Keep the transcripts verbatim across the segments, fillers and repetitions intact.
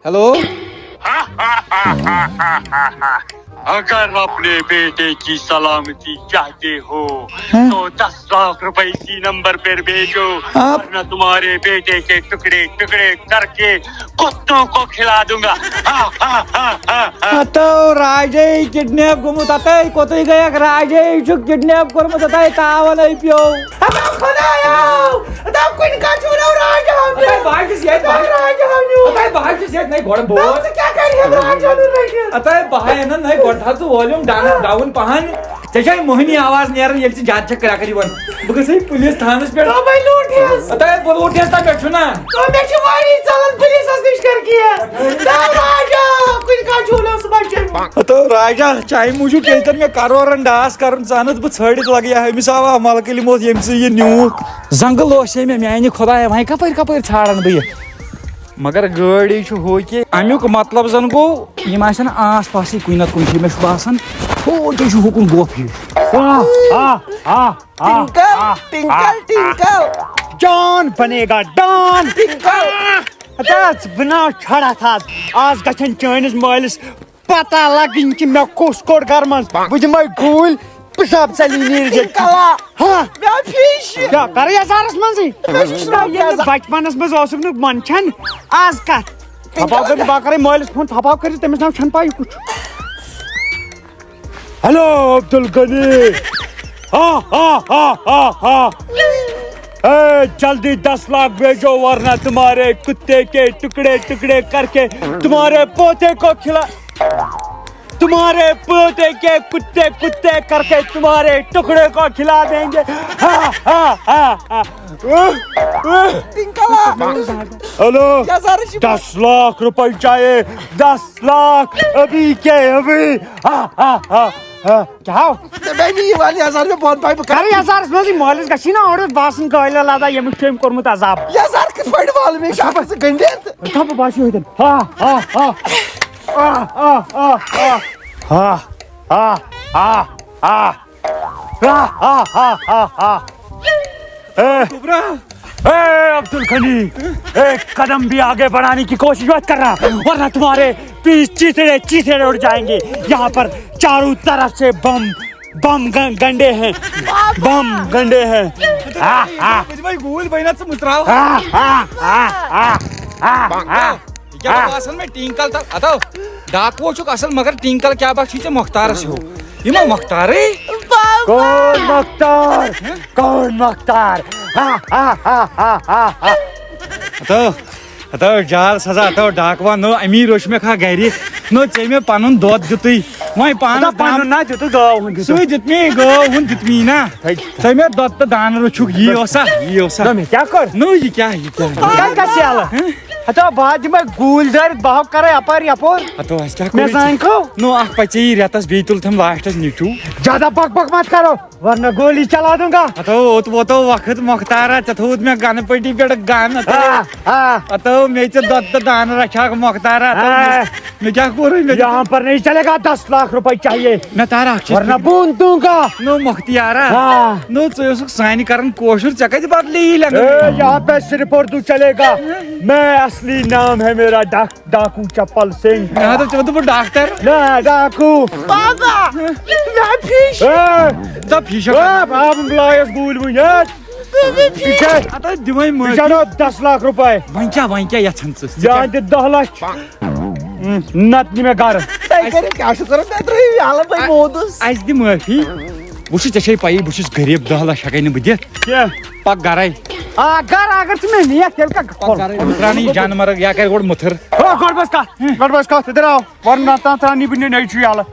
Hello. اگر اپنے بیٹے کی سلامتی چاہتے ہو تو دس لاکھ روپے اسی نمبر پر بھیجو، ورنہ تمہارے بیٹے کے ٹکڑے ٹکڑے کر کے کتوں کو کھلا دوں گا۔ ہتو راجے کڈنیپ گوٚمُت، ہتے کوٚتٕے گٔیکھ؟ راجے چھُ کڈنیپ کوٚرمُت، ہتے تاوَن أپیو۔ ہتو خدایو، ہتو کُنہِ کتھ چھُ ونان راجہٕ ہاونہِ۔ ہتے بہٕ حظ چھُس ییٚتہِ، بہٕ حظ، ہتو راجہٕ ہاونہِ۔ ہتے بہٕ حظ چھُس ییٚتہِ، نَے گۄڈٕ بوز۔ ژٕ کیٛاہ کَرِ ہا راجہٕ ہاونہِ رٔٹِتھ؟ ہتے بہٕ ہاے نہ، نَے گۄڈٕ تھاو ژٕ volume down، down پہن۔ ژےٚ چھے موہنی آواز نیران ییٚلہِ ژٕ زیادٕ چھکھ کرٛٮ۪کھ یِوان۔ بہٕ گژھٕ ہے پُلیٖس تھانس پٮ۪ٹھ۔ دوٚپمَے لوٗٹہس۔ ہتے بہٕ لوٗٹہس تَتھ پٮ۪ٹھ چھُنہ۔ دوٚپمَے چھِ واری ژَلان پُلیٖسَس نِش کر کینٛہہ۔ دَپ راجا، کُنہِ کانٛہہ جھوٗلو سُہ بَچَن۔ ہتو راجا، چانہِ موٗجوٗب ییٚلہِ تَن مےٚ کرورن ڈاس کرُن ژانَتھ بہٕ ژھٲڑِتھ لگہٕ یا أمِس آو عمل کٔلِموت ییٚمہِ سۭتۍ یہِ نیوٗکھ۔ زنٛگہٕ لوس ہے مےٚ میانہِ خۄدایہ، وۄنۍ کپٲرۍ کپٲرۍ ژھانڈن بہٕ یہِ؟ مگر گٲڑۍ چھُ ہُہ کہِ امیُک مطلب زن گوٚو یِم آسن آس پاسٕے کُنہِ نتہٕ کُنہِ جایہِ۔ مےٚ چھُ باسان ہُہ تہِ چھُ ہُکُن گۄپھ ہیوٗ۔ آ، آ، آ، آ، ٹِنکل، آ، ٹِنکل، آ، ٹِنکل۔ جان بنے گا ڈان۔ ہتا ژٕ بناو چھڑا تھا۔ آز گژھن چٲنِس مٲلِس پتہ لگٕنۍ کہِ مےٚ کُس کوٚڑ گرٕ منٛز۔ بہٕ دِمے گوٗلۍ، پِشاب ژَلی نیٖرِتھ۔ ٹِنکلا۔ ہا۔ مےٚ آو فیش۔ کیٛاہ کرٕ یَزارَس منٛزٕے؟ مےٚ چھُ شرٛاپھ یَزار۔ بچپنس منٛز اوسُکھ نہٕ منٛدچھان، آز کتھ؟ تھپاو کٔرِتھ بہٕ کرے مٲلِس فون، تھپاو کٔرِتھ تٔمِس ناو چھَنہٕ پَے یہِ کُس چھُ۔ ہیلو عبدالغنی۔ ہا ہا ہا ہا ہا۔ اے جلدی دس لاکھ بھیجو ورنہ تمہارے کتے کے ٹکڑے ٹکڑے کر کے تمہارے پوتے کو کھلا تمہارے پوتے کے کتے کتے کر کے تمہارے ٹکڑے کو کھلا دیں گے۔ ہا ہا ہا ہا۔ ٹِنکلا۔ ہیلو۔ یَزارَس چھِ دس لاکھ روپے چاہیے۔ دس لاکھ ابھی کے ابھی۔ ہا ہا ہا ہا۔ کیٛاہ ہو؟ مےٚ نہٕ یِوان یَزار، مےٚ بۄن پایہِ بہٕ کَرٕ۔ کر یزارس منٛز یہِ مٲلِس گژھی نا اورٕ باسان گٲلۍ لدا ییٚمِس چھُ أمۍ کوٚرمُت عذاب۔ یَزار کِتھ پٲٹھۍ والہٕ مےٚ؟ یہِ چھُ اَکھ زٕ گٔنٛڈِتھ۔ تھاو بہٕ باسیو ہوٚتٮ۪ن۔ ہا ہا ہا۔ آ آ آ آ۔ ہا ہا ہا ہا ہا۔ ہا ہا ہا ہا ہا۔ اے، اے عبدالغنی، ایک قدم بھی آگے بڑھانے کی کوشش مت کرنا، ورنہ تمہارے پیچھے چیتڑے چیتڑے اڑ جائیں گے۔ یہاں پر چاروں طرف سے بم بم گن- گنڈے ہیں، بم گنڈے ہیں۔ ہا ہا۔ بہٕ دِمے گوٗلۍ، بہٕ نہ ژٕ مٕژراو۔ ہا ہا ہا ہا ہا۔ یہِ کیٛاہ باسان مےٚ ٹِنکل تہٕ ہتو ڈاکوو چھُکھ اصل مگر ٹِنکل کیٛاہ باسیو ژےٚ مۄختارس ہیوٗ؟ یہِ ما مۄختارٕے؟ کون مختار؟ کون مختار؟ ہا ہا ہا ہا ہا ہا۔ ہتو ہتو جال سزا ہتو ڈاکوا نو امی روچھ مےٚ کھا گرِ نو ژےٚ مےٚ پنُن دۄد دیُتُے وۄنۍ پانس دام۔ نہ دیُتُے گٲو ہُنٛد دیُتُے۔ سُے دیُت مےٚ یہِ گٲو ہُنٛد دیُت مےٚ یہِ نا۔ ژےٚ مےٚ دۄد تہٕ دانہٕ روٚچھُکھ یی اوسا یی اوسا۔ نہ مےٚ کیٛاہ کٔر؟ نو یہِ کیٛاہ یہِ کیٛاہ؟ کر گژھِ یَلہٕ؟ ہتو بہٕ ہا دِمے گوٗلۍ دٲرِتھ بہٕ ہا کرے اپٲرۍ یپور۔ ہتو اَسہِ کیٛاہ کوٚر مےٚ یہِ؟ زانہِ کھو۔ نو اکھ پژے یہِ رٮ۪تس بیٚیہِ تُل تھم لاسٹس نیٚچوٗ۔ زیادہ بک بک مت کرو ورنہ گولی چلا دوں گا۔ ہتو اوت ووتو وقت مۄختارا ژےٚ تھوٚوُتھ مےٚ گنہٕ پٔٹی پٮ۪ٹھ گن ہتو۔ آ، آ۔ ہتو مےٚ ژےٚ دۄد تہٕ دانہٕ رچھاکھ مۄختارا ہتو۔ آ۔ مےٚ کیٛاہ کوٚرُے مےٚ؟ یہاں پر نہیں چلے گا، دس لاکھ روپے چاہیے۔ مےٚ تارا اکھ چیٖز ورنہ بون دوں گا۔ نو مۄختیارا۔ ہاں۔ نو ژٕ اوسُکھ سانہِ کران کٲشُر، ژےٚ کتہِ بدلے یہِ لینگویج؟ اے، یہاں پہ صرف اردو چلے گا۔ میں اصلی نام ہے میرا ڈاک ڈاکو چپل سنگھ۔ مےٚ ہا دوٚپ ژےٚ ووٚن دوٚپُن ڈاکٹر۔ نہ، ڈاکو۔ بابا، مےٚ فِش۔ اے، دپ یہِ چھا اے، بابا بلایس گوٗلۍ وُنۍ، اے۔ یہِ چھا، ہتو دِمے معٲفی۔ یہِ چھا دس لاکھ رۄپے۔ وۄنۍ کیٛاہ، وۄنۍ کیٛاہ یژھان ژٕ؟ ژٕ کیٛاہ؟ یہِ دِ دہ لچھ۔ نتہٕ نہِ مےٚ گرٕ۔ تۄہہِ کٔرِو کیٛاہ چھُو کران؟ مےٚ ترٛٲیِو یَلہٕ، بہٕ موٗدُس۔ اَسہِ دِ معٲفی۔ وٕچھ ژےٚ چھے پَیی بہٕ چھُس غریٖب، دَہ لَچھ ہٮ۪کَے نہٕ بہٕ دِتھ۔ کینٛہہ۔ پَکھ گَرَے۔ آ، گَرٕ اگر ژٕ مےٚ نِیَکھ، تیٚلہِ کَتھ کھۄل؟ بہٕ ترٛاونہٕ یہِ جانوَر یا کَرِ گۄڈٕ مُتھٕر۔ آ، گۄڈٕ بَس کَتھ، گۄڈٕ بَس کَتھ، اِدھر آو۔ وَن نہ تام ترٛاونی بہٕ نہٕ نیٚچوٗ یَلہٕ۔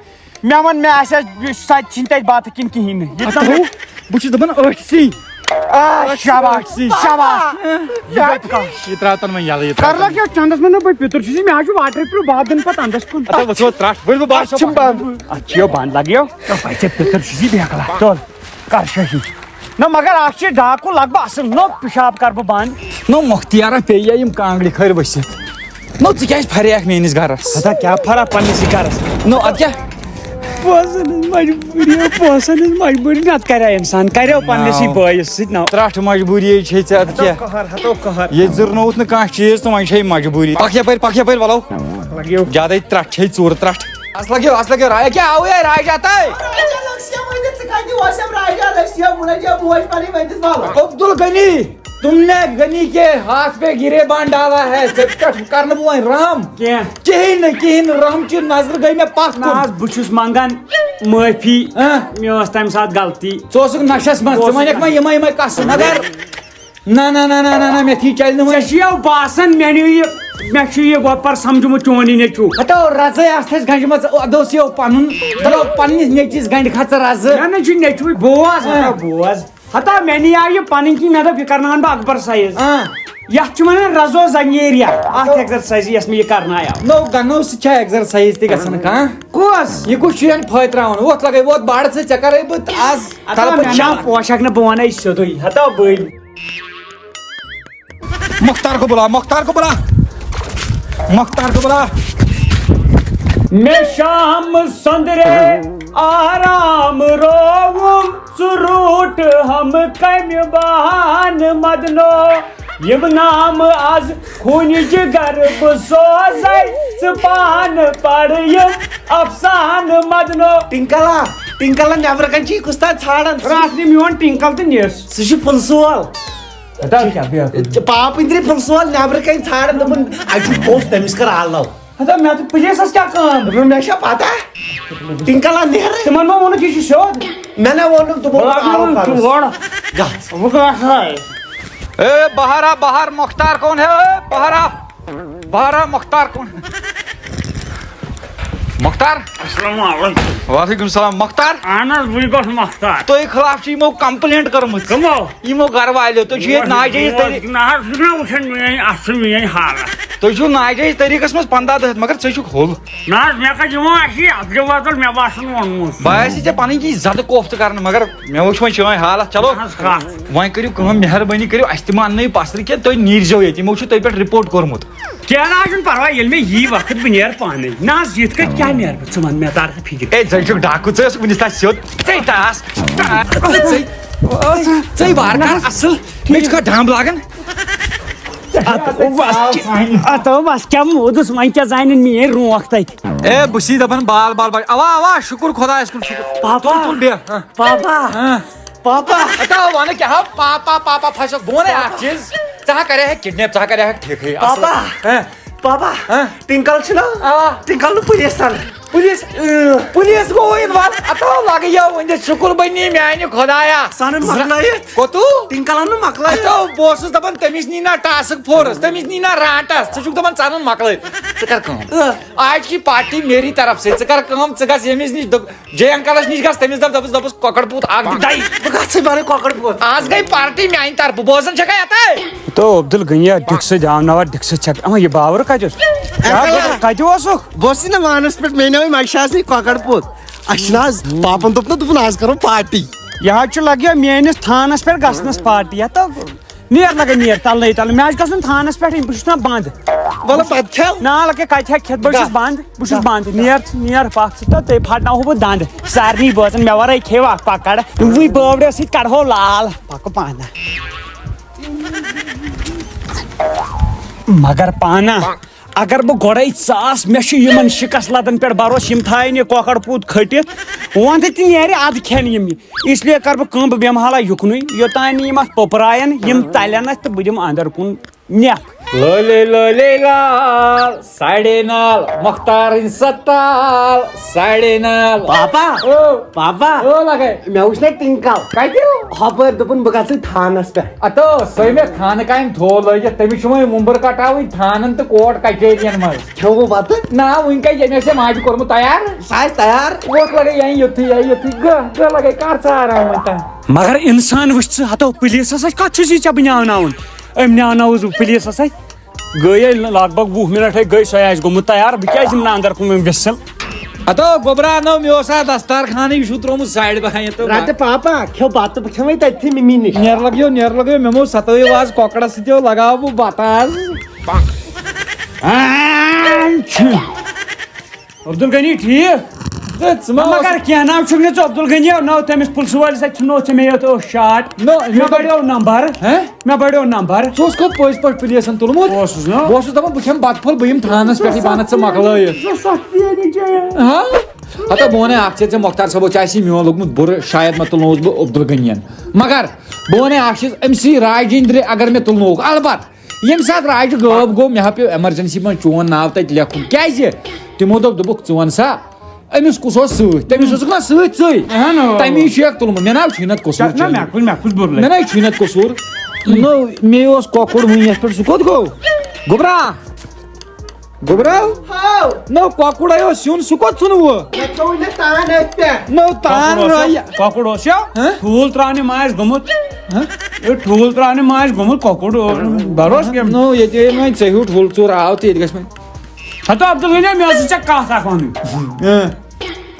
مےٚ وَن مےٚ آسہِ ہا سۄ تہِ چھِنہٕ تَتہِ بَتہٕ کِنۍ کِہیٖنۍ نہٕ۔ یہِ اَتھ ترٛاوُن۔ تھوٚو، بہٕ چھُس دَپان أتھۍ سٕے۔ آ، شاباش، شاباش۔ یہِ ترٛاو تَن وۄنۍ یَلہٕ، یہِ ترٛاو کَر تَن۔ لَگیو چَندَس منٛز نہ بہٕ پیٚتُر چھُس، مےٚ حظ چھُ water proof، بہٕ ہا دِمہٕ پَتہٕ اَندَس کُن۔ اَتھ وَسو ترٛٹھ، ؤلۍ بہٕ باسو۔ اَتھ چھُم بَنٛد۔ اَتھ چھِ یہِ بَنٛد لَگیو۔ تہٕ وۄنۍ ژےٚ پیٚتُر چھُس یہِ بیکلا۔ تُل، کَر شٲہی۔ نہ مگر اَکھ چھِ ڈاکوٗ لَگ بَگ اَصٕل، نو پِشاب کَرٕ بہٕ بَنٛد۔ نو مۄختیارا پیٚیہِ یا یِم کانٛگرِ کھٲلۍ ؤسِتھ۔ نو ژٕ کیٛازِ پھریکھ میٛٲنِس گَرَس؟ ہتا کیٛاہ پھرا پنٛنِسٕے گَرَس؟ نو اَدٕ کیٛاہ؟ پونٛسن ہٕنٛز مجبوٗری، پونٛسن ہٕنٛز مجبوٗری، نتہٕ کرِ ہا انسان، کرِ ہا پننسٕے ناو۔ بٲیِس سۭتۍ ناو۔ ترٛٹھ مجبوٗری چھے ژےٚ اَدٕ کیٛاہ؟ قہر، ہتو قہر۔ ییٚتہِ زٕرنووُتھ نہٕ کانٛہہ چیٖز تہٕ وۄنۍ چھے مجبوٗری۔ پکھ یپٲرۍ، پکھ یپٲرۍ، ولو۔ لگیو۔ زیادے ترٛٹھ چھے، ژوٗرٕ ترٛٹھ۔ اَس لگیو، اَس لگیو، راے کیٛاہ آوُے راے جاتے؟ عبدالغنی، تم نے غنی کے ہاتھ پہ گریبان ڈالا ہے، ژےٚ پٮ۪ٹھ کرنہٕ بہٕ وۄنۍ رحم۔ کینٛہہ۔ کِہیٖنۍ نہٕ، کِہیٖنۍ نہٕ، رحم چہِ نظرٕ گٔے مےٚ پتھ نہ کُن۔ حظ، بہٕ چھُس منٛگان معٲفی۔ ہاں۔ مےٚ ٲس تَمہِ ساتہٕ غلطی۔ ژٕ اوسُکھ نشس منٛز، بہٕ ژٕ اوسُس وَنکھ وۄنۍ یِمے یِمے قصہٕ، مگر نہ، نہ، نہ، مےٚ تھی چلہِ نہٕ وۄنۍ۔ ژےٚ چھُ یو باسان مےٚ نیوٗ یہِ، مےٚ چھُ یہِ وۄپر سمجھمُت چون یہِ نیٚچوٗ۔ ہتو رزے آسہٕ اَسہِ گنٛجہِ منٛز، ادٕ اوس یہِ پنُن، دپو پننِس نیٚچوِس گنٛڈِ کھژ رزٕ۔ مےٚ نہ چھُ نیٚچوٗے، بوز، ہتو بوز۔ ہتا مےٚ نِیاو یہِ پنٕنۍ کِنۍ، مےٚ دوٚپ یہِ کرناوان بہٕ اکبر سایز۔ آ۔ یتھ چھِ ونان رزو زنگیریا، اتھ ایکزرسایزِ یۄس مےٚ یہِ کرنایاو۔ نو گنو سۭتۍ چھا ایکزرسایز تہِ گژھان کانٛہہ؟ کۄس؟ یہِ کُس چھُ یَن فٲے تراوان؟ وۄتھ لگے وۄتھ باڑٕ ژٕ، ژےٚ کرے بہٕ آز ہتا طلبہٕ مےٚ ناو چاک۔ پوشاک نہٕ، بہٕ ونے سیوٚدُے۔ ہتا بٔلۍ۔ مختار کو بلا، مختار کو بلا، مختار کو بلا۔ مےٚ شام سۄندرے آرام رووُم، ژٕ روٗٹ ہم کمہِ بہانہٕ مدنو۔ یِم نام از خوٗنہِ جگر بہٕ سوزے، ژٕ پانہٕ پرٕ یِم افسانہٕ مدنو۔ ٹِنکلا، ٹِنکلا، نٮ۪برٕ کنہِ چھِ یہِ کُس تام ژھانڈان۔ راتھ نِم میون ٹِنکل تہٕ نِس۔ سُہ چھُ پُلسہٕ وول۔ ہتا کیٛاہ بیٚیہِ اکھ؟ پاپہٕ أنٛدرِ پُلسہٕ وول نٮ۪برٕ کنہِ ژھانڈان، دوٚپُن، اَتہِ چھُ پوٚز، تٔمِس کٔر آلو۔ ہتا مےٚ تہٕ پُلیٖسَس کیٛاہ کٲم؟ دوٚپُن، مےٚ چھا پتہ؟ ٹِنکلا نیر۔ تِمن ما ووٚنُکھ یہِ چھُ سیوٚد؟ مےٚ نا ووٚنُکھ، دوٚپُن، بہٕ لاگہٕ آو نہٕ کرُس۔ تور۔ گژھ۔ بہٕ گژھٕ۔ اے بہارا، بہار مختار کون ہے؟ اے بہارا، بہارا مختار کون ہے؟ مختار؟ السلام علیکم۔ وعلیکم السلام۔ مختار؟ اہن حظ، بٕے گوٚس مختار۔ تۄہہِ خلاف چھِ یِمو complaint کٔرمٕژ۔ کٕمو؟ یِمو گرٕ والیو۔ تُہۍ چھِو ییٚتہِ ناجٲیز طٔریٖقہٕ۔ نہ حظ، ژٕ چھُکھ نہ وٕچھان میٲنۍ، اَتھ چھِ میٲنۍ حالت۔ تُہۍ چھِو ناجٲیز طٔریٖقَس منٛز پنٛداہ دۄہ ہٮ۪تھ، مگر ژٕ چھُکھ ہوٚل۔ نہ حظ، مےٚ کَتہِ یِمو اَسہِ یہِ اَتھ جوازَن مےٚ باسان ووٚنمُت۔ بہٕ آسہِ ژےٚ پَنٕنۍ کِنۍ زَدٕ کوفتہٕ کَرنہٕ، مگر مےٚ وٕچھ وۄنۍ چٲنۍ حالت۔ چلو، نہ حظ کَتھ۔ وۄنۍ کٔرِو کٲم، مہربٲنی کٔرِو، اَسہِ تہِ ماننٲیِو پَسرٕ کینٛہہ، تُہۍ نیٖرزیو ییٚتہِ، یِمو چھُ تۄہہِ پٮ۪ٹھ report کوٚرمُت۔ کینٛہہ نہ حظ چھُنہٕ پَرواے، ییٚلہِ مےٚ یی وقت، بہٕ نیرٕ پانَے۔ نہ حظ، یِتھ کٔنۍ کیٛاہ نیرٕ بہٕ؟ ژٕ وَن مےٚ، تَر ژٕ فِکرِ۔ اے، ژٕ چھُکھ ڈاکوٗ، ژٕ ٲسٕکھ وٕنِس تام سیوٚد۔ ژے ٹاس، ٹاس، ژے، ژے وارٕ کار اَصٕل، مےٚ چھُکھا ڈَمب لاگان؟ اتھ اوس، اتھ اوس کیٛاہ موٗدُس، وۄنۍ کیٛاہ زانن میٲنۍ رونٛکھ تتہِ۔ اے، بہٕ چھُس دپان بال بال بچ۔ اوا، اوا، شُکر خۄدایس کُن، شُکر۔ پاپا۔ تُل، تُل بیٚہہ۔ ہاں۔ پاپا۔ ہاں۔ پاپا۔ اتا وَنہٕ کیٛاہ ہا؟ پاپا، پاپا، پھسیوکھ۔ بہٕ وَنے اکھ چیٖز، ژٕ ہا کرے ہکھ kidnap، ژٕ ہا کرے ہکھ ٹھیکھٕے۔ اصل۔ پاپا۔ ہاں۔ پاپا۔ ہاں۔ ٹِنکل چھُنہ؟ اوا۔ ٹِنکل نہٕ پُلیٖسن۔ پُلیٖس؟ اۭں۔ پُلیٖس گوٚو involve؟ اتو لگہٕ یو ؤنِتھ، شُکر بنی میانہِ خۄدایا۔ سنن مۄکلٲیِتھ۔ کوٚتو؟ ٹِنکلن نہٕ مۄکلٲیِتھ۔ اتو بہٕ اوسُس دپان تٔمِس نی نا task force، تٔمِس نی نا رانٹس، ژٕ چھُکھ دپان ژٕ انُن مۄکلٲیِتھ۔ ژٕ کر کٲم۔ اۭں۔ آج کی پارٹی میری طرف سے، ژٕ کر کٲم، ژٕ گژھ ییٚمِس نِش، دوٚپ، جے انکلس نِش گژھ، تٔمِس دپ، دپس، دپس کۄکر پوٗت اکھ دِ دَے۔ بہٕ گژھٕ بَرٕ کۄکر پوٗت۔ آز گٔے پارٹی میانہِ طرفہٕ، بوزان چھکھا یتھے؟ تو عبدالغنی، ڈِکسہٕ دیاوناوان، ڈِکسہٕ چھکھ۔ اما، یہِ باورٕ کتہِ اوس؟ کیٛاہ انکل۔ گوٚو؟ کتہِ اوسُکھ؟ بہٕ اوسُس نہ وانس پٮ۪ٹھ، مےٚ نیوے مجہِ شاہس نِش کۄکر پوٗت۔ اَسہِ چھُنہٕ آز، پاپن دوٚپ نہ، دوٚپُن، آز کرو پارٹی۔ یہِ حظ چھُ لگیا میٲنِس تھانس پٮ۪ٹھ گژھنس پارٹی۔ یتھ تو نیر لگے نیر، تلنے تلنے۔ مےٚ آسہِ گژھُن تھانس پٮ۪ٹھ، بہٕ چھُس نا بنٛد۔ وَلہٕ بتہٕ کھٮ۪و۔ نا لگے کتہِ ہیٚکہِ کھٮ۪تھ، بہٕ چھُس گژھ۔ بنٛد، بہٕ چھُس گژھ۔ بنٛد۔ نیر، نیر پکھ ژٕ تہٕ تیٚلہِ پھٹناوہو بہٕ دنٛد۔ سارنٕے بٲژن مےٚ ورٲے کھیٚیِو اکھ کۄکر، یِموٕے بٲورٮ۪و سۭتۍ کڑہو لال۔ پکہٕ پانہ۔ مگر پانہ۔ اگر بہٕ گۄڈَے ژاس، مےٚ چھُ یِمَن شِکَس لَدَن پٮ۪ٹھ بھروسہٕ، یِم تھاوَن یہِ کۄکَر پوٗت کھٔٹِتھ، وۄندٕ تہِ نیرِ اَدٕ کھٮ۪ن یِم یہِ۔ اس لیے کَرٕ بہٕ کٲم، بہٕ بیٚہمہٕ حالہ یُکنُے، یوٚتام نہٕ یِم اَتھ پوٚپراین، یِم تَلن اَتھ تہٕ بہٕ دِمہٕ اَندَر کُن نٮ۪کھ۔ لولے لولے لال، ساڑے نال، مختارٕنۍ ستال، ساڑے نال۔ پاپا، او۔ پاپا، او لگے۔ مےٚ وٕچھ نہ ٹِنکل۔ کَتہِ؟ ہۄپٲرۍ دوٚپُن بہٕ گژھٕ تھانَس پٮ۪ٹھ۔ اتو، سۄے مےٚ خانہٕ کامہِ تھوو لٲگِتھ، تٔمِس چھُ وۄنۍ وُمبٕر کٹاوٕنۍ تھانن تہٕ کوٹ کچیرین منٛز۔ کھیوٚو بتہٕ؟ نہ، وُنہِ کتہِ، مےٚ چھےٚ ماجہِ کوٚرمُت تیار۔ سُہ آسہِ تیار۔ وۄتھ لگے یہِ یوٚتھُے، یہِ یوٚتھُے، گٔہ، گٔہ لگے، کر ژٕ آرام وۄنۍ تام۔ مگر انسان وٕچھ ژٕ، ہتو پُلیٖسس اَتھِ کتھ چھُے ژےٚ بنیاوناوُن؟ أمۍ نیاونٲوٕس بہٕ پُلیٖسس اَتھِ۔ گٔیے لگ بگ وُہ منٹ ہے گٔے، سۄے آسہِ گوٚمُت تیار، بہٕ کیٛازِ دِمہٕ نہٕ اندر کُن وۄنۍ وِسل؟ ہتو گوٚبرا، نو، مےٚ اوس اتھ دستار خانٕے، یہِ چھُ ترٛوومُت سایڈ باہہ، یتھ۔ رٹہٕ پاپا، کھیو بتہٕ، بہٕ کھیمے تٔتھی مِمی نِش۔ نیر لگیو، نیر لگیو، مےٚ مو ستٲیِو آز کۄکرس سۭتۍ، لگاو بہٕ بتہٕ آز۔ عبدالغنی ٹھیک؟ تہٕ ژٕ ما نہ، مگر اوسُکھ؟ کینٛہہ نہ چھُکھ نہٕ ژٕ عبدالغنی، نہ تٔمِس پُلسہٕ وٲلِس اَتہِ ژھُنو ژےٚ مےٚ یوت ٲٹھ شاٹ۔ نہ، مےٚ مےٚ دوٚپ، بڑیو نمبر۔ ہہ؟ مےٚ بڑیو نمبر۔ ژٕ اوسکھا پٔزۍ پٲٹھۍ پُلیٖسَن تُلمُت؟ اوسُس نہ۔ بہٕ اوسُس دَپان، بہٕ کھٮ۪مہٕ بَتہٕ پھوٚل، بہٕ یِمہٕ تھانَس پٮ۪ٹھ، یہِ بَنَتھ ژٕ مۄکلٲیِتھ۔ زٕ ساس پیٖنہٕ چیٚیہِ۔ ہا؟ ہتا بہٕ وَنے اَکھ چیٖز، ژےٚ مۄختار صٲبو چھُ اَسہِ میون لوٚگمُت بُرٕ، شاید ما تُلنووُس بہٕ عبدالغنیَن۔ مگر بہٕ وَنے اَکھ چیٖز، أمۍ سٕے راجِنٛدرِ اگر مےٚ تُلنووُکھ، البتہ ییٚمہِ ساتہٕ راجہِ غٲب گوٚو، مےٚ ہا پیوٚو ایمرجنسی منٛز چون ناو تَتہِ لیکھُن۔ کیٛازِ؟ تِمو دوٚپ، دوٚپُکھ، "ژٕ وَن سا، أمِس کُس اوس سۭتۍ؟" تٔمِس اوسُکھ نا سۭتۍ ژٕے۔ اہن، اۭں۔ تَمی چھُ اکھ تُلمُت۔ مےٚ نہ حظ چھُے نہٕ قصوٗر نہ، چٲنۍ۔ مےٚ کُس، مےٚ کُس بُرٕ لگہِ؟ مےٚ نہ حظ چھُے نہٕ قصوٗر۔ نو، مے اوس کۄکُر وٕنۍ یَتھ پٮ۪ٹھ، سُہ کوٚت گوٚو؟ گوٚبرا؟ گوٚبرا؟ ہاو۔ نو، کۄکُر ہَے اوس سیُن، سُہ کوٚت ژھُنوٕ؟ مےٚ تھوٚو نہٕ تان أتھۍ پٮ۪ٹھ۔ نو، تان کۄکُر اوس رٲیہِ۔ یو، کۄکُر اوس یو، ہہ؟ ٹھوٗل ترٛاونہِ ما آسہِ گوٚمُت؟ ہہ؟ ہے، ٹھوٗل ترٛاونہِ ما آسہِ گوٚمُت کۄکُر، بروس کیٚنٛہہ؟ نو، ییٚتہِ ییٚلہِ وۄنۍ ژےٚ ہیوٗ ٹھوٗل ژوٗر آو تہٕ ییٚتہِ گژھِ وۄنۍ۔ ہتو عبدالغنی، مےٚ ٲسٕے ژےٚ کتھ اکھ ونٕنۍ۔ اۭں۔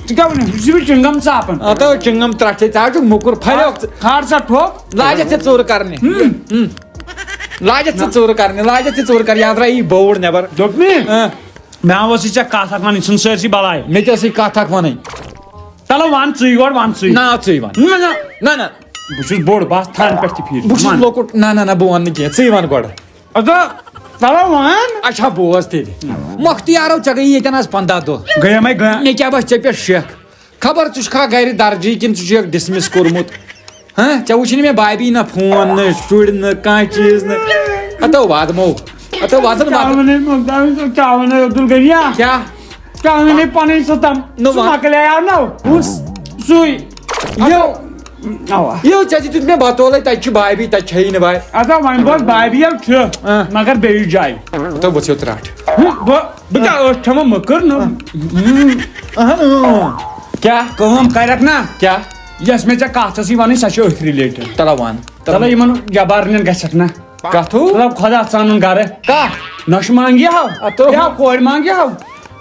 ژٕ کیٛاہ ونکھ؟ یہِ چھُ مےٚ چِنٛگم ژاپان۔ ہتو چِنٛگم ترٛٹھ ژےٚ، ژٕ ہا چھُکھ موٚکُر، پھلیوکھ ژٕ۔ کھار سا ٹھوٚپ۔ لاجَتھ ژےٚ ژوٗرٕ کرنہِ۔ ہم۔ ہم۔ لاجَتھ ژےٚ ژوٗرٕ کرنہِ، لاجَتھ ژےٚ ژوٗرٕ کرنہِ، یتھ درٛاو یی بوٚڑ نٮ۪بر۔ دوٚپ مےٚ؟ اۭں۔ مےٚ اوسٕے ژےٚ کتھ اکھ ونٕنۍ، ژھٕن سٲرسٕے بلاے۔ مےٚ تہِ ٲسٕے کتھ اکھ ونٕنۍ۔ چلو ون ژٕے گۄڈٕ، ون ژٕے۔ نہ، ژٕے ون۔ نہ، نہ۔ نہ، نہ۔ بہٕ چھُس بوٚڑ، بہٕ آسہٕ تھن پٮ۪ٹھ تہِ پھیٖرِتھ۔ بہٕ چھُس ون۔ لۄکُٹ، نہ، نہ، نہ، بہٕ ونہٕ نہٕ کینٛہہ، ژٕے ون گۄڈٕ۔ اچھا، چلو ون۔ اچھا، بوز تیٚلہِ۔ مۄختیارو، ژےٚ گٔیی ییٚتٮ۪ن از پنٛداہ دۄہ۔ گٔیے مےٚ گٔ- مےٚ کیٛاہ باسہِ ژےٚ پٮ۪ٹھ شک؟ خبر ژٕ چھُکھا گرِ درجی کِنہٕ ژٕ چھُکھ ڈسمس کوٚرمُت؟ ہاں، ژےٚ وٕچھی نہٕ مےٚ بھابھی نہ فون نہ شُرۍ نہ کانٛہہ چیٖز نہ۔ ہتو وادمو، ہتو وادن کیٛاہ وادن۔ ونے ممتاز صٲب، کیٛاہ ونے عبدالغنیا؟ کیٛاہ؟ کیٛاہ ونے پنٕنۍ ستم؟ نہ سُہ وا- مۄکلیو نہ۔ کُس؟ سُے۔ یو۔ اوا۔ یو، ژےٚ دیُتُتھ مےٚ بتولے، تتہِ چھُ بھابھی، تتہِ چھےٚ نہٕ بھابھی۔ ادا وۄنۍ گوٚو بھابھی یو چھُ، آ۔ مگر بیٚیِس جایہِ۔ ہتو وٕژھِو ترٛٹھ۔ بہٕ، بہٕ کیٛاہ ٲس کھٮ۪مہٕ مٔکٕر نہ؟ اہن، اۭں۔ کیٛاہ؟ کٲم کرکھ نا؟ کیٛاہ؟ یۄس مےٚ ژےٚ کتھ ٲسٕے ونٕنۍ، سۄ چھِ أتھۍ related۔ تلہ ون۔ چلو یِمن جبارنٮ۪ن گژھکھ نا۔ کتھ ہو؟ مطلب خۄدا ژانُن گرٕ۔ کتھ؟ نۄشہِ مانگہِ ہاو۔ اتو۔ یا کورِ مانگہِ ہاو۔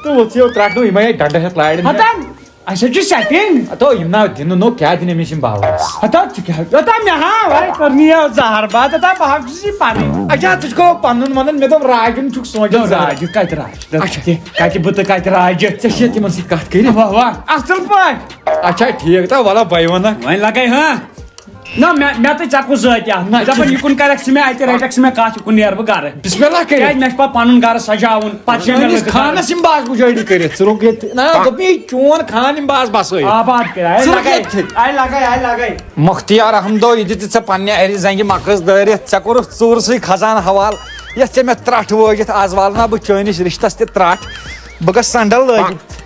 تہٕ وٕژھ یو ترٛٹھ نو، یِمے ڈنڈٕ ہٮ۪تھ لارِ۔ ہتن، اسہِ حظ چھِ setting۔ اتو یِم نا دِنہٕ نو، کیٛاہ دِنہٕ أمِس یِم باورس؟ ہتا ژٕ کیٛاہ؟ ہتا مےٚ ہا، وے کٔرنی یہِ زہر باد، ہتا بہٕ ہا چھُس یہِ پنٕنۍ۔ اچھا، ژٕ چھُکھ پنُن ونان، مےٚ دوٚپ راجُن چھُکھ سونچان نو، زہر۔ راجہِ کتہِ راجہِ؟ اچھا۔ کتہِ بہٕ تہٕ کتہِ راجہِ؟ ژےٚ چھِ تِمن سۭتۍ کتھ کٔرِتھ؟ واہ، واہ، اصل پٲٹھۍ۔ اچھا، ٹھیٖک، تہٕ وَلہٕ بَے وَنَکھ۔ وۄنۍ لَگَے ہا۔ نہ، مےٚ، مےٚ تہٕ ژےٚ کُس ذٲتۍ اَتھ؟ نہ، مےٚ دَپان، یہِ کُن کَرَکھ ژٕ مےٚ اَتہِ، رَٹَکھ ژٕ مےٚ کَتھ، یہِ کُن نیرٕ بہٕ گَرٕ۔ بسم اللہ کٔرِتھ۔ کیٛازِ مےٚ چھُ پَتہٕ پَنُن گَرٕ سَجاوُن، پَتہٕ چھِ مےٚ سٲنِس لٔڑکہٕ خانَس یِم باز اُجٲڑی کٔرِتھ، ژٕ رُک ییٚتہِ۔ نہ، دوٚپمَے چون خان یِم باز بَسٲیِتھ۔ آباد کٔرِتھ۔ آے ژٕ رُک لَگَے، ییٚتہِ۔ آے لَگَے، آے لَگَے۔ مختیار احمدو، یہِ دِژٕتھ ژےٚ پننہِ اَرِ زنٛگہِ مَکٕس دٲرِتھ، ژےٚ کوٚرُتھ ژوٗرسٕے خزانہٕ حوالہٕ۔ یَتھ ژےٚ مےٚ ترٛٹھ وٲجِتھ، آز والہٕ نا بہٕ چٲنِس رِشتَس تہِ ترٛٹھ۔ بہٕ گژھٕ صندل لٲگِتھ۔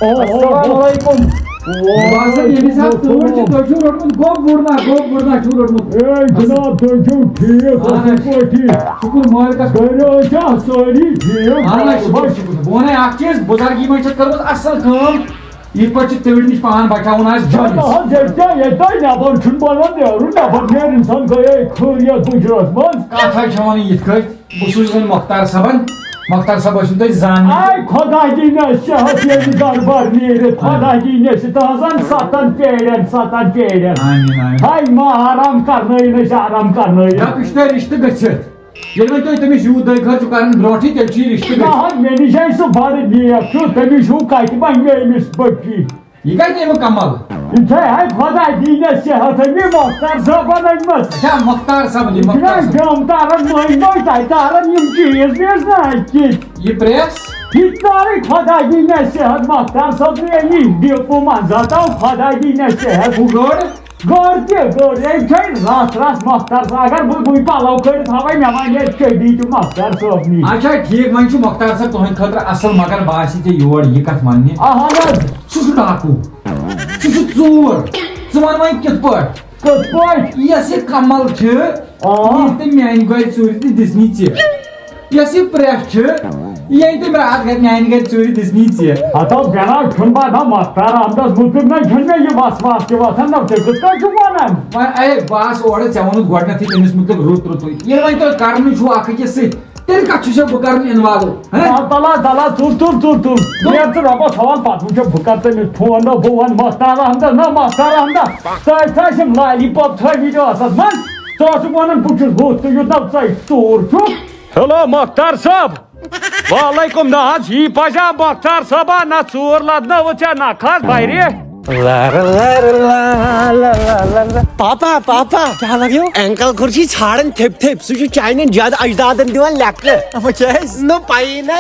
السلام علیکم۔ وعلیکم۔ باسط، ییٚمِس حظ تۭر چھِ، تُہۍ چھِو روٚٹمُت گوٚب وُرنا، گوٚب وُرنا چھِو روٚٹمُت۔ اے جناب، تُہۍ چھِو ٹھیٖک، اَصٕل پٲٹھۍ؟ شُکُر مٲلِکَس۔ گرِ ٲسیا سٲری ٹھیٖک؟ اَہَن حظ، شُکُر، شُکُر۔ بہٕ وَنَے اَکھ چیٖز، بُزرگی منٛز چھِ کٔرمٕژ اَصٕل کٲم۔ یِتھ پٲٹھۍ چھِ تۭرِ نِش پان بچاوُن آسہِ جٲیِز۔ نہ حظ، ییٚلہِ تۄہہِ، ییٚلہِ تۄہہِ نٮ۪بر چھُنہٕ بنان نیرُن، نٮ۪بر نیرِ اِنسان گٔیے خٲریت بُجرس منٛز۔ کَتھ حظ چھِ وَنان یِتھ کٲٹھۍ؟ بہٕ چھُس وۄنۍ مۄختار صٲبن، مۄختار صٲب ٲسِو تۄہہِ زاننٕے۔ آے خۄداے دی مےٚ صحت ییٚلہِ گرٕ بار نیرِتھ، خۄداے دی مےٚ سُہ تُہنٛزن ستن پیرٮ۪ن، ستن پیرٮ۪ن۔ آمیٖن، آمیٖن۔ ہاے ما آرام کرنٲیِن أسۍ، آرام کرنٲیِن۔ دَپ، یہِ چھُ تۄہہِ رِشتہٕ گٔژھِتھ۔ ییٚلہِ وۄنۍ تُہۍ تٔمِس یوٗت دۄیہِ خٲر چھِو کران برونٛٹھٕے، تیٚلہِ چھُ یہِ رِشتہٕ نہ گٔژھِتھ۔ حظ، مےٚ نِش ہے سُہ بڑٕ نیک چھُ، تٔمِس ہیوٗ کتہِ بنہِ مےٚ أمِس بٔچی۔ یہِ کتہِ یِمہٕ کمل؟ یہِ چھے ہے خۄداے دی مےٚ صحت، أمۍ مۄختار صٲبن أنۍمٕژ۔ اچھا، مۄختار صٲبن، یہِ یہِ چھُنہ مۄختار صٲب۔ گام تاران مٔنٛزۍ مٔنٛزۍ، تَتہِ تاران یِم چیٖز ویٖز نہ اَتہِ کِتھ۔ یہِ پرٛیس؟ یہِ تارٕے خۄداے دی مےٚ صحت، مۄختار صٲبنٕے أنۍ یہِ ڈیپو منٛز، ہتاو خۄداے دی مےٚ صحت۔ ہُہ گٔر؟ گٔر تہِ گٔر، أمۍ چھے رژھ رژھ مۄختار صٲب، اگر بہٕ وٕنۍ پلو کٔڑِتھ تھاوے، مےٚ وَنہِ ہے ژےٚ دی تہِ مۄختار صٲبنٕے۔ اچھا، ٹھیٖک، وۄنۍ چھُ مۄختار صٲب تُہنٛدِ خٲطرٕ اصل، مگر بہٕ آسہِ ژےٚ یور یہِ کتھ وننہِ۔ اہن حظ۔ سُہ چھُ ڈاکوٗ۔ سُہ چھُ ژوٗر۔ ژٕ وَن وۄنۍ کِتھ پٲٹھۍ؟ کِتھ پٲٹھۍ؟ یۄس یہِ کمل چھِ، آ۔ یہِ تٔمۍ میانہِ گرِ ژوٗرِ تہِ دِژنٕے ژےٚ۔ یۄس یہِ پرٛیس چھِ، یہِ أنۍ تٔمۍ راتھ گرِ میانہِ گرِ ژوٗرِ دِژنٕے ژےٚ۔ ہتو جناب، چھُنہٕ باسان مۄختار احمدس مُتعلق نہ چھُنہٕ مےٚ یہِ وسواس تہِ وۄتھان، نہ تُہۍ کِتھ پٲٹھۍ چھِو ونان؟ وۄنۍ اے بہٕ آس اورٕ، ژےٚ ووٚنُتھ گۄڈٕنیتھٕے تٔمِس مُتعلق رُت رُتُے۔ ییٚلہِ وۄنۍ تۄہہِ کرنُے چھُو اکھ أکِس سۭتۍ، تیٚلہِ کتھ چھُ ژےٚ بہٕ کرُن involve؟ ہہ؟ آ، تَلہ، تَلہ، تُل، تُل، تُل، تُل۔ تُل۔ نیرٕ ژٕ رۄبَس حوال، پَتہٕ وٕچھو بہٕ کَرٕ تٔمِس فون، نہ، بہٕ وَنہٕ مۄختار احمدَس، نہ، مۄختار احمدہ، تۄہہِ تھٲے چھِم لالی پاپ تھٲومٕتۍ ٲسَس منٛز، ژٕ ٲسٕکھ وَنان، بہٕ چھُس ہُتھ تہٕ یوٗتاہ ژَے ژوٗر چھُکھ۔ ہیلو، مۄختار صٲب۔ وعلیکم، نہ حظ، یی پزا مۄختار صٲبا، نہ ژوٗر لدنٲوٕ ژےٚ نکھس برِ۔ پاپا، پاپا، کیٛاہ لگیو؟ انکل کُر چھُے ژھانڈان تھپۍ تھپۍ، سُہ چھُ چانٮ۪ن جد اجدادن دِوان لیکہٕ۔ اما کیٛازِ؟ نہٕ پَیی نہ۔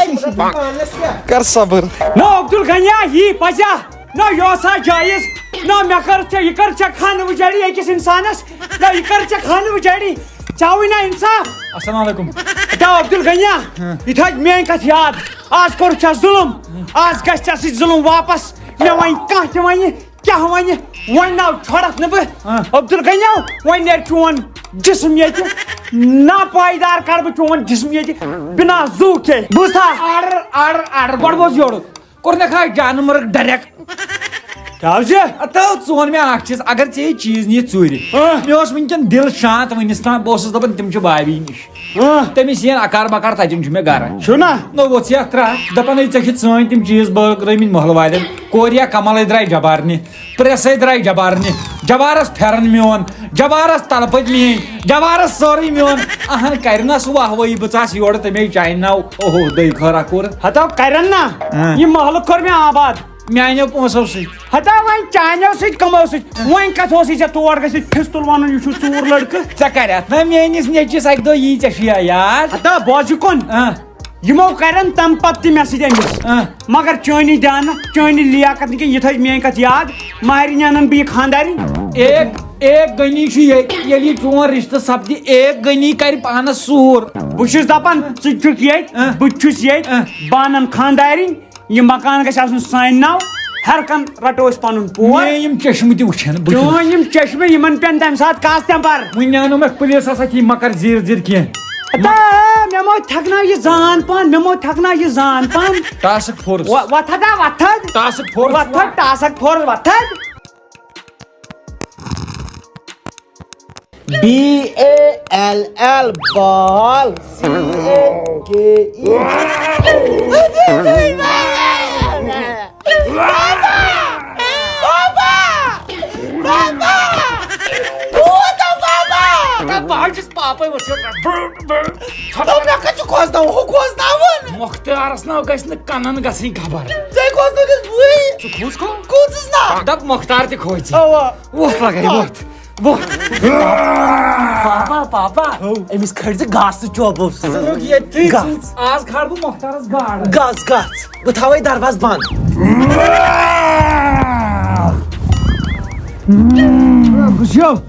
کر صبر۔ نہ عبدالغنیا، یی پزا۔ نہ، یہِ اوسا جٲیز؟ نہ، مےٚ کٔر ژےٚ، یہِ کٔر ژےٚ خانہٕ وٕجٲڑی أکِس اِنسانَس؟ نہ، یہِ کٔر ژےٚ خانہٕ وٕجٲڑی؟ ژےٚ آوٕے نہ اِنصاف؟ السلام علیکم۔ دَپھ عبدالغنیا، ہاں۔ یہِ تھٲے میٛٲنۍ کَتھ یاد۔ آز کوٚر ژےٚ ظُلُم۔ آز گژھِ ژےٚ سۭتۍ ظُلُم واپس۔ مےٚ وَنہِ کانٛہہ تہِ وَنہِ، کیٛاہ وَنہِ؟ وۄنۍ نہ چھۄڑَکھ نہٕ بہٕ۔ ہاں۔ عبدالغنیا، وۄنۍ نیرِ چون جسم ییٚتہِ۔ ناپایدار کَرٕ بہٕ چون جسم ییٚتہِ۔ بِنا زُو کھے۔ بوٗزتھا؟ اَڑ، اَڑ، اَڑ۔ گۄڈٕ بوز یورُک۔ کوٚر مےٚ کھا جانہٕ مرگ ڈایریکٹ۔ کیٛاہ حظ چھِ؟ ہتو، ژٕ وَن مےٚ اکھ چیٖز، اگر ژےٚ یہِ چیٖز نِیہِ ژوٗرِ، ہاں۔ مےٚ اوس وٕنکیٚن دِل شانت وٕنِس تام، بہٕ اوسُس دَپان تِم چھِ بابی نِش۔ ہاں۔ تٔمِس یِیَن اکار بکار، تَتٮ۪ن چھُ مےٚ گرٕ۔ چھُنہ؟ نہ ووٚژھ یَتھ ترٛٹھ، دَپان ہے ژےٚ چھِ ژٲنۍ تِم چیٖز بٲگرٲومٕتۍ محلہٕ والٮ۪ن، کورِ یا کمل ہے درٛاے جبارنہِ۔ پریس ہے درٛاے جبارنہِ، جبارس پھٮ۪رن میون، جبارس تلپٔتۍ میٲنۍ، جبارس سورُے میون۔ اہن کرِ نہ سُہ واہ وٲہی، بہٕ ژاس یورٕ تَمے چانہِ ناو۔ اوہو، دٔے خٲرا کوٚر۔ ہتو کرن نا، ہاں۔ یہِ محلہٕ کوٚر مےٚ آباد۔ میانیو پونٛسو سۭتۍ۔ ہتا وۄنۍ چانیو سۭتۍ کمو سۭتۍ؟ وۄنۍ کتھ اوسُے ژےٚ تور گٔژھِتھ پھِستُل ونُن، یہِ چھُ ژوٗر لڑکہٕ؟ ژےٚ کرٮ۪تھ نا میٲنِس نیٚچوِس اکہِ دۄہ یی، ژےٚ چھُیا یاد؟ ہتا بوز یہِ کُن۔ ہاں۔ یِمو کرن تمہِ پتہٕ تہِ مےٚ سۭتۍ أمِس۔ آ۔ مگر چٲنی دیانت، چٲنی لیاقت نہٕ کینٛہہ، یہِ تھٲے میٲنۍ کتھ یاد، مہرِنۍ انن بہٕ یہِ خانٛدارِنۍ۔ ایک، ایک گنی چھُ ییٚتہِ، ییٚلہِ یہِ چون رشتہٕ سپدِ، ایک گنی کرِ پانس سوٗر۔ بہٕ چھُس دپان، ژٕ تہِ چھُکھ ییٚتہِ، آ۔ بہٕ تہِ چھُس ییٚتہِ، آ۔ بہٕ انن خانٛدارِنۍ، یہِ مکان گژھِ آسُن سانہِ ناو، ہر کانٛہہ رٹو أسۍ پنُن پور۔ مےٚ یِم چشمہٕ تہِ وٕچھن، بہٕ تہِ چٲنۍ یِم چشمہٕ، یِمن پٮ۪ن تمہِ ساتہٕ کس تمبر۔ وٕنہِ انو مےٚ پُلیٖسس اَتھِ مۄکر زیٖر زیٖر کینٛہہ۔ ہتا، مےٚ مہ تھٮ۪کناو یہِ زان پان، مےٚ مہ تھٮ۪کناو یہِ زان پان۔ Task force. و-، وۄتھ ہتا، وۄتھ۔ Task force. وۄتھ، ٹاسک فورس، وۄتھ۔ B A L L ball, C A K E. بابا! بابا! بابا! بابا! بابا! بابا! بابا! بابا! دوٚپ، مےٚ کَتہِ چھُ کھوژناوُن؟ ہُہ کھوژناوُن۔ مۄختارس ناو گژھِ نہٕ کنن گژھٕنۍ خبر۔ ژےٚ کھوژنٲوتھس بٕے۔ ژٕ کھوژکھو؟ کھوٗژُس نا۔ دپ مۄختار تہِ کھوژِ۔ اوا۔ وۄتھ لگے، وۄتھ، وۄتھ۔ پاپا، پاپا، ہو۔ أمِس کھٲلۍ زِ گاسہٕ چوبہٕ۔ ژٕ روٚٹ ییٚتھٕے، گاسہٕ۔ آز کھارٕ بہٕ مۄختارس گاڈ۔ گژھ، گژھ۔ بہٕ تھاوَے دروازٕ بنٛد۔ بہٕ چھُس۔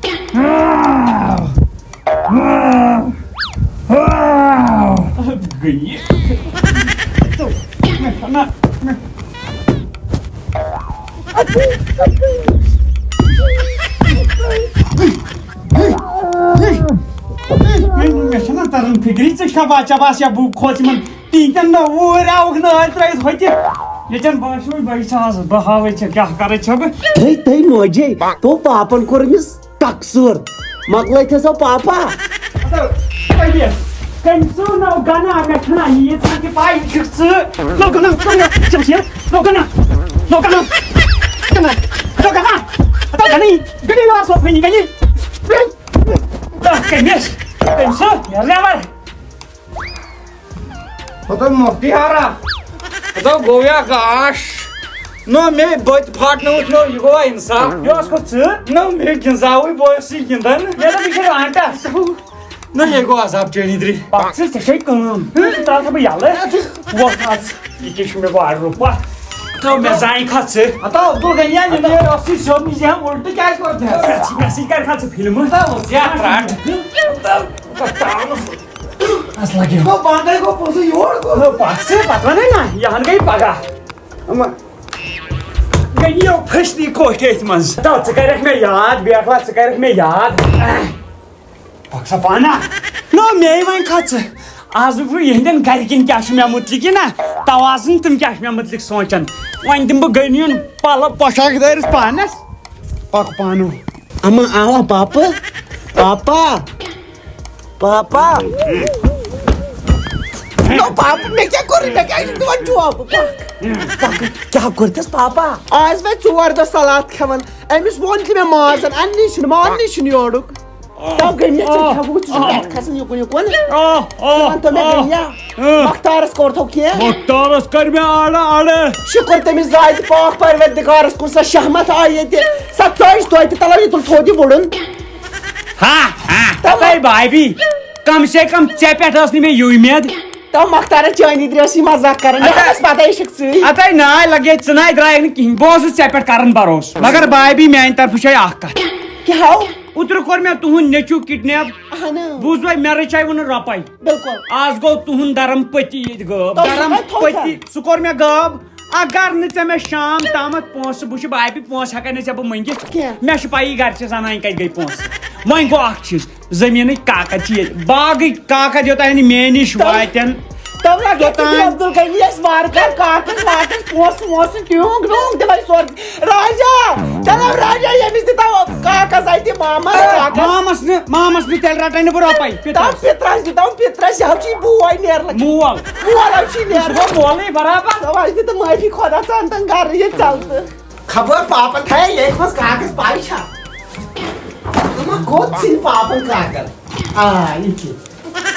مےٚ چھَنہ تَران فِکرِ، ژٕ چھَکھ بچہ بس یا بہٕ کھوژ یِمن ٹیٖنٛگٮ۪ن نہ اوٗرۍ آوُکھ نٲلۍ ترٲوِتھ ہوٚتہِ۔ ییٚتٮ۪ن باسیوٕے بہٕ چھُس آز، بہٕ ہاوَے ژےٚ کیٛاہ کَرٕنۍ چھےٚ بہٕ۔ تٔمۍ، تٔمۍ موجے، تو پاپن کوٚر أمِس ٹکسُر۔ مۄکلٲیِتھ ہسا پاپا۔ مطلب، کٔمِس؟ کٔمۍ سُہ نو گنا مےٚ چھُنہ ییٖژ ہن تہِ پاے، یہِ چھُکھ ژٕ۔ نو گنا، نو گنا، نو گنا، نو گنا، گنا، نو گنا، ہتا گنا، گنا یار سو فنی گنی۔ تہ کٔمِس؟ کٔمۍ سُہ؟ مےٚ ریور۔ ہتو مۄختارا، ہتو گوٚو یا گاش۔ نو مے بٔتۍ پھاٹنٲوٕتھ، نو یہِ گوٚوا انصاف؟ یہِ اوس کھوٚت ژٕ؟ نو مے گِنزاوٕے، بہٕ اوسُے گِنٛدان۔ مےٚ دوٚپ یہِ چھِ رانٛٹس۔ نو یہِ گوٚو عذاب چٲنی درِ۔ پکھ ژٕ، ژےٚ چھے کٲم۔ ژٕ ترٛاو سا بہٕ یَلہٕ۔ وۄتھ از، یہِ کیٛاہ چھُ مےٚ گوٚو آرڈر پتھ؟ تو مےٚ زانہِ کھا ژٕ؟ ہتو عبدالغنی، یہِ نہ اوسُے سیوٚد، یہِ زِ ہم الٹہٕ کیٛازِ کوٚر ژےٚ؟ مےٚ سۭتۍ کر کھا ژٕ فلمہٕ؟ ہتو ژےٚ ترٛٹھ۔ ہتو ترٛاونہٕ۔ اَس لَگیو۔ گوٚو پانَے گوٚو پوٚزُے یور گوٚو۔ گوٚو پَتھ ژٕ، پَتہٕ وَنَے نہ، یہِ ہَن گٔے پَگاہ۔ اَما۔ گٔے یہِ پھٔسنی کوٹھۍ أتھۍ منٛز۔ تو ژٕ کَرٮ۪کھ مےٚ یاد، بیکھلا، ژٕ کَرٮ۪کھ مےٚ یاد۔ پَک سا پانہ۔ نو، مے وۄنۍ کھا ژٕ۔ آز وٕچھ بہٕ یِہِنٛدٮ۪ن گَرِکٮ۪ن کیٛاہ چھُ مےٚ مُتعلِق یہِ نہ توازُن، تِم کیٛاہ چھِ مےٚ مُتعلِق سونٛچان۔ وۄنۍ دِمہٕ بہٕ گٔنیُن پَلو پۄشاک دٲرِتھ پانَس۔ پَک پانہٕ۔ اَما آوا پاپہٕ؟ پاپا۔ پاپا۔ نو پاپا، مےٚ کیٛاہ کوٚر؟ مےٚ کیٛازِ چھُکھ دِوان چوب؟ پکھ۔ پکھ۔ کیٛاہ کوٚرتھَس پاپا؟ آز وٲتۍ ژور دۄہ سلاد کھٮ۪وان۔ أمِس ووٚن تہِ مےٚ مازَن اَننی چھُنہٕ، ماننی چھُنہٕ یورُک۔ تو گٔے مےٚ ژےٚ کیٛاہ گوٚو؟ ژٕ چھُکھ پٮ۪ٹھ کھسان یُکُن یُکُن۔ ژٕ وَن تو مےٚ گٔے یا؟ مۄختارَس کوٚرتھو کینٛہہ؟ مۄختارَس کٔر مےٚ اَڑٕ اَڑٕ۔ شُکُر تٔمِس ذاتِ پاک پروردگارَس کُن، سۄ شہمت آیہِ ییٚتہِ۔ سۄ ژٔج توتہِ تَلو، یہِ تُل تھوٚد یہِ وُڑُن۔ ہا ہا، تَلے بھابھی، کم سے کم ژےٚ پٮ۪ٹھ ٲس نہٕ مےٚ یہِ اُمید۔ تو مۄختارا چٲنی درٛٲسی مذاق کران، مےٚ ٲس پتہ یہِ چھکھ ژٕے۔ اتے ناے لگے، ژٕ ناے درٛایَکھ نہٕ کِہیٖنۍ، بہٕ اوسُس ژےٚ پٮ۪ٹھ کران بھروسہٕ۔ مگر بھابھی، میانہِ طرفہٕ چھے اکھ کتھ۔ کیٛاہ ہو؟ اوترٕ کوٚر مےٚ تُہُنٛد نیٚچوٗ کڈنیپ۔ اہن۔ بوٗزوے، مےٚ رچاے وُنہٕ رۄپے۔ بِلکُل۔ آز گوٚو تُہُنٛد درم پٔتی ییٚتہِ غٲب۔ تۄہہِ چھُو درم تۄہہِ تھوٚو پٔتی۔ کھٮ۪ن؟ سُہ کوٚر مےٚ غٲب۔ اگر نہٕ ژےٚ مےٚ شام تامتھ پونٛسہٕ، بہٕ چھُس بھابھی، پونٛسہٕ ہٮ۪کے نہٕ ژےٚ بہٕ مٔنگِتھ۔ کینٛہہ۔ مےٚ چھِ پَیی گرِ چھِ زنانہِ کتہِ گٔے پونٛسہٕ۔ وۄنۍ گوٚو اکھ چیٖز، زٔمیٖنٕکۍ کاکد چھِ ییٚتہِ، باغٕکۍ کاکد یوٚتام نہٕ مےٚ نِش تَو-، واتن، تَو لگے ژٕ توٚتام۔ عبدالغنی یَس وارٕ کارٕ کاکد واکد پونٛسہٕ وونٛسہٕ ٹیوٗنٛگ ویوٗنٛگ دِمے سورُے۔ راجا، چلو راجا، ییٚمِس دِتو کاکد اَتہِ مامس کاکد۔ مامس نہٕ، مامس نہٕ، تیٚلہِ رٹے نہٕ بہٕ رۄپے۔ تَو پِترس دِتو پِترس، یہِ حظ چھُے بوے نیرلہٕ۔ مول۔ مول حظ چھُے نیرلہٕ۔ گوٚو مولٕے برابر۔ تَو حظ دِتہٕ معٲفی خۄدا ژانتن گرٕ یہِ ژلتہٕ۔ خبر پاپن تھایے ییٚتہِ منٛز کاغذ پاے چھا؟ ژٕ ما گوٚو ژھٕنۍ پاپن کاغذ؟ آ، یہِ چھُ۔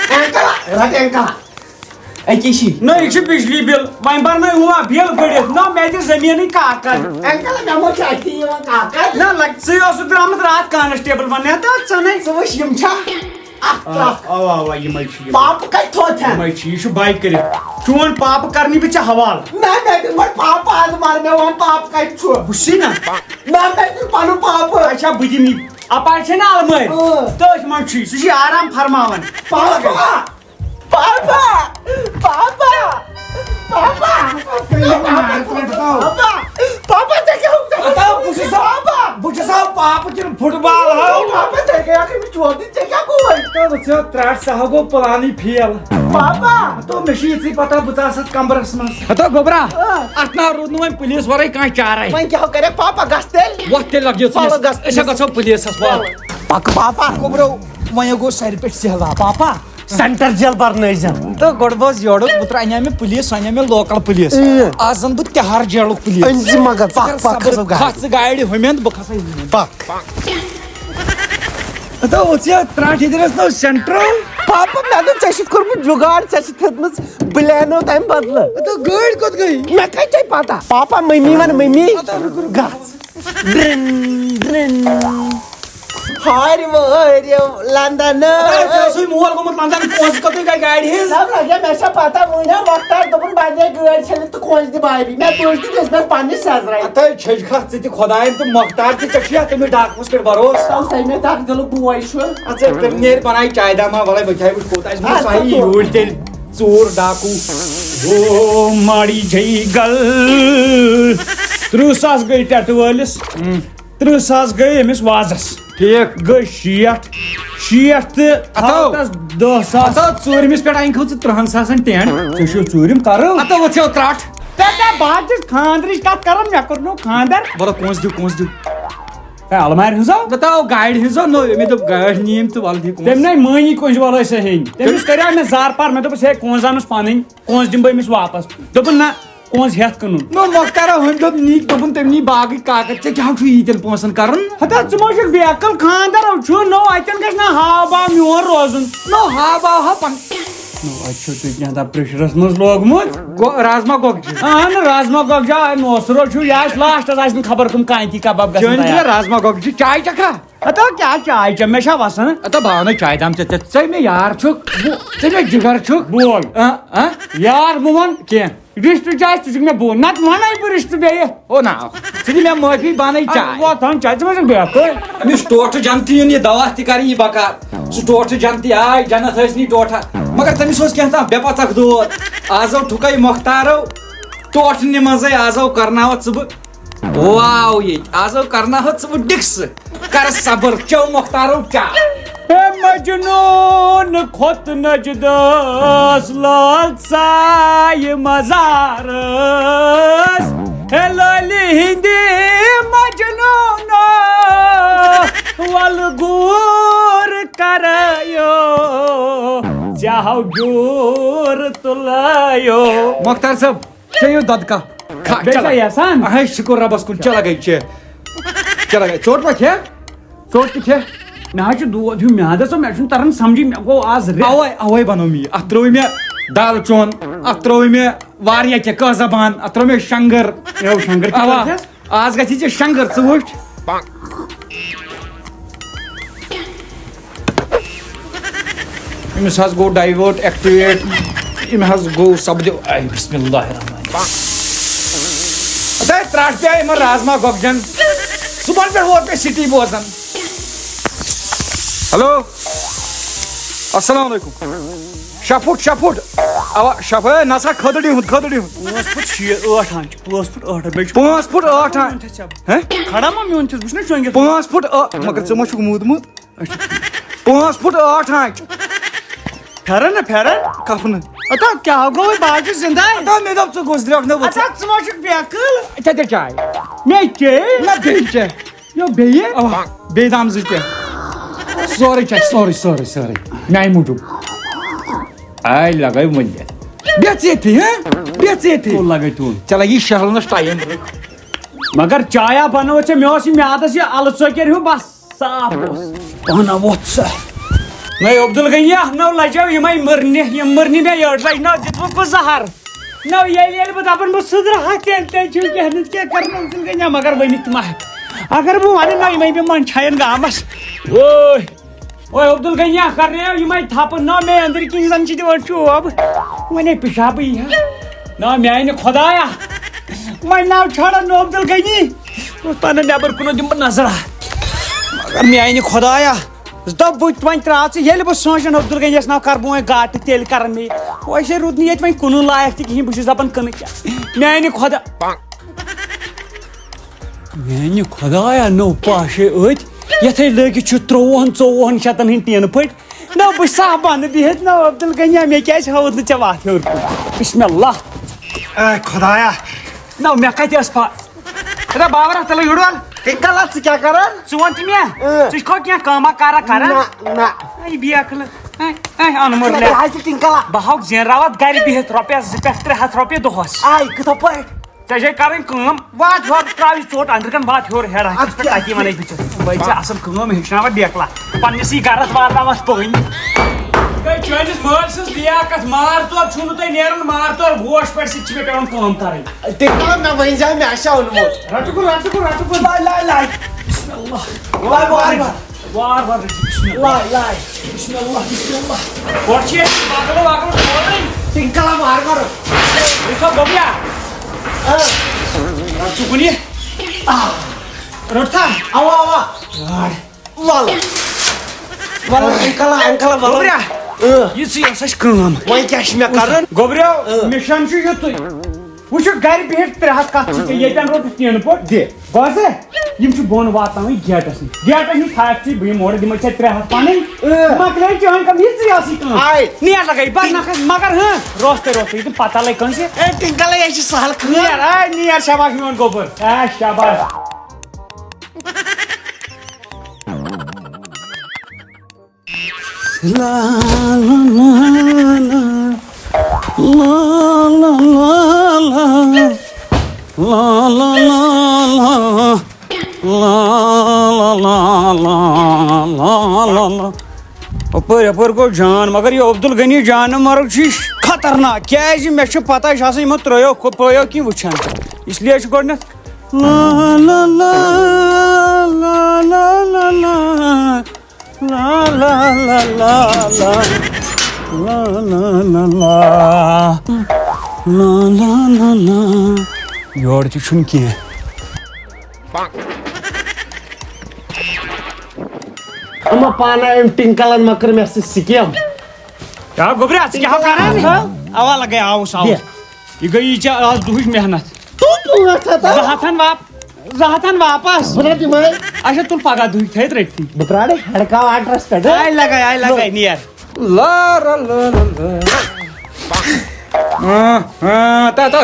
انکل، رٹ انکل۔ أکی چھی۔ نہ، یہِ چھُ بجلی بل۔ وۄنۍ برنٲے ہُہ بل بٔڑِتھ۔ نہ، مےٚ دِ زٔمیٖنٕے کاکد۔ انکل، مےٚ ما چھُ اَتھی یِوان کاکد؟ نہ، لگ-، ژٕے اوسُکھ درٛامُت راتھ کانسٹیبل وننہِ۔ ہتا ژٕ نے۔ ژٕ وٕچھ، یِم چھا؟ اکھ آ، ترٛکھ۔ اوا، اوا، یِمے چھِ یِم۔ پاپہٕ کتہِ تھوٚو تھٮ۪ن؟ یِمے چھِ، یہِ چھُ بایہِ کٔرِتھ۔ چون پاپہٕ کرنی بہٕ ژےٚ حوالہٕ۔ نہ، مےٚ دِن گۄڈٕ پاپہٕ، از مر مےٚ وۄنۍ پاپہٕ کتہِ چھُ۔ بہٕ چھُسٕے نہ۔ نہ، مےٚ دِن پنُن پاپہٕ۔ اچھا، بہٕ دِمہٕ یہِ۔ اپارِ چھے نہ المٲرۍ؟ اۭں۔ تٔتھۍ منٛز چھُے، سُہ چھُے آرام فرماوان۔ پاپا! پاپا! پاپا! پاپا! پاپا! پاپا! ژےٚ کیٛاہ ہوٚو؟ ژےٚ ہتاو، بہٕ چھُس سا، پاپا! بہٕ چھُس سا پاپہٕ کِنہٕ فُٹ بال ہاو؟ پاپا، ژےٚ گٔیاکھ أمِس چوب دِنۍ، ژےٚ کیٛاہ گوٚوے؟ تہٕ وٕچھِو، ترٛٹھ سا ہا گوٚو پلانٕے فیل۔ پاپا! تو مےٚ چھُ یِژٕے پتہ، بہٕ ژاس اتھ کمرس منٛز۔ ہتو گوٚبرا، آ۔ اتھ نا روٗد نہٕ وۄنۍ پُلیٖس ورٲے کانٛہہ چارے۔ وۄنۍ کیٛاہ ہو کرکھ پاپا، گژھ تیٚلہِ۔ وۄتھ تیٚلہِ لگ یہِ پلو ژٕ، گژھ أسۍ ہا پلیٖس۔ گژھو پُلیٖسس وۄتھ۔ پلو۔ پکھ پاپا۔ گوٚبرو، وۄنۍ ہو گوٚو سرِ پٮ۪ٹھ سہلاب۔ پاپا، سینٹر جیل برنٲیزٮ۪ن۔ تہٕ گۄڈٕ بوز یورُک، اوترٕ اَنیٛاو مےٚ پُلیٖس، سُہ اَنیٛاو مےٚ لوکل پُلیٖس۔ اۭں۔ آز زن بہٕ تِہار جیلُک پُلیٖس۔ أنۍ زِ مگر، پکھ، پکھ، کھسو گاڑِ۔ کھس ژٕ گاڑِ ہُمہِ اندٕ، بہٕ کھسے یِمہِ اندٕ۔ پکھ۔ ہتو، وٕچھ یہِ ترٛٹھ ییٚتٮ۪ن ٲس نہ سینٹرل۔ پاپا، مےٚ دوٚپ، ژےٚ چھُتھ کوٚرمُت جُگاڑ، ژےٚ چھُتھ ہیٚتمٕژ بلینو تَمہِ بدلہٕ۔ ہتو، گٲڑۍ کوٚت گٔے؟ مےٚ کَتہِ چھےٚ پتہ؟ پاپا، مٔمی وَن، مٔمی۔ ہتو، رُک، رُک، رُک۔ گژھ۔ ڈرِن، ڈرِن۔ ہارِ وٲرِو لندن۔ ہتو، ژےٚ اوسُے مول گوٚمُت لندن، پونٛسہٕ کوٚتُے گٔے گاڑِ ہِنٛز؟ نہ، لگے، مےٚ چھےٚ پتہ، وٕنۍ ہا مۄختار دوٚپُن، بدلے گٲڑۍ چھٔلِتھ تہٕ کھوژ دِ بھابھی۔ مےٚ تُج تہٕ دِژ مےٚ پننِس سیزرَے۔ ہتو، چھٔج کھا ژٕ تہِ خۄدایَن تہٕ مۄختار تہِ، ژےٚ چھُیا تٔمِس ڈاکوَس پٮ۪ٹھ بروسہٕ؟ تَو سَے مےٚ تَتھ دِلُک بوے چھُ۔ اَدٕ سا، تٔمۍ نیرِ بَنایہِ چایہِ دامہ، وَلَے بہٕ کھٮ۪مہٕ وٕچھ کوٗتاہ آسہِ۔ مےٚ اَدٕ سا سا یہِ تُل۔ یوٗرۍ تیٚلہِ ژوٗر ڈاکوٗ۔ او ماڑی جھے گل۔ تٕرٛہ ساس گٔے ٹٮ۪ٹہٕ وٲلِس، تٕرٛہ ساس گٔے أمِس وازَس۔ ٹھیٖک۔ گٔے شیٹھ۔ شیٹھ تہٕ ہتو۔ تھاو تَس دَہ ساس۔ ہتو، ژوٗرمِس پٮ۪ٹھ اَنہِ کھو ژٕ تٕرٛہَن ساسَن ٹٮ۪نٛٹ۔ ژےٚ چھُو ژوٗرِم کَرُن۔ ہتو، وٕچھو ترٛٹھ۔ تَتہِ بادِچ خانٛدرٕچ کَتھ کَران، مےٚ کوٚر نہٕ خانٛدر۔ وَلہٕ کونٛسہِ دِیِو، کونٛسہِ دِیِو۔ ہے، المارِ ہٕنٛز ہا؟ بہٕ تھاوٕ گاڑِ ہٕنٛز ہا، نٔو، مےٚ دوٚپ گاڑِ نِیِم تہٕ وَلہٕ دِیِو کونٛسہِ۔ تٔمۍ نَے مٲنی کونٛسہِ وَلہٕ أسۍ ہیٚنۍ۔ تٔمِس کٔریٛاو مےٚ زارٕ پار، مےٚ دوٚپُس، ہے، کونٛسہِ زانُس پَنٕنۍ، کونٛسہِ دِمہٕ بہٕ أمِس واپَس۔ دوٚپُن، نہ، کونٛسہِ ہٮ۪تھ کٕنُن۔ نو، مۄختارا ہُمۍ دوٚپ نی، دوٚپُن تٔمۍ نی باغٕکۍ کاکد، ژےٚ کیٛاہ چھُ ییٖتٮ۪ن پونٛسَن کَرُن؟ ہتا، ژٕ ما چھُکھ بے عقل، خانٛدر چھُ نوٚو، اَتٮ۪ن گژھِ نہ ہاو باو میون روزُن۔ نو، ہاو باو ہا پَن-، نو، اَتہِ چھُو تُہۍ کینٛہہ تام پریشرَس منٛز لوگمُت۔ گو-، رازما گۄگجہِ۔ اہن، رازما گۄگجہِ، آ، نوسرو چھُ، یہِ آسہِ لاسٹَس، آسہِ نہٕ خبر کٕم کانتی کباب گژھن چٲنۍ تیار۔ چھےٚ رازما گۄگجہِ، چاے چکھا؟ ہتا، کیٛاہ چاے چےٚ؟ مےٚ چھا وَسان؟ ہتا، بہٕ اَنَے چاے دام ژےٚ، ژےٚ، ژٕ مےٚ یار چھُکھ، بہٕ، ژٕ مےٚ جِگر چھُکھ۔ بول۔ آ، آ؟ یار مہٕ وَن۔ کینٛہہ۔ رِشتہٕ چھِ اَسہِ، ژٕ چھُکھ مےٚ بوے۔ نَتہٕ وَنَے بہٕ رِشتہٕ بیٚیہِ۔ او نا، ژٕ دِ مےٚ معٲفی، بہٕ اَنَے چاے۔ وۄتھ اَن چاے، ژٕ ما چھُکھ بے عقل؟ أمِس ٹوٹھٕ جنتی یُن یہِ دوا تہِ کَرِ یہِ بکار۔ سُہ ٹوٹھٕ جنتی آے، جنت ٲسۍ نہٕ ٹوٹھا۔ مگر تٔمِس اوس کینٛہہ تام بے پَژَکھ دود۔ آز آو ٹھُکَے مۄختارو، ٹوٹھنہِ منٛزَے آز آو کرناوَتھ ژٕ بہٕ۔ واو، ییٚتہِ آز آو کرناوَتھ ژٕ بہٕ ڈِکسہٕ۔ کر صبر، چو مۄختارو چاے۔ ہے مجنون کھوٚت نجدس لال سایہِ مزارس۔ ہے لٲلہِ ہِنٛدِ مجنوٗنو، وَلہٕ گوٗر کرایو، ژےٚ ہاو گیوٗر تُلایو۔ مۄختار صٲب، چیٚیِو دۄدٕ کپ۔ کھا، بیٚیہِ چلو۔ چھا یَسان؟ اہے، شُکُر رۄبَس کُن، چلو گٔے چے۔ چلو گٔے، ژوٚٹ ما کھےٚ؟ ژوٚٹ تہِ کھےٚ۔ مےٚ حظ چھُ دود ہیوٗ میادس، مےٚ چھُنہٕ تران سمجھی، مےٚ گوٚو آز رٮ۪تھ۔ اوے اوے بنوو مےٚ یہِ۔ اتھ ترٲو مےٚ دالہٕ چون، اتھ ترٲو مےٚ واریاہ کینٛہہ، کٲژاہ بان، اتھ ترٲو مےٚ شنگر۔ یو شنگر تہِ اوا۔ کٔرتھس؟ آز گژھی ژےٚ شنگر، ژٕ وٕچھ۔ أمِس حظ گوٚو divert activate، أمۍ حظ گوٚو سپدیو۔ اے بسم اللہ الرحمن الرحیم۔ اَدٕ ترٛٹھ پیٚیہِ یِمن رازما گۄگجن، صُبحن پٮ۪ٹھ ووت مےٚ سِٹی بوزان۔ ہیلو، السلام علیکم۔ شےٚ فُٹ، شےٚ فُٹ۔ اوا، شےٚ فُٹ، ہے، نسا کھٔدٕڑی ہُنٛد، کھٔدٕڑی ہُنٛد۔ پانٛژھ فُٹ شیٹھ، ٲٹھ آنچہِ، پانٛژھ فُٹ ٲٹھ آنچہِ، بیٚیہِ چھُ پانٛژھ فُٹ ٲٹھ آنچہِ۔ میون تہِ چھَب۔ ہے؟ کھڑا ما میون چھُس، وٕچھ نا شۄنٛگِتھ۔ پانٛژھ فُٹ ٲ-، مگر ژٕ ما چھُکھ موٗدمُت؟ پانٛژھ فُٹ ٲٹھ آنچہِ۔ پھٮ۪رن نا پھٮ۪رن؟ کفنہٕ۔ اَتا کیٛاہ گوٚو، بہٕ حظ چھُس زِندَے۔ اَتا مےٚ دوٚپ ژٕ گوٚژھ درٛوٚکھ نہٕ وٕژھِ۔ اَتا ژٕ ما چھُکھ بیقٕل؟ ژےٚ تہِ چاے۔ مےٚ چے؟ نہ بیٚیہِ چاے۔ یو بیٚیہِ؟ اوا، بیٚیہِ دام زٕ کینٛہہ۔ سورُے چاے، سورُے، سورُے، سورُے۔ میٛانہِ موٗجوٗب۔ آے لگٲے وۄنۍ۔ بیٚہہ ژٕ ییٚتھی، ہہ؟ بیٚہہ ژٕ ییٚتھی۔ تُل لگٲے تُل۔ ژےٚ لگی شہلنس ٹایم۔ مگر چایا بنٲو ژےٚ، مےٚ اوس یہِ میادس یہِ الہٕ ژۄکیر ہیوٗ بس۔ صاف اوس۔ پانہ ووٚتھ سا۔ نَے عبدالغنیہ، نو لجاو یِمے مٕرنہِ، یِم مٕرنہِ مےٚ یٔڈ لجہِ، نو دیُتمُت بہٕ زہر۔ نو ییٚلہِ، ییٚلہِ بہٕ دَپان بہٕ سُدرٕ ہا، تیٚلہِ، تیٚلہِ چھُ کینٛہہ نَتہٕ کینٛہہ کرُن عبدالغنیہ، مگر ؤنِتھ تہِ ما ہٮ۪کہٕ۔ اگر بہٕ وَنہٕ نو یِمے مےٚ منٛد چھاین گامس۔ وٲے، وٲے عبدالغنیہ، کرنایو یِمے تھپہٕ، نو مےٚ أنٛدٕرۍ کِنۍ زن چھِ دِوان چوب۔ وۄنۍ ہے پِشابٕے یی ہا۔ نو میانہِ خۄدایا، وۄنۍ نو چھۄڑن نو عبدالغنی۔ اوس پنُن نٮ۪بر کُن دِمہٕ بہٕ نظرا۔ مگر میانہِ خۄدایا، دوٚپ بہٕ وۄنۍ ترٛاو ژٕ، ییٚلہِ بہٕ سونٛچن عبدالغنیَس ناو کرٕ بہٕ وۄنۍ گاٹہٕ، تیٚلہِ کرن مےٚ۔ وۄنۍ روٗد نہٕ ییٚتہِ وۄنۍ کُنُے لایق تہِ کِہیٖنۍ، بہٕ چھُس دپان کٕنہٕ کیٛاہ۔ میانہِ خۄدا، میانہِ خۄدایا، نو پاشے أتھۍ، یتھے لٲگِتھ چھُ ترٛۆوُہن ژۆوُہن شتن ہٕنٛدۍ ٹیٖنہٕ پٔٹۍ۔ نہ، بہٕ چھُس بنہٕ بِہِتھ، نہ عبدالغنی، مےٚ کیٛازِ ہٲوٕتھ نہٕ ژےٚ وَتھ ہیوٚر کُن؟ بسم اللہ۔ اے خۄدایا۔ نہ، مےٚ کَتہِ ٲس پَے؟ ہے، بابر، تیٚلہِ یورٕ وَل۔ ٹِنکلا، ژٕ کیٛاہ کران؟ ژٕ وَن تہٕ مےٚ، اۭں۔ ژٕ چھُکھا کینٛہہ کٲمہ کارا کران؟ نہ، نہ۔ اے بیکھلہٕ، اے، اے، اَن مُرلے۔ یہِ حظ چھِ ٹِنکلا۔ بہٕ ہاوکھ زینراوتھ گرِ بِہِتھ رۄپیَس زٕ پٮ۪ٹھ ترٛےٚ ہَتھ رۄپیہِ دۄہَس۔ آے، کِتھٕ پٲٹھۍ؟ ژےٚ چھے کرٕنۍ کٲم، وات یورٕ ترٛاو یہِ ژوٚٹ أنٛدرٕ کَن، وات ہیوٚر ہیٚرٕ اَتھ اَدٕ پٮ۪ٹھ کیٛاہ؟ تَتی وَنے بہٕ ژےٚ۔ بہٕ چھِ اَصٕل کٲم ہیٚچھناوان بیکلا، پنٛنِسٕے گَرَس واتناوَتھ پٔنۍ۔ تۄہہِ چٲنِس مٲلۍ سٕنٛز لیاقت، مار ژور چھُو نہٕ تۄہہِ نیران، مار ژور گوش پٮ۪ٹھ سۭتۍ چھِ مےٚ پٮ۪وان کٲم کَرٕنۍ۔ تِم کَرَن مےٚ ؤنۍ زیو، مےٚ آسہِ اوٚنمُت۔ رَٹہٕ کُن، رَٹہٕ کُن، رَٹہٕ کُن۔ لَے، لَے، لَے۔ بسم اللہ۔ لَے، وارٕ، وارٕ۔ وارٕ وارٕ رٔٹِو، بسم اللہ۔ لَے، لَے۔ بسم اللہ، بسم اللہ۔ گۄڈٕ چھِ ییٚتہِ بغلہٕ وغلہٕ کھولٕنۍ۔ تِم کَلَم وارٕ وارٕ۔ یہِ چھا گۄبیا؟ آ۔ رَٹ ژٕ کُنہِ۔ آ۔ رٔٹ تھا؟ اَوا، اَوا۔ وارٕ۔ وَلہٕ۔ وَلہٕ، اَنکَلا، اَنکَلا، وَلہٕ۔ گۄبریا۔ اۭں۔ یہِ ژٕ، یہِ ہسا چھِ کٲم۔ وۄنۍ کیٛاہ چھِ مےٚ کَرُن؟ گۄبریو، اۭں۔ مِشن چھُ یُتُے۔ وٕچھِو، گرِ بِہِتھ ترٛےٚ ہَتھ کَتھ چھِ ژےٚ، ییٚتٮ۪ن روٚٹُتھ ٹیٖنہٕ پوٚٹ، دِ۔ بوزے؟ یِم چھِ بۄن واتناوٕنۍ گیٹَس نِش۔ گیٹَس نِش تھایَکھ ژٕے، بہٕ یِمہٕ اورٕ، دِمَے ژےٚ ترٛےٚ ہَتھ پَنٕنۍ۔ اۭں۔ مۄکلے چٲنۍ کٲم، یہِ ژٕے آسٕے کٲم۔ آے۔ نیر لَگے، بَس نہ کھَس، مگر ہاں، روستَے روستَے، یہِ تہِ پَتہ لَگہِ کٲنٛسہِ۔ اے، ٹِنکَلَے، یہِ چھِ سہل کٲم۔ نیر، اے، نیر، شاباش میون گوٚبُر۔ اے، شاباش۔ لا لا لا لا۔ لا لا لا لا۔ لا لا لا لا۔ لا لا لا لا۔ لا لا لا۔ اپٲرۍ، اپٲرۍ گوٚو جان، مگر یہِ عبدالغنی جانہٕ مرگ چھُ، یہِ چھُ خطرناک، کیٛازِ مےٚ چھُ پتہ یہِ چھُ آسان یِمو ترٛٲیو، پٲیو کِنہٕ وٕچھان۔ اس لیے چھُ گۄڈٕنٮ۪تھ لا لا لا لا لا لا لا۔ لا لا لا لا لا۔ لا لا لا لا۔ لا لا لا لا۔ یورٕ تہِ چھُنہٕ کینٛہہ۔ اما پانا أمۍ ٹِنکلن ما کٔر مےٚ سۭتۍ سِکیم؟ کیٛاہ گوٚبریا، ژٕ کیٛاہ کران؟ اوا لگے، آوُس، آوُس۔ بیٚہہ۔ یہِ گٔے یہِ ژےٚ آز دُہٕچ محنت۔ تو پانٛژھ ہَتھ ہا؟ زٕ ہَتھ ہن واپ-، زٕ ہَتھ ہن واپس۔ بہٕ رٹہٕ یِمے۔ اچھا، تُل پگاہ دُہٕچ تھٲیِتھ رٔٹتھٕے۔ بہٕ پرٛارے ہڑکا واٹرس پٮ۪ٹھ۔ آے لگے، آے لگے، نیر۔ لا را لا را لا۔ ہاں، ہاں، تا، تا۔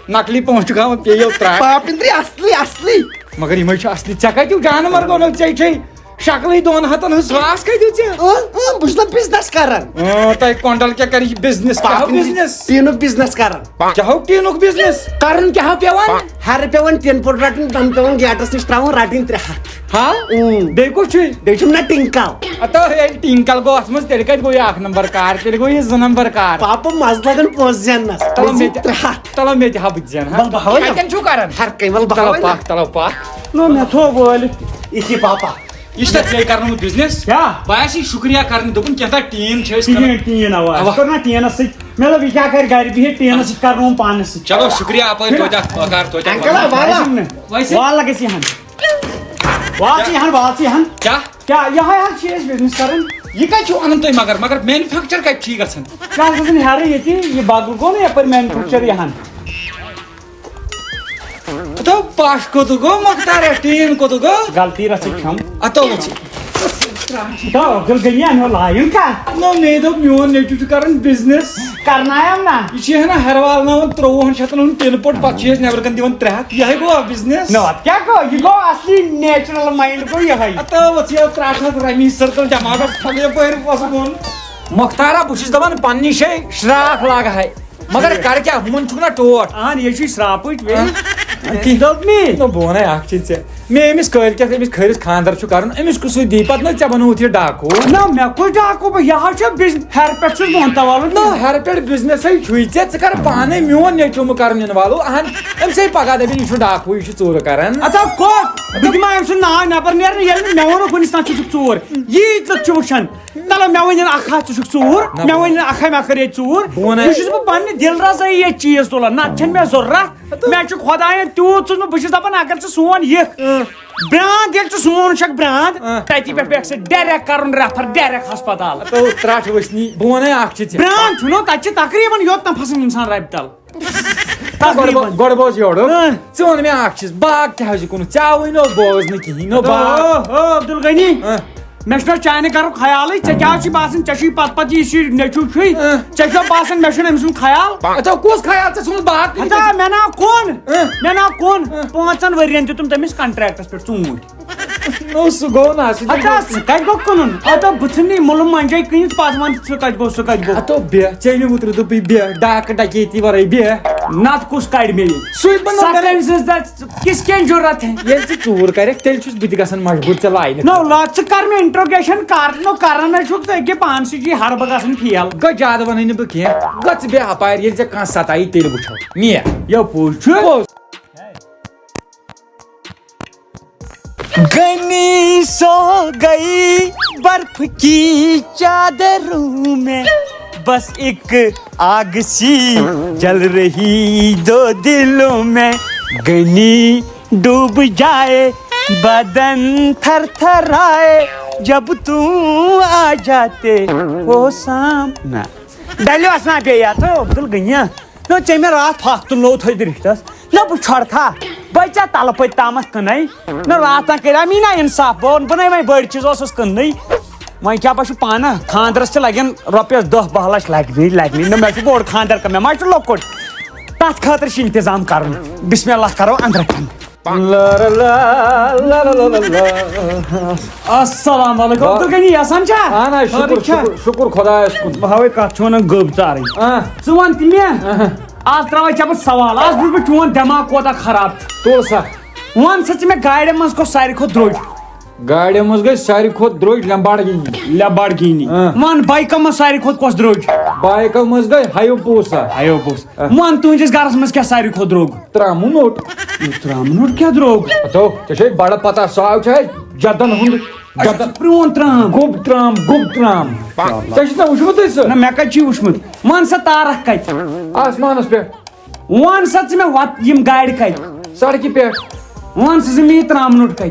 نقلی پونٛسہٕ چھُکھ ہاوان، پیٚیو ترٛٹھ۔ پاپِندری اصلی، اصلی۔ مگر یِمے چھِ اصلی۔ ژےٚ کتہِ جانور گوٚو نہٕ ژےٚ چھے؟ شکلٕے دۄن ہتن ہٕنٛز ساس کتہِ دِژ ژےٚ؟ اۭں، اۭں، بہٕ چھُس نہ بزنس کران۔ اۭں، تۄہہِ کۄنڈل کیٛاہ کرِ یہِ بزنس؟ کیٛاہ ہو پاپہٕ بزنس؟ ٹیٖنُک بزنس کران۔ کیٛاہ ہو ٹیٖنُک بزنس؟ کرُن کیٛاہ ہو پیوان؟ ہرٕ پیوان ٹیٖن پھوٚٹ رٹُن، تَنہٕ پیوان گیٹس نِش ترٛاوُن، رٹٕنۍ ترٛےٚ ہتھ۔ ہا؟ اۭں۔ بیٚیہِ کُس چھُے؟ بیٚیہِ چھُم نہ ٹِنکل۔ ہتو ییٚلہِ ٹِنکل گوٚو اتھ منٛز، تیٚلہِ کتہِ گوٚو یہِ اکھ نمبر کار؟ تیٚلہِ گوٚو یہِ زٕ نمبر کار۔ پاپہٕ مزٕ لگان پونٛسہٕ زیننس۔ تلو مےٚ تہِ، ترٛےٚ ہتھ۔ تلو مےٚ تہِ ہا بہٕ تہِ زینہٕ، ہا؟ ول بہٕ ہاوے نا۔ کتٮ۪ن چھُو کران؟ ہر کٔمۍ، ول بہٕ تلو ہاوے نا۔ پکھ، تلو پکھ۔ نو مےٚ تھوو وٲلِتھ۔ یہِ چھِ پاپا۔ یہِ چھا ژےٚ کرنومُت بزنس؟ کیٛاہ؟ بہٕ آسہٕ یہِ شُکریہ کرنہِ، دوٚپُن کینٛہہ تام ٹیٖن چھِ أسۍ کران۔ ٹیٖن، اوا، اَسہِ اَوا۔ کوٚر نا ٹیٖنَس سۭتۍ۔ مےٚ دوٚپ، یہِ کیٛاہ کرِ گرِ بِہِتھ، ٹیٖنَس سۭتۍ کرنووُم پانَس سۭتۍ۔ چلو، شُکریہ اَپٲرۍ، توتہِ اَکھ پَکار، توتہِ اَکھ انکل، پَکار۔ والا۔ ویسے؟ والا گژھِ یہِ ہن۔ وال ژٕ یہِ ہن، وال ژٕ یہِ ہن۔ کیٛاہ؟ کیٛاہ، یِہوٚے حظ چھِ أسۍ بزنس کران۔ یہِ کَتہِ چھُو اَنان تُہۍ مگر؟ مگر مینوفیکچر کَتہِ چھُ یہِ گژھان؟ یہِ حظ گژھان ہیرٕ ییٚتی، یہِ بغل گوٚو نا یَپٲرۍ مینوفیکچر یہِ ہن۔ تو پاش کوٚت گوٚو مۄختارا، ٹیٖن کوٚت گوٚو؟ غلطی رژھٕے چھم۔ اتو وٕچھ۔ تو عبدالغنی انو لایُن کا؟ نو مے دوٚپ میون نیٚچو چھُ کران بزنس۔ کرنایم نا۔ یہِ چھِ ہنا ہروالناوان ترٛۆوُہن شتن ہُنٛد ٹِن پوٚٹ، پتہٕ چھِ أسۍ نٮ۪برٕ کَنہِ دِوان ترٛےٚ ہتھ۔ یِہوٚے گوٚو بزنس؟ نہ، اتھ کیٛاہ گوٚو؟ یہِ گوٚو اصلی نیچرل مایِنڈ گوٚو یِہوٚے۔ اتو وٕچھ یہِ ترٛٹھ ہتھ رمی سرکل دٮ۪ماغس پھۄلہِ یپٲرۍ اوس بۄن۔ مۄختارا، بہٕ چھُس دپان پننہِ جایہِ شراکھ لاگہٕ ہاے۔ مگر کر کیٛاہ؟ ہُمن چھُکھ نا ٹوٹھ؟ اہن، یہِ چھُے شراپٕچ بیٚیہِ۔ آ۔ تٔمۍ دوٚپ مےٚ۔ نہ، بہٕ وَنَے اکھ چیٖز ژےٚ۔ مےٚ أمِس کٲلۍ کٮ۪تھ، أمِس کھٔرِس خانٛدر چھُ کَرُن، أمِس کُسٕے دی پتہٕ نہ ژےٚ بنووُتھ یہِ ڈاکوٗ۔ نہ، مےٚ کُس ڈاکوٗ؟ بہٕ، یہِ حظ چھُ بِز-، ہیرٕ پٮ۪ٹھ چھُس بہٕ تَوَلُن۔ نہ، ہیرٕ پٮ۪ٹھ بِزنِسٕے چھُے ژےٚ، ژٕ کر پانَے میون نیٚچوٗ مہٕ کَرُن اِنوالو۔ اہن، أمِس ہے پگاہ دَپہِ، یہِ چھُ ڈاکوٗ، یہِ چھُ ژوٗرٕ کران۔ اَتھ ہا کوٚت؟ بہٕ دِمہٕ أمۍ سُنٛد ناو نٮ۪بر نیرنہٕ، ییٚلہِ نہٕ مےٚ ووٚنُکھ وُنِس تام ژٕ چھُکھ ژوٗر۔ ییٖتۍ لُکھ چھِ وٕچھان۔ تَلہٕ مےٚ وَنہِ نہٕ اَکھ ہَتھ ژٕ چھُکھ ژوٗر، نہ، مےٚ وَنہِ نہٕ اَکھ ہَتھ مےٚ کَرے ژوٗر۔ بہٕ وَنَے۔ بہٕ چھُس بہٕ پنٛنہِ دِل رضٲیی یہِ چیٖز تُلان، نَتہٕ چھَنہٕ مےٚ ضوٚرَتھ۔ مےٚ چھُ خۄدایَن تیوٗت سوٗزمُت، بہٕ چھُس دَپان اگر ژٕ سون یِکھ، اۭں۔ برٛانٛد ییٚلہِ ژٕ سون چھَکھ برٛانٛد، اۭں۔ تَتی پٮ۪ٹھ پیٚکھ ژٕ ڈایریکٹ کَرُن ریفر ڈایریکٹ ہسپتال۔ تو ترٛٹھ وٕچھنی، بہٕ وَنَے اَکھ چیٖز ژےٚ۔ برٛانٛد چھُنہٕ، تَتہِ چھِ تقریٖباً یوٚت تام پھَسان اِنسان رَبہِ تَل۔ گۄڈٕ بو-، تقریٖباً۔ گۄڈٕ بوز یورٕ۔ اۭں۔ ژٕ وَن مےٚ اَکھ چیٖز، باغ کیٛاہ حظ چھُ کُنُتھ؟ ژےٚ آوٕے نہٕ اوس بوز نہٕ کِہیٖنۍ، نو باغ۔ او، او، عبدالغنی۔ اۭں۔ مےٚ چھُنہ چانہِ گرُک خیالٕے، ژےٚ کیٛاہ چھُے باسان؟ ژےٚ چھُے پتہٕ پتہٕ یُس یہِ نیٚچوٗ چھُے، اۭں۔ ژےٚ چھُ باسان مےٚ چھُنہٕ أمۍ سُنٛد خیال؟ اچھا، کُس خیال؟ ژےٚ ژھُنُس باغ کٕنِتھ؟ ہتا، مےٚ نا کُن، اۭں۔ مےٚ نا کُن۔ اۭں۔ پانٛژن ؤرین دیُتُم تٔمِس کنٹریکٹس پٮ۪ٹھ ژوٗنٛٹھۍ۔ نو، سُہ گوٚو نا، سُہ تہِ ہتا، گوٚو۔ سُہ کتہِ گوٚو کٕنُن؟ ہتا، بہٕ ژھٕنہٕ یہِ مُلہٕ منجے کٕنِتھ، پتہٕ ون ژٕ کتہِ گوٚو، سُہ کتہِ گوٚو؟ ہتو بیٚہہ، ژےٚ مےٚ وُترٕ دوٚپُے بیٚہہ، ڈاکہٕ ڈکیتی ورٲے بیٚہہ۔ نتہٕ کُس کڑِ مےٚ یہِ؟ سُے بنوو ستھ مےٚ۔ أمۍ سٕنٛز دَ-، کِس کینٛہہ جُرت ہے؟ ییٚلہِ ژٕ ژوٗر کرکھ، تیٚلہِ چھُس بہٕ تہِ گژھان مجبوٗر ژےٚ لاینہٕ۔ نو، لا، ژٕ کر مےٚ انٹروگیشن کر، نو، کران ہے چھُکھ ژٕ أکیاہ پانسٕے جی ہر بہٕ گژھان فیل۔ گوٚو زیادٕ وَنٕے نہٕ بہٕ کینٛہہ، گژھ ژٕ بیٚہہ اپارِ، ییٚلہِ ژےٚ کانٛہہ ستایی تیٚلہِ وٕچھو۔ نیر۔ یو پوٚز چھُ۔ پوٚز۔ غنی سو گئی برف کی چادروں میں، بس ایک آگ سی جل رہی دو دلوں میں۔ غنی ڈوب جائے بدن تھر تھرائے، جب تم آ جاتے ہو سامنے۔ ڈلو اسنا بیٚیہِ یتھ عبدالغنی۔ نہ ژےٚ مےٚ راتھ پھکھ تُلنوو تھٔج رِشتس۔ نہ بہٕ چھۄڑٕ تھا۔ بہٕ ژےٚ تلہٕ پٔتۍ تامتھ کٕنَے۔ نہ راتھ تام کریٛاو مےٚ نا انصاف۔ بہٕ وَنہٕ، بہٕ نے وۄنۍ بٔڑۍ چیٖز اوسُس کٕننٕے۔ وۄنۍ کیٛاہ پَتہٕ چھُ پانہٕ خانٛدرس تہِ لگن رۄپیس دَہ باہ لَچھ لگنٕے لگنٕے۔ نہ مےٚ چھُ بوٚڑ خانٛدر کَرُن، مےٚ ما چھُ لۄکُٹ۔ تَتھ خٲطرٕ چھُ انتظام کَرُن۔ بسم اللہ کرو أنٛدرٕ کَنہِ۔ السلام علیکم۔ وا-، عبدالغنی، یسان چھا؟ اہن حظ، شکر، خٲرٕے چھا؟ شکر، شکر خدایس کُن۔ بہٕ ہاوے کتھ چھِ ونان گٔب ژارٕنۍ۔ آ۔ ژٕ ون تہِ مےٚ، آ۔ آز تراوے ژےٚ بہٕ سوال، آز وٕچھ بہٕ چون دٮ۪ماغ کوتاہ خراب چھُ۔ تُل سا۔ ون سا ژٕ مےٚ گاڑٮ۪ن منٛز کۄس ساروی کھۄتہٕ درٛوج؟ گاڑٮ۪ن منٛز گٔے ساروی کھۄتہٕ درٛوج لیمبارگینی۔ لیمبارگینی۔ آ۔ ون بایکن منٛز ساروی کھۄتہٕ کۄس درٛوج؟ بایکن منٛز گٔے ہیوپوسا۔ ہیوپوسا۔ آ۔ ون تُہنٛدِس گرس منٛز کیٛاہ ساروی کھۄتہٕ درٛوگ؟ ترٛامہٕ نوٚٹ۔ یہِ ترٛامہٕ نوٚٹ کیٛاہ درٛوگ؟ ہتو، ژےٚ چھے بڑٕ پتہ، سُہ آو چھے جدن ہُنٛد، اچھا، جدن۔ سُہ پرٛون ترٛام۔ گوٚب ترٛام، گوٚب ترٛام۔ کیٛاہ ژےٚ چھُتھ نہ وُچھمُتٕے سُہ؟ نہ، مےٚ کتہِ چھُے وُچھمُت؟ وَن سا تارکھ کتہِ؟ آسمانس پٮ۪ٹھ۔ وَن سا ژٕ مےٚ وَت-، یِم گاڑِ کتہِ؟ سڑکہِ پٮ۪ٹھ۔ وَن سا ژٕ مےٚ یہِ ترٛامہٕ نوٚٹ کتہِ؟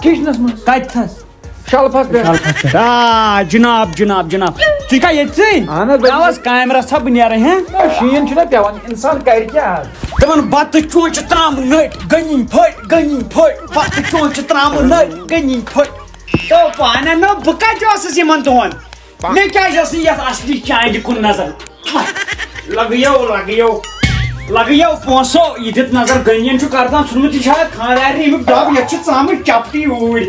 کچنس منٛز۔ کتہِ تھس؟ شلفس پٮ۪ٹھ۔ شلفس پٮ۪ٹھ۔ آ، جناب، جناب، جناب۔ ژٕ چھُکھا ییٚتھٕے؟ اہن حظ، بہٕ مےٚ اوس کامہِ رژھا، بہٕ نیرٕ، ہہ؟ نہ، شیٖن چھُنہ پٮ۪وان، انسان کرِ کیٛاہ آز؟ دپان بتہٕ چونچہِ ترٛامہٕ نٔٹۍ، غنی پھٔٹۍ، غنی پھٔٹۍ۔ بتہٕ چونچہِ ترٛامہٕ نٔٹۍ، غنی پھٔٹۍ۔ تو پانہ نہ، بہٕ کتہِ اوسُس یِمن دۄہن؟ مےٚ کیٛازِ ٲس نہٕ یتھ اصلی چانٛدِ کُن نظر؟ لگیو، لگیو۔ لگہٕ یو پونٛسو، یہِ دِتھ نظر، غنیَن چھُ کردان ژھُنمُت، یہِ چھا خانٛدارنہِ اَمیُک ڈب؟ یَتھ چھِ ژامٕتۍ چپٹی اوٗرۍ۔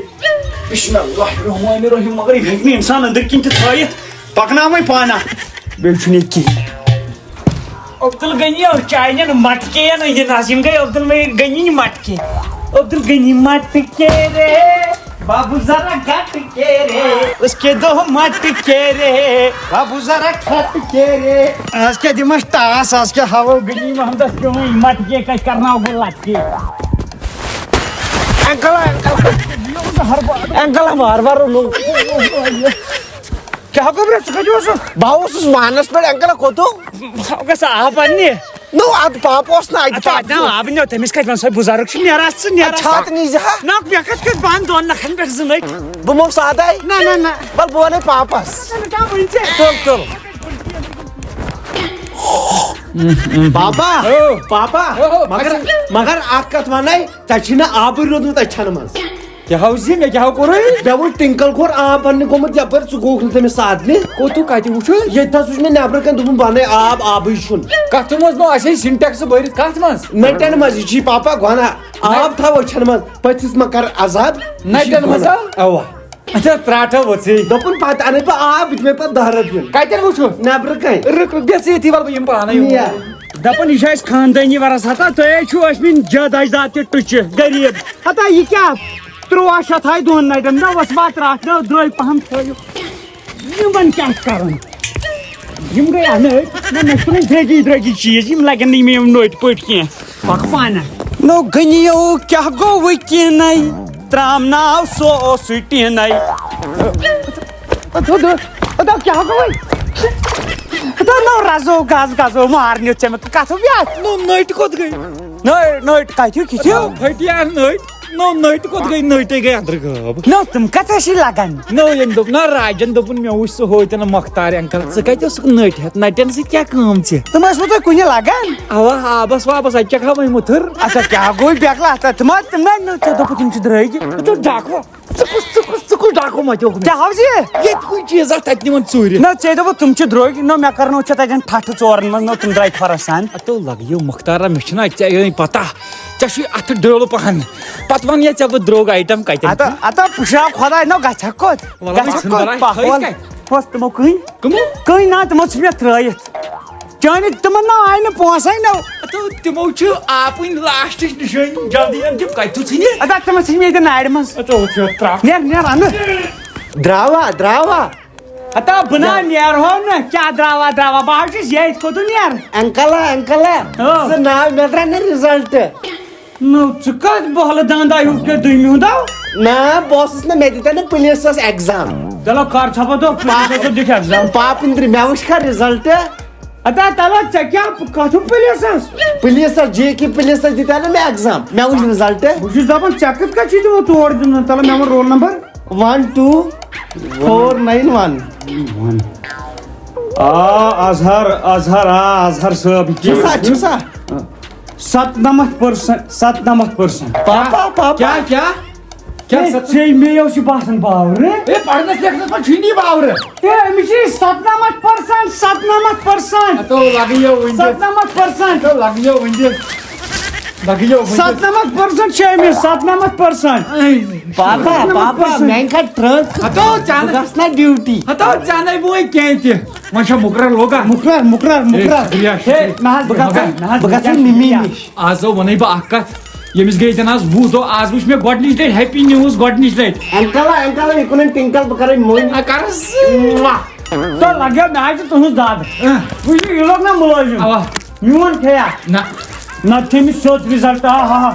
بسم اللہ الرحمن الرحیم۔ مگر یہِ ہیٚکہِ نہٕ اِنسان أنٛدٕرۍ کِنۍ تہِ تھٲیِتھ۔ پکناو وۄنۍ پانہ۔ بیٚیہِ چھُنہٕ ییٚتہِ کِہیٖنۍ۔ عبدالغنی او چاینن مٹکے نا، یہِ نظم گٔے عبدالغنی مٹکے۔ عبدالغنی مٹکے رے، بابو ذرا گٹ کے رے۔ اس کے دو مٹکے رے، بابو ذرا کھٹ کے رے۔ آز کیٛاہ دِمس ٹاس، آز کیٛاہ ہاوو غنی محمدس پیوٚو مٹکے کتہِ کرناو بہٕ لٹکے۔ انکل، انکل، انکل، وار وار روٚنُو۔ کیٛاہ گوٚو برٛا، ژٕ کتہِ اوسُکھ؟ بہٕ اوسُس وانس پٮ۪ٹھ، انکل کوٚت؟ بہٕ گژھٕ آب اننہِ۔ نو، ادٕ پاپہٕ اوس نہٕ اتہِ، اچھا، پاپہٕ نہ، اوس۔ آب نِو تٔمِس کتہِ وَن، سۄے بُزرٕگ چھِ، نیران ژٕ، نیران۔ اچھا، ژٕ۔ اتھ نِیٖزِ ہا۔ نہ، مےٚ کتھ کتھ بہٕ انہٕ دۄن نکھن پٮ۪ٹھ زٕ نٔٹۍ۔ بہٕ مۄم سادے۔ نہ، نہ، نہ۔ ول، بہٕ ونے پاپس۔ نہ، نہ، کیٛاہ وٕنہِ ژےٚ؟ تُل، تُل۔ پاپا، او۔ پاپا، او، مگر، اچھا۔ مگر اکھ کتھ ونے، ژےٚ چھی نہٕ آبٕے روٗدمُت اچھن منٛز۔ کیٛاہ ہو زِ مےٚ کیٛاہ ہو کوٚرُے؟ مےٚ ووٚن ٹِنکل کھور آب اننہِ گوٚمُت یپٲرۍ، ژٕ گوٚوُکھ نہٕ تٔمِس ساتنہِ۔ کوٚت تہٕ کتہِ وُچھُے؟ ییٚتہِ تھس وُچھ مےٚ نیبرٕ کنہِ، دوٚپُن بنے آب، آبٕے چھُنہٕ۔ کتھ منٛز نو اسے سِنٹیکس بٔرِتھ، کتھ منٛز؟ نٹٮ۪ن منٛز، یہِ چھی پاپا گۄناہ۔ آب تھاو أچھن منٛز، پٔژھِس ما کر عذاب۔ نٹٮ۪ن منٛز ہا؟ اوا۔ اچھا، ترٛاٹھا ؤژھٕے۔ دوٚپُن پتہٕ انَے بہٕ آب، بہٕ دِمے پتہٕ دہ رۄپیہِ۔ کتٮ۪ن وُچھُن؟ نیبرٕ کنہِ۔ رُک، رُک، بیٚہہ ژٕ ییٚتھی، ولہٕ بہٕ یِمہٕ پانے۔ نیا۔ دپان یہِ چھِ اسہِ خاندٲنی ورثہ، ہتا تُہۍ ہے چھِو ٲسمٕتۍ جد اجداد تہِ ٹُچہِ، غریب۔ ہتا یہِ کیٛاہ؟ تُرٛواہ شیٚتھ ہاے دۄن نٹٮ۪ن، نہ اوس واتہٕ راتھ، نہ درٛٲے پہم تھٲیِو۔ یِمن کیٛاہ چھُ کرُن؟ یِم گٔے انٲدۍ۔ نہ، مےٚ چھُنہٕ درٛگی درٛگی چیٖز، یِم لگن نہٕ مےٚ یِم نٔٹۍ پٔٹۍ کینٛہہ۔ پکھ پانہ۔ نو غنیو کیٛاہ گوٚو وٕنکیٚنَے؟ ترٛامناو سُہ اوسُے ٹیٖنَے۔ ادٕ، ادٕ، ادٕ کیٛاہ گوٚو وۄنۍ؟ ادٕ نو رزو گز گزو مارنہِ ژےٚ مےٚ کتھو بیٛاہ۔ نو نٔٹۍ کوٚت گٔے؟ نٔٹۍ، نٔٹۍ کتہِ ہیوٚک یہِ چھِ؟ پھٹیان نٔٹۍ۔ نو نٔٹۍ کوٚت گٔے؟ نٔٹۍ گٔے أنٛدرٕ غٲب۔ نو تِم کتھ ٲسی لگان؟ نو ییٚمۍ دوٚپ نا راجن دوٚپُن مےٚ وُچھ سُہ ہوتن مۄختار انکل، ژٕ کتہِ اوسُکھ نٔٹۍ ہٮ۪تھ؟ نٹٮ۪ن سۭتۍ کیٛاہ کٲم ژےٚ؟ تِم ٲسۍ وٕ تۄہہِ کُنہِ لگان؟ اوا آبس وابس، اتہِ چھکھ ہا وۄنۍ مُتھٕر۔ اچھا کیٛاہ گوٚو بیکلا؟ تہٕ تِم ٲسۍ، تِم نہ، نہ، ژےٚ دوٚپُتھ یِم چھِ درٛٲگۍ۔ ژٕ ڈاکو، ژٕ کُس، ژٕ کُس، ژٕ کُس ڈاکو متیوکھ مےٚ؟ کیٛاہ حظ یہِ؟ ییٚتہِ کُنہِ چیٖزس تتہِ نِوان ژوٗرِ۔ نہ، ژےٚ دوٚپُتھ تِم چھِ درٛٲگۍ، نہ، مےٚ کرنو ژےٚ تتٮ۪ن ٹھٹھٕ ژورن منٛز، نہ، تِم درٛاے کھۄرس سان۔ اتو لگیو مختارا، مےٚ چھُنہ ژےٚ یہِ پتہ، ژےٚ چھُے اتھٕ ڈٲلہٕ پہن۔ پتہٕ ون یا ژےٚ بہٕ درٛوگ آیٹم کتٮ۪ن اَتہ، چھُ۔ اَتہ پُشراو خۄداے، نہ گژھکھ کوٚت؟ وَلہٕ وۄنۍ گژھکھ ژھٕن کوٚت؟ بلاے، پَکھ تھٲے وَل۔ کَتہِ؟ وَس تِمو کٕنۍ۔ کٕمو؟ کٕنۍ نا، تِمو ژھٕنۍ مےٚ ترٛٲیِتھ۔ چٲنۍ تِمن نا آیہِ نہٕ پونٛسَے نہ۔ تہٕ تِمو چھِ آپٕنۍ لاسٹٕچ نِشٲنۍ، جلدی یَن تِم کَتہِ تھوٚو ژھٕنِتھ؟ اَدٕ تِمو ژھٕنۍ مےٚ ییٚتہِ نارِ منٛز۔ اَدٕ ہُہ چھُ ترٛٹھ۔ نیر، نیر اَنہٕ۔ درٛاوا، درٛاوا۔ ہتا بہٕ نا نیرہو نہٕ، کیٛاہ درٛاوا درٛاوا، بہٕ حظ چھُس ییٚتھۍ، کوٚت نیرٕ؟ انکل، انکل، آ۔ ژٕ ناو مےٚ درٛاو نہٕ رِزلٹ۔ نو، ژٕ کتھ بہلہٕ دنٛد آیُکھ کیٛاہ دوٚیمہِ ہُنٛد آو؟ نہ، بہٕ اوسُس نہٕ، مےٚ دِتۍ نہٕ پُلیٖسس ایگزام۔ چلو کر ژھۄپہٕ دۄہ، پُلیٖسس اوس دِکھ ایگزام۔ پاپہٕ أنٛدرِ مےٚ وٕچھ کھا رِزلٹ۔ ادا تلہ ژےٚ کیٛاہ کتھ ہُنٛد پُلیٖسس؟ پُلیٖسس، جے کے پُلیٖسس دِتۍ نہٕ مےٚ ایگزام، مےٚ وٕچھ رِزلٹ۔ بہٕ چھُس دپان ژےٚ کِتھ کٔنۍ چھُے تِمو تور دیُن؟ تلہ مےٚ وَن roll number. One two four nine one. آ، اظہر، اظہر، آ، اظہر صٲب، یہِ چھُ سا، چھُ سا؟ ستنمتھ پٔرسنٹ، ستنمتھ پٔرسنٹ۔ پاپا، پاپا۔ کیٛاہ، کیٛاہ؟ کیٛاہ ہے، ست-، ژےٚ مےٚ اوس یہِ باسان باورٕ۔ ہے، پرنس لیکھنس منٛز چھُے نہٕ یہِ باورٕ۔ ہے، أمِس چھِ ستنمتھ پٔرسنٹ، ستنمتھ پٔرسنٹ۔ ہتو لگیو وٕنہِ۔ ستنمتھ پٔرسنٹ۔ ہتو لگیو وٕنہِ۔ لگیو وٕنہِ۔ ستنمتھ پٔرسنٹ چھِ أمِس، ستنمتھ پٔرسنٹ۔ اے، پاپا، ستنمتھ پاپا، پٔرسنٹ۔ میٛانہِ کھۄتہٕ ٹرٛنٛک۔ ہتو ژےٚ بہٕ نہٕ۔ گژھٕ نا ڈیوٹی۔ ہتو ژےٚ نَے وۄنۍ کینٛہہ تہِ۔ وۄنۍ چھا مُقرر لوگا؟ مُقرر، مُقرر، ہے، مُقرر۔ شُکریہ، ہے، شُکریہ۔ نہ حظ، بہٕ گژھٕ، مگر نہ حظ، بہٕ گژھٕ شُکریہ۔ مِمی نِش۔ آز وَنَے بہٕ اَکھ کَتھ، ییٚمِس گٔے ییٚتٮ۪ن آز وُہ دۄہ، آز وٕچھ مےٚ گۄڈٕنِچ لَٹہِ happy news، گۄڈٕنِچ لَٹہِ۔ انکل، انکل، یہِ کُنن ٹِنکل، بہٕ کَرَے مٔنٛزۍ۔ آ، کَرَس۔ تہٕ لَگیو مےٚ حظ چھُ تُہٕنٛز دَگ۔ اۭں۔ وٕچھِو، یہِ لوٚگ نہ مُلٲزِم۔ اَوا۔ میون کھیٚیا؟ نہ۔ نَتہٕ چھِ أمِس سیوٚد result، آ ہا ہا۔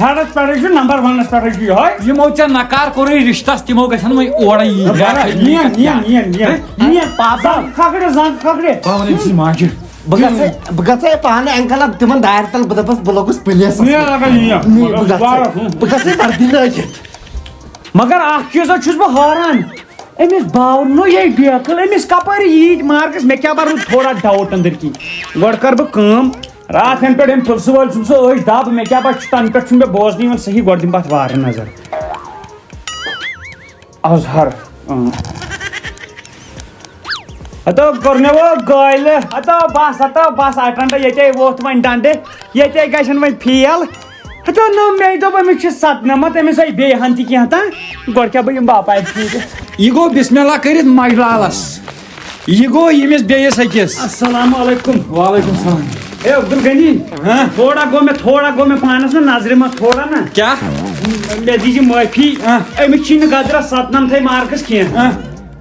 ہیڈَس پٮ۪ٹھٕے چھُ number one-َس پٮ۪ٹھٕے چھُ یِہوٚے۔ یِمو ژےٚ نکار کوٚرُے رِشتَس، تِمو گژھن وۄنۍ اورَے یِنۍ۔ نہ، نہ، نِیَن، نِیَن، نِیَن، نِیَن۔ ہہ؟ نِیَن، پاپا۔ زنٛگ کھکھرِ، زنٛگ کھکھرِ۔ بہٕ وَنَے ژےٚ ماجہِ۔ بہٕ گژھٕ، بہٕ گژھٕ پانہٕ انکلَس تِمن دارِ تل، بہٕ دَپَس، بہٕ لوٚگُس پُلیٖسَس۔ نیر اگر یہِ۔ نیر، بہٕ گژھٕ، بارَس۔ بہٕ گژھٕ وردی لٲگِتھ۔ مگر اکھ چیٖزا چھُس بہٕ حٲران، أمِس باونو یے بیکل، أمِس کپٲرۍ ییٖتۍ marks؟ مےٚ کیٛاہ بہ روٗد تھوڑا doubt أنٛدٕرۍ کِنۍ۔ گۄڈٕ کَرٕ بہٕ کٲم، راتھ ہَنہٕ پٮ۪ٹھ أمۍ پُلسہٕ وٲلۍ سُنٛد سُہ أچھ دَب، مےٚ کیٛاہ بہ چھُ تَنہٕ پٮ۪ٹھ چھُنہٕ مےٚ بوزنٕے یِوان صحیح، گۄڈٕ دِمہٕ بہٕ اَتھ وارٕ نظر۔ اظہر۔ اۭں۔ ہتو کوٚر مےٚ وۄنۍ گٲلۍ، ہتو بس، ہتو بس، اٹنڈ ییٚتے ووٚتھ وۄنۍ ڈنڈٕ، ییٚتے گژھن وۄنۍ فیل۔ ہتو نہ، مےٚ دوٚپ أمِس چھِ ستنمتھ، أمِس آیہِ بیٚیہِ ہن تہِ کینٛہہ تام، گۄڈٕ کیٛاہ بہٕ یِمہٕ باپارِ پھیٖرِتھ۔ یہِ گوٚو بسم اللہ کٔرِتھ مجلالس، یہِ گوٚو ییٚمِس بیٚیِس أکِس۔ السلام علیکم۔ وعلیکم السلام۔ ہے عبدالغنی، ہاں؟ تھوڑا گوٚو مےٚ، تھوڑا گوٚو مےٚ پانس نہ نظرِ منٛز تھوڑا نہ۔ کیٛاہ؟ مےٚ دیٖزِ معٲفی، ہاں۔ أمِس چھِی نہٕ گدرس ستنمتھے مارکس کینٛہہ۔ ہاں۔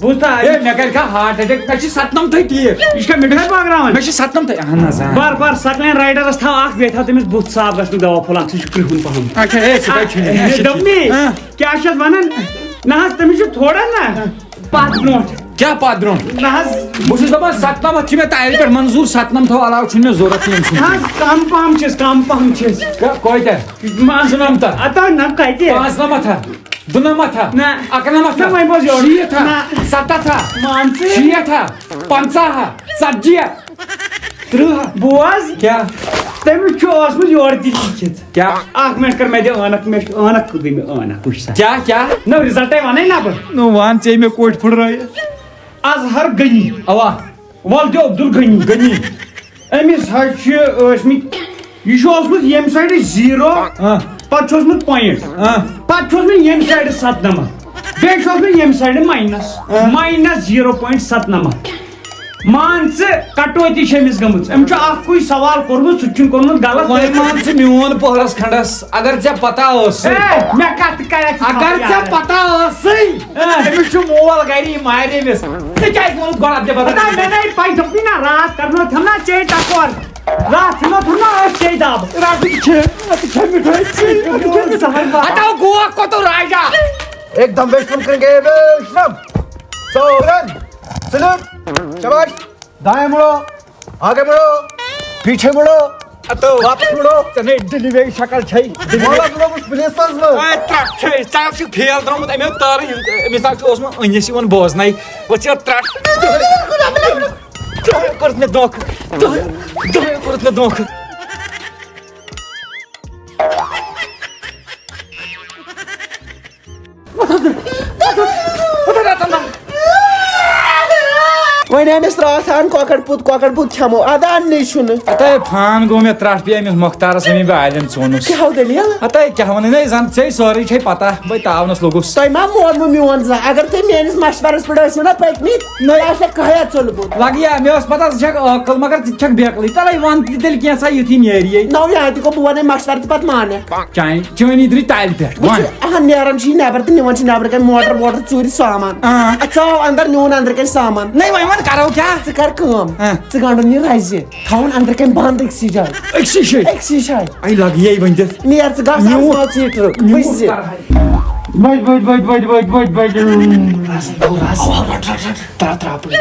بوٗزتھا؟ ہے، مےٚ کَرِ کانٛہہ ہارٹ اٹیک، مےٚ چھِ ستنمتھٕے ٹھیٖک۔ یہِ چھا مِٹھٲے بٲگراوان؟ مےٚ چھِ ستنمتھٕے، اہن حظ، آ۔ بار بار سکلین رایڈرس تھاو اکھ، بیٚیہِ تھاو تٔمِس بُتھ صاف گژھنُک دوا پھوٚل اکھ، سُہ چھُ کرٛہُن پہم۔ اچھا، ہے، سُہ کَتہِ چھُ؟ آ، ہے، دوٚپمَے، آ۔ کیٛاہ چھِ اَتھ وَنان؟ نہ حظ، تٔمِس چھُ تھوڑا نہ پَتھ برونٛٹھ۔ کیٛاہ پَتھ برونٛٹھ؟ نہ حظ۔ بہٕ چھُس دَپان، ستنمتھ چھِ مےٚ تَیارِ پٮ۪ٹھ منظوٗر، ستنمتھو علاوٕ چھُنہٕ مےٚ ضوٚرَتھ ییٚمہِ سُنٛد۔ نہ حظ، کَم پَہَم چھِس، کَم پَہَم چھِس۔ کیٛاہ، کۭتیٛاہ؟ مان ژٕ، ژُنَمتھا؟ اَتھ ہا نہ کَتہِ؟ پانٛژھ نَمَتھ ہا؟ دُنَمَتھ ہا؟ نہ۔ اَکہٕ نَمَتھ ہا؟ نہ، وۄنۍ بوز یورٕ۔ شیٖتھ ہا؟ نہ۔ سَتَتھ ہا؟ مان ژٕ۔ شیٹھ ہا؟ پنٛژاہ ہا؟ ژتجی ہا؟ تٕرٛہ ہا؟ بوز۔ کیٛاہ؟ تٔمِس چھُ اوسمُت یورٕ تہِ لیٖکھِتھ۔ کیٛاہ؟ اَکھ مِنٹ کر مےٚ دِ عٲنَکھ، مےٚ چھُ عٲنَکھ گٔے مےٚ عٲنَکھ، وٕچھ سا۔ کیٛاہ، کیٛاہ؟ نہ، رِزَلٹَے وَنَے نہ بہٕ۔ نہٕ وَن ژےٚ مےٚ کوٚٹھۍ پھٕٹرٲیِتھ۔ اظہر غنی۔ اَوا۔ وَلدیو عبدالغنی۔ غنی۔ أمِس حظ چھِ ٲسمٕتۍ، یہِ چھُ اوسمُت ییٚمہِ سایڈٕ زیٖرو، ہاں۔ پَتہٕ چھُ اوسمُت پویِنٛٹ، ہاں۔ پَتہٕ چھُ اوسمُت ییٚمہِ سایڈٕ ستنَمَتھ، بیٚیہِ چھُ اوسمُت ییٚمہِ سایڈٕ ماینَس، ہاں۔ ماینَس زیٖرو پویِنٛٹ ستنَمَتھ۔ مان ژٕ، کٹوتی چھِ أمِس گٔمٕژ۔ أمۍ چھُ اَکُے سوال کوٚرمُت، سُہ تہِ چھُنہٕ کوٚرمُت غلط۔ وۄنۍ مان ژٕ میون پوہرَس کھنٛڈَس، اگر ژےٚ پَتہ ٲسٕے۔ ہے، مےٚ کَتھ کَرٮ۪کھ ژٕ اگر پَتہ ژےٚ یارٕ؟ پَتہ ٲسٕے۔ ہاں۔ أمِس چھُ مول گَرِ، یہِ مارِ أمِس۔ ژےٚ کیٛازِ ووٚنُتھ گۄڈٕ اَتھ دِ بدل؟ ہتا مےٚ نَے پَے، دوٚپُے نا، راتھ کَرنو تھَم نا ژے ٹَکور۔ راتھ تھَم نا، تھَم نا أسۍ ژے دَب۔ راتھ چھِ، راتھ چھِ مِٹھٲے ژے۔ ہتا گوکھ کوٚتو راجا۔ ایک دم ویشنم کریں گے، ویشنم۔ سورن، سلوٹ، شاباش۔ دائیں مڑو، آگے مڑو، پیچھے مڑو، اتو۔ واپس مڑو۔ ژےٚ نے ڈیلیوری شکل چھے۔ واپس مڑو، بس پلیز، بس۔ اے، ترٛٹھ چھے، ژےٚ چھُ فیل درٛامُت اَمیو تارٕ ہُنٛد، أمِس ناو چھُ اوسمُت أنِس یِوان بوزنَے۔ وۄتھ ژٕ ترٛٹھ۔ دۄہے کوٚرُتھ مےٚ دھوکہٕ، دۄہے، دۄہے کوٚرُتھ مےٚ دھوکہٕ۔ وۄنۍ أمِس راتھ اَن کۄکَر پوٗت، کۄکَر پوٗت کھٮ۪مو، اَدٕ اَننٕے چھُنہٕ۔ ہتا فان گوٚو مےٚ ترٛٹھ، بیٚیہِ أمِس مۄختارَس أمی بہٕ عالم ژونُس۔ کیٛاہ ہو دٔلیٖل؟ ہتا کیٛاہ وَنہٕ نے، زَن ژےٚ سٲرٕے چھے پَتہ، بَے تاونَس لوٚگُس۔ تۄہہِ ما مونوٕ میون زانٛہہ؟ اگر تُہۍ میٲنِس مشورس پٮ۪ٹھ ٲسِو نا پٔکمٕتۍ، نٔے۔ تۄہہِ آسہِ ہا کھہہ ژوٚلمُت۔ لَگہِ یا، مےٚ ٲس پَتہ ژٕ چھَکھ عٲقٕل، مگر ژٕ تہِ چھَکھ بیقلٕے۔ تَلَے وَن تہِ تیٚلہِ کینٛژھا یُتھُے نیرِ یے۔ نو یا تہِ گوٚو، بہٕ وَنَے مشورٕ تہٕ پَتہٕ مانَکھ۔ چانہِ، چٲنی درٛاے تَلہِ پٮ۪ٹھ۔ وۄنۍ وَن۔ چھُ اَہَن نیران چھُ یہِ نٮ۪بر تہٕ نِوان چھِ نٮ۪برٕ کَنۍ موٹر ووٹر ژوٗرِ سامان۔ آ۔ اَتھ ژاو اَندر، نیوٗن اَندرٕ کَنۍ سامان۔ نَے وۄنۍ وَن کَرو کیٛاہ؟ ژٕ کَر کٲم۔ آ۔ ژٕ گنٛڈُن یہِ رَزِ۔ تھاوُن اَندرٕ کَنۍ بنٛد أکسٕے جایہِ۔ أکسٕے جایہِ؟ أکسٕے جایہِ۔ اَے لَگہِ یے وۄنۍ دِتھ۔ نیر ژٕ گژھ، میوٗٹھ۔ آسہٕ ناو سیٖٹرٕ۔ میوٗٹھ وٕچھ زِ۔ کَرٕ ہا۔ بَجہِ، بَجہِ، بَجہِ۔ ترٛا، ترٛا، پُش۔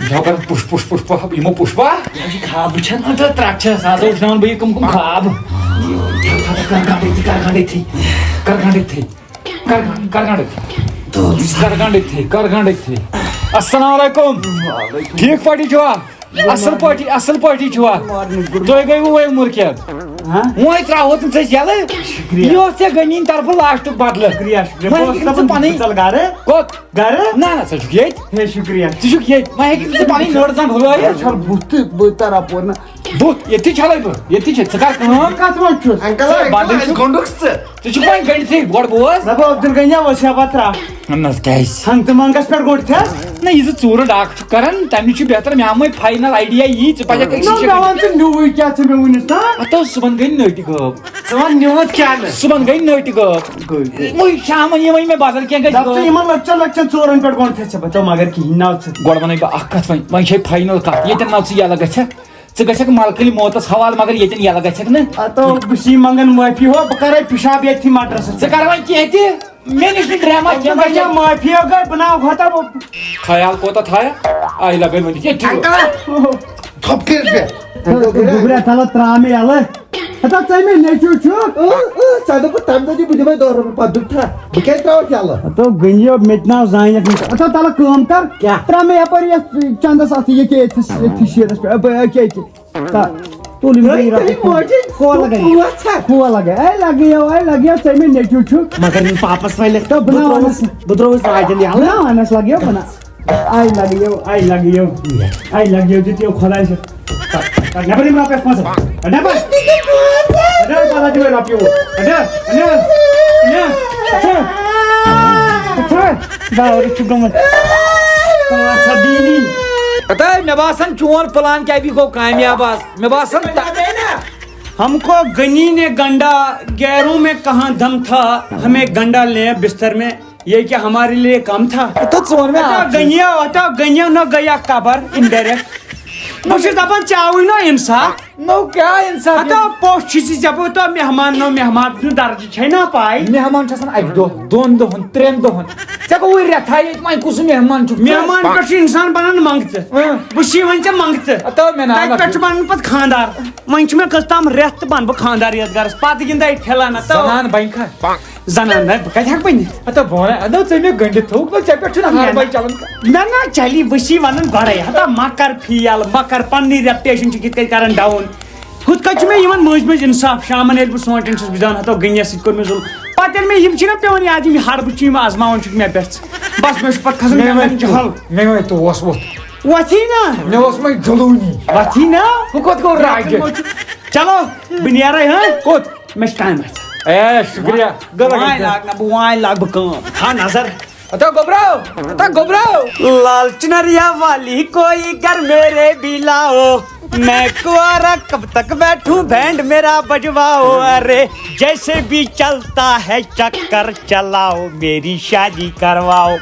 یہِ چھا کران پُش، پُش، پُش، پُش، یِمو پُش پا؟ یہِ چھِ خواب وٕچھان۔ تہٕ ترٛٹھ چھَس، آز وٕچھناوَن بہٕ یہِ کَم کَم خواب۔ کر گنٛڈ أتھی، کر گنٛڈ أتھی۔ کر گنٛڈ، کر گنٛڈ أتھی۔ کر گنٛڈ أتھی، کر گنٛڈ أتھی۔ السلام علیکم۔ ٹھیٖک پٲٹھی چھِوا؟ اَصٕل پٲٹھی، اَصٕل پٲٹھی چھِوا؟ تُہۍ گٔیوٕ وۄنۍ مُرکیت۔ ہاں؟ وۄنۍ ترٛاوہو تِم ژےٚ یَلہٕ۔ شُکریہ۔ یہِ اوس ژےٚ غنی طرفہٕ لاسٹُک بدلہٕ۔ شُکریہ، شُکریہ۔ وۄنۍ بہٕ اوسُس ہیٚکِکھ ژٕ دَپان پَنٕنۍ، ژٕ ژَل گَرٕ۔ کوٚت؟ گَرٕ؟ نہ، نہ، ژٕ چھُکھ ییٚتہِ۔ ہے، شُکریہ۔ ژٕ چھُکھ ییٚتہِ۔ وۄنۍ ہیٚکِکھ ژٕ پَنٕنۍ نٔر زَن ہُلٲیِتھ۔ اچھا، بُتھ تہٕ بہٕ تَرٕ اَپور نہ۔ بُتھ ییٚتھی چھَلَے بہٕ، ییٚتھی چھِ۔ ژٕ کَر کٲم۔ کَتھ منٛز چھُس؟ انکل، ژٕ انکل، بَدل اَسہِ چھُکھ۔ گوٚنٛڈُکھ ژٕ۔ ژٕ چھُکھ وۄنۍ گٔنڈتھٕے، گۄڈٕ بوز۔ نہ، بہٕ عبدالغنی وسیا پترا۔ نہ، نہ، کیٛازِ؟ ہنٛگتہٕ منٛگس پٮ۪ٹھ گوٚنٛڈتھس۔ نہ، یہِ زٕ ژوٗرٕ ڈاکھ چھُکھ کران، تَمہِ نِش چھُ بہتر مےٚ ہمے فاینل آیڈیا یی، ژٕ پَزٮ۪کھ أکسٕے نہ، جایہِ۔ مےٚ وَن ژٕ نیوٗوٕے کیٛاہ ژٕ مےٚ وُنِس تام؟ ہتو، صُبحن گٔے نٔٹۍ غٲب۔ ژٕ وَن نِوُتھ کیٛاہ مےٚ؟ صُبحن گٔے نٔٹۍ غٲب۔ گٔے، گٔے۔ وۄنۍ شامن یِمے مےٚ بدل کینٛہہ گژھِ دَپ ژٕ غٲب۔ یِمن لۄکچن لۄکچن ژورن پٮ۪ٹھ گوٚنٛڈتھس ژےٚ بہٕ تہٕ مگر کِہیٖنۍ نہ ژٕ۔ گۄڈٕ وَنَے بہٕ اکھ کَتھ وۄنۍ، وۄنۍ چھے فاینل کَتھ، ییٚتٮ۪ن نہ ژٕ یَلہٕ گژھکھ۔ ژٕ گژھکھ ملکٕلۍ موتس حوالہٕ، مگر ییٚتٮ۪ن یَلہٕ گژھکھ نہٕ۔ ہتو، بہٕ چھُس یہِ منٛگان معٲفی، ہو، بہٕ کرے پِشاب ییٚتھی مٹرس سۭتۍ۔ ژٕ کر وۄنۍ کینٛہہ تہِ، مےٚ نِش نہٕ ڈرامہ کینٛہہ۔ ژٕ گژھکھ معٲفی، ہو، گٔے، بہٕ ناو ہۄتا، بہٕ خیال کوتاہ تھایہ؟ آے لگے ؤنِتھ۔ ییٚتہِ چھُ۔ انکل، تھوٚپ کٔرِتھ بیٚہہ۔ دوٚپرا، تھلا ترٛاو مےٚ یَلہٕ۔ ہتا، ژٕ مےٚ نیٚچوٗ چھُکھ؟ اۭں، اۭں، ژےٚ دوٚپُتھ تَمہِ دۄہ تہِ بہٕ دِمے دَہ رۄپیہِ، پَتہٕ دیُت تھا۔ بہٕ کیٛازِ ترٛاوَتھ یَلہٕ؟ ہتو، غنی، مےٚ تہِ ناو زانہِ یَتھ منٛز۔ ہتا، تَلہٕ کٲم کر۔ کیٛاہ؟ ترٛاو مےٚ یَپٲرۍ یَتھ چندَس اَتھ، ییٚکیٛاہ ییٚتھِس، ییٚتھِس شیٖرَس پٮ۪ٹھ، اَپٲرۍ، ییٚکیٛاہ، ییٚکیٛاہ۔ تا، تُل یِم تُہۍ، گٔے تُہۍ رۄپیہِ۔ ماجہِ کھولا گٔے۔ کھولا گٔے۔ اے لگیو، اے لگیو، ژےٚ مےٚ نیٚچوٗ چھُکھ۔ مگر ییٚلہِ پاپس وۄنۍ لیکھِ۔ تہٕ بہٕ بہٕ نہ ترٛووُس، وَنس۔ بہٕ ترٛووُس راجن یَلہٕ۔ بہٕ نہ وَنس لگیو، بہٕ نہ۔ اے لگیو، اے لگیو۔ اے لگیو، دیُت یو خۄداے سُہ۔ کڑ، کڑ، نٮ۪بر یِم رۄپیَس پونٛسہٕ۔ کڑ نٮ۪بر۔ کڑ نٮ۪بر، پَتہٕ دِمے رۄپیہِ اوٗرۍ۔ کڑ نٮ۪بر۔ کڑ نٮ۪بر۔ کڑ نٮ۪بر۔ کڑ نٮ۪بر۔ داورٕ چھُ گوٚمُت۔ پانٛژھ ہَتھ دِیِنی۔ ہتا، مےٚ باسان چون پلان کیٛاہ گوٚو کامیاب آز۔ مےٚ باسان تہ-، ہم کو گنی نے گنڈا، گیروں میں کہاں دم تھا، ہمیں گنڈا لے بستر میں، یہ کیا ہمارے لیے کم تھا؟ تو ژٕ وَن مےٚ ہتا اکھ چیٖز۔ گنیا، ہتا گنیا نہ گیا قبر، انڈائریکٹ۔ بہٕ چھُس دَپان، ژےٚ آوُے نہ اِنصاف۔ نو کیٛاہ اِنصاف؟ ہتا پوٚژھ چھُ ژےٚ، ژےٚ بہٕ تو مہمان، نو مہمان سُنٛد درجہٕ چھے نہ پاے؟ مہمان چھُ آسان اَکہِ دۄہ، دۄن دۄہَن، ترٛٮ۪ن دۄہَن۔ ژےٚ گوٚوُے رٮ۪تھا ییٚتہِ، وۄنۍ کُس مہمان چھُکھ ژٕ؟ مہمان پٮ۪ٹھ چھُ اِنسان بَنان منٛگتہٕ۔ اۭں۔ بہٕ چھُس وَنہِ ژےٚ منٛگتہٕ۔ ہتا مےٚ ناو تَتہِ پٮ۪ٹھ چھُ لَگٲوِتھ۔ بَنان پَتہٕ خانٛدار۔ وۄنۍ چھُ مےٚ کٔژ تام رٮ۪تھ تہٕ بَنہٕ بہٕ خانٛدار یَتھ گَرَس۔ پَتہٕ گِنٛدَے ٹھِلَن ہتا۔ زَنان بَنہِ کھا؟ زنان نہ، بہٕ کتہِ ہٮ۪کہٕ ؤنِتھ؟ ہتا بہٕ وَنَے، اَدٕ ژےٚ مےٚ گٔنٛڈِتھ تھوٚوُکھ نہ، ژےٚ پٮ۪ٹھ چھُنہٕ نہ، ہاربَے نہ۔ چَلان۔ نہ، نہ، چلی، بہٕ چھُس وَنان گۄڈَے، ہتا مہ کر فیل، مہ کر، پننی ریپوٹیشن چھِ کِتھ کٔنۍ کران ڈاوُن۔ ہُتھ کٔنۍ چھُ مےٚ یِوان مٔنٛزۍ مٔنٛزۍ اِنصاف، شامَن ییٚلہِ بہٕ سونٛچان چھُس، بہٕ زانہٕ ہتا گٔنیَس سۭتۍ کوٚر مےٚ ظُلم۔ پَتہٕ ییٚلہِ مےٚ یِم چھِنہ پٮ۪وان یاد، یِم ہَڑبہٕ چھِ یِم آزماوان چھُکھ مےٚ پٮ۪ٹھ، بس مےٚ چھُ پَتہٕ کھسان مےٚ مےٚ وَنہِ جہل۔ مےٚ وَنہِ توس ووٚتھ۔ وۄتھی نہ۔ مےٚ اوس وۄنۍ جلوٗنی۔ وۄتھی نہ۔ ہُہ کوٚت گوٚو راجہِ؟ چلو، بہٕ نیرَے، ہاں؟ کوٚت؟ مےٚ چھِ کامہِ اَتھِ۔ اے، شُکریہ۔ گوٚو لگان وۄنۍ کٲم۔ لاگہٕ نہ بہٕ، وۄنۍ لاگہٕ بہٕ کٲم۔ تھاو نظر۔ ہتا گوٚبراو، ہتا گوٚبراو۔ لال چنریا والی کوئی گھر میرے بھی لاؤ، میں کنوارا کب تک بیٹھوں، بینڈ میرا بجواؤ، ارے جیسے بھی چلتا ہے چکر چلاؤ، میری شادی کرواؤ۔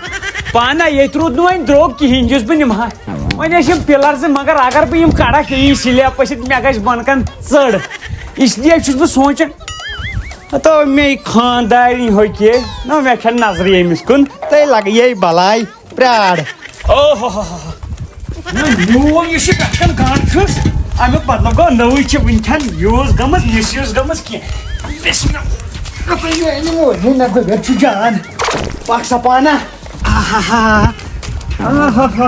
پانہ ییٚتہِ روٗد نہٕ وۄنۍ درٛوگ کِہیٖنۍ، یُس بہٕ نِمہٕ ہا۔ وۄنۍ ٲسۍ یِم پِلر زٕ، مگر اگر بہٕ یِم کڑکھ یی سلیبس سۭتۍ، مےٚ گژھِ بۄنہٕ کَنہِ ژٔر۔ اس لیے چھُس بہٕ سونٛچان، ہتو مے خاندارین ہو کے، نہ مے چھن نظر ییٚمِس کُن، تہٕ لگہٕ یے بلاے پرٛار۔ اوہ ہو ہو ہو۔ نہ، میون یُس یہِ پٮ۪ٹھ کَن گنٛڈ چھُس، اَمیُک مطلب گوٚو نٔوٕے چھِ وٕنکٮ۪ن یوٗز گٔمٕژ، مِس یوٗز گٔمٕژ کینٛہہ۔ بسم اللہ۔ ہتو یہِ أنِو وۄنۍ، ہے نہ گوٚو چھُ جان۔ پکھ سا پانہ۔ آہا۔ آہا۔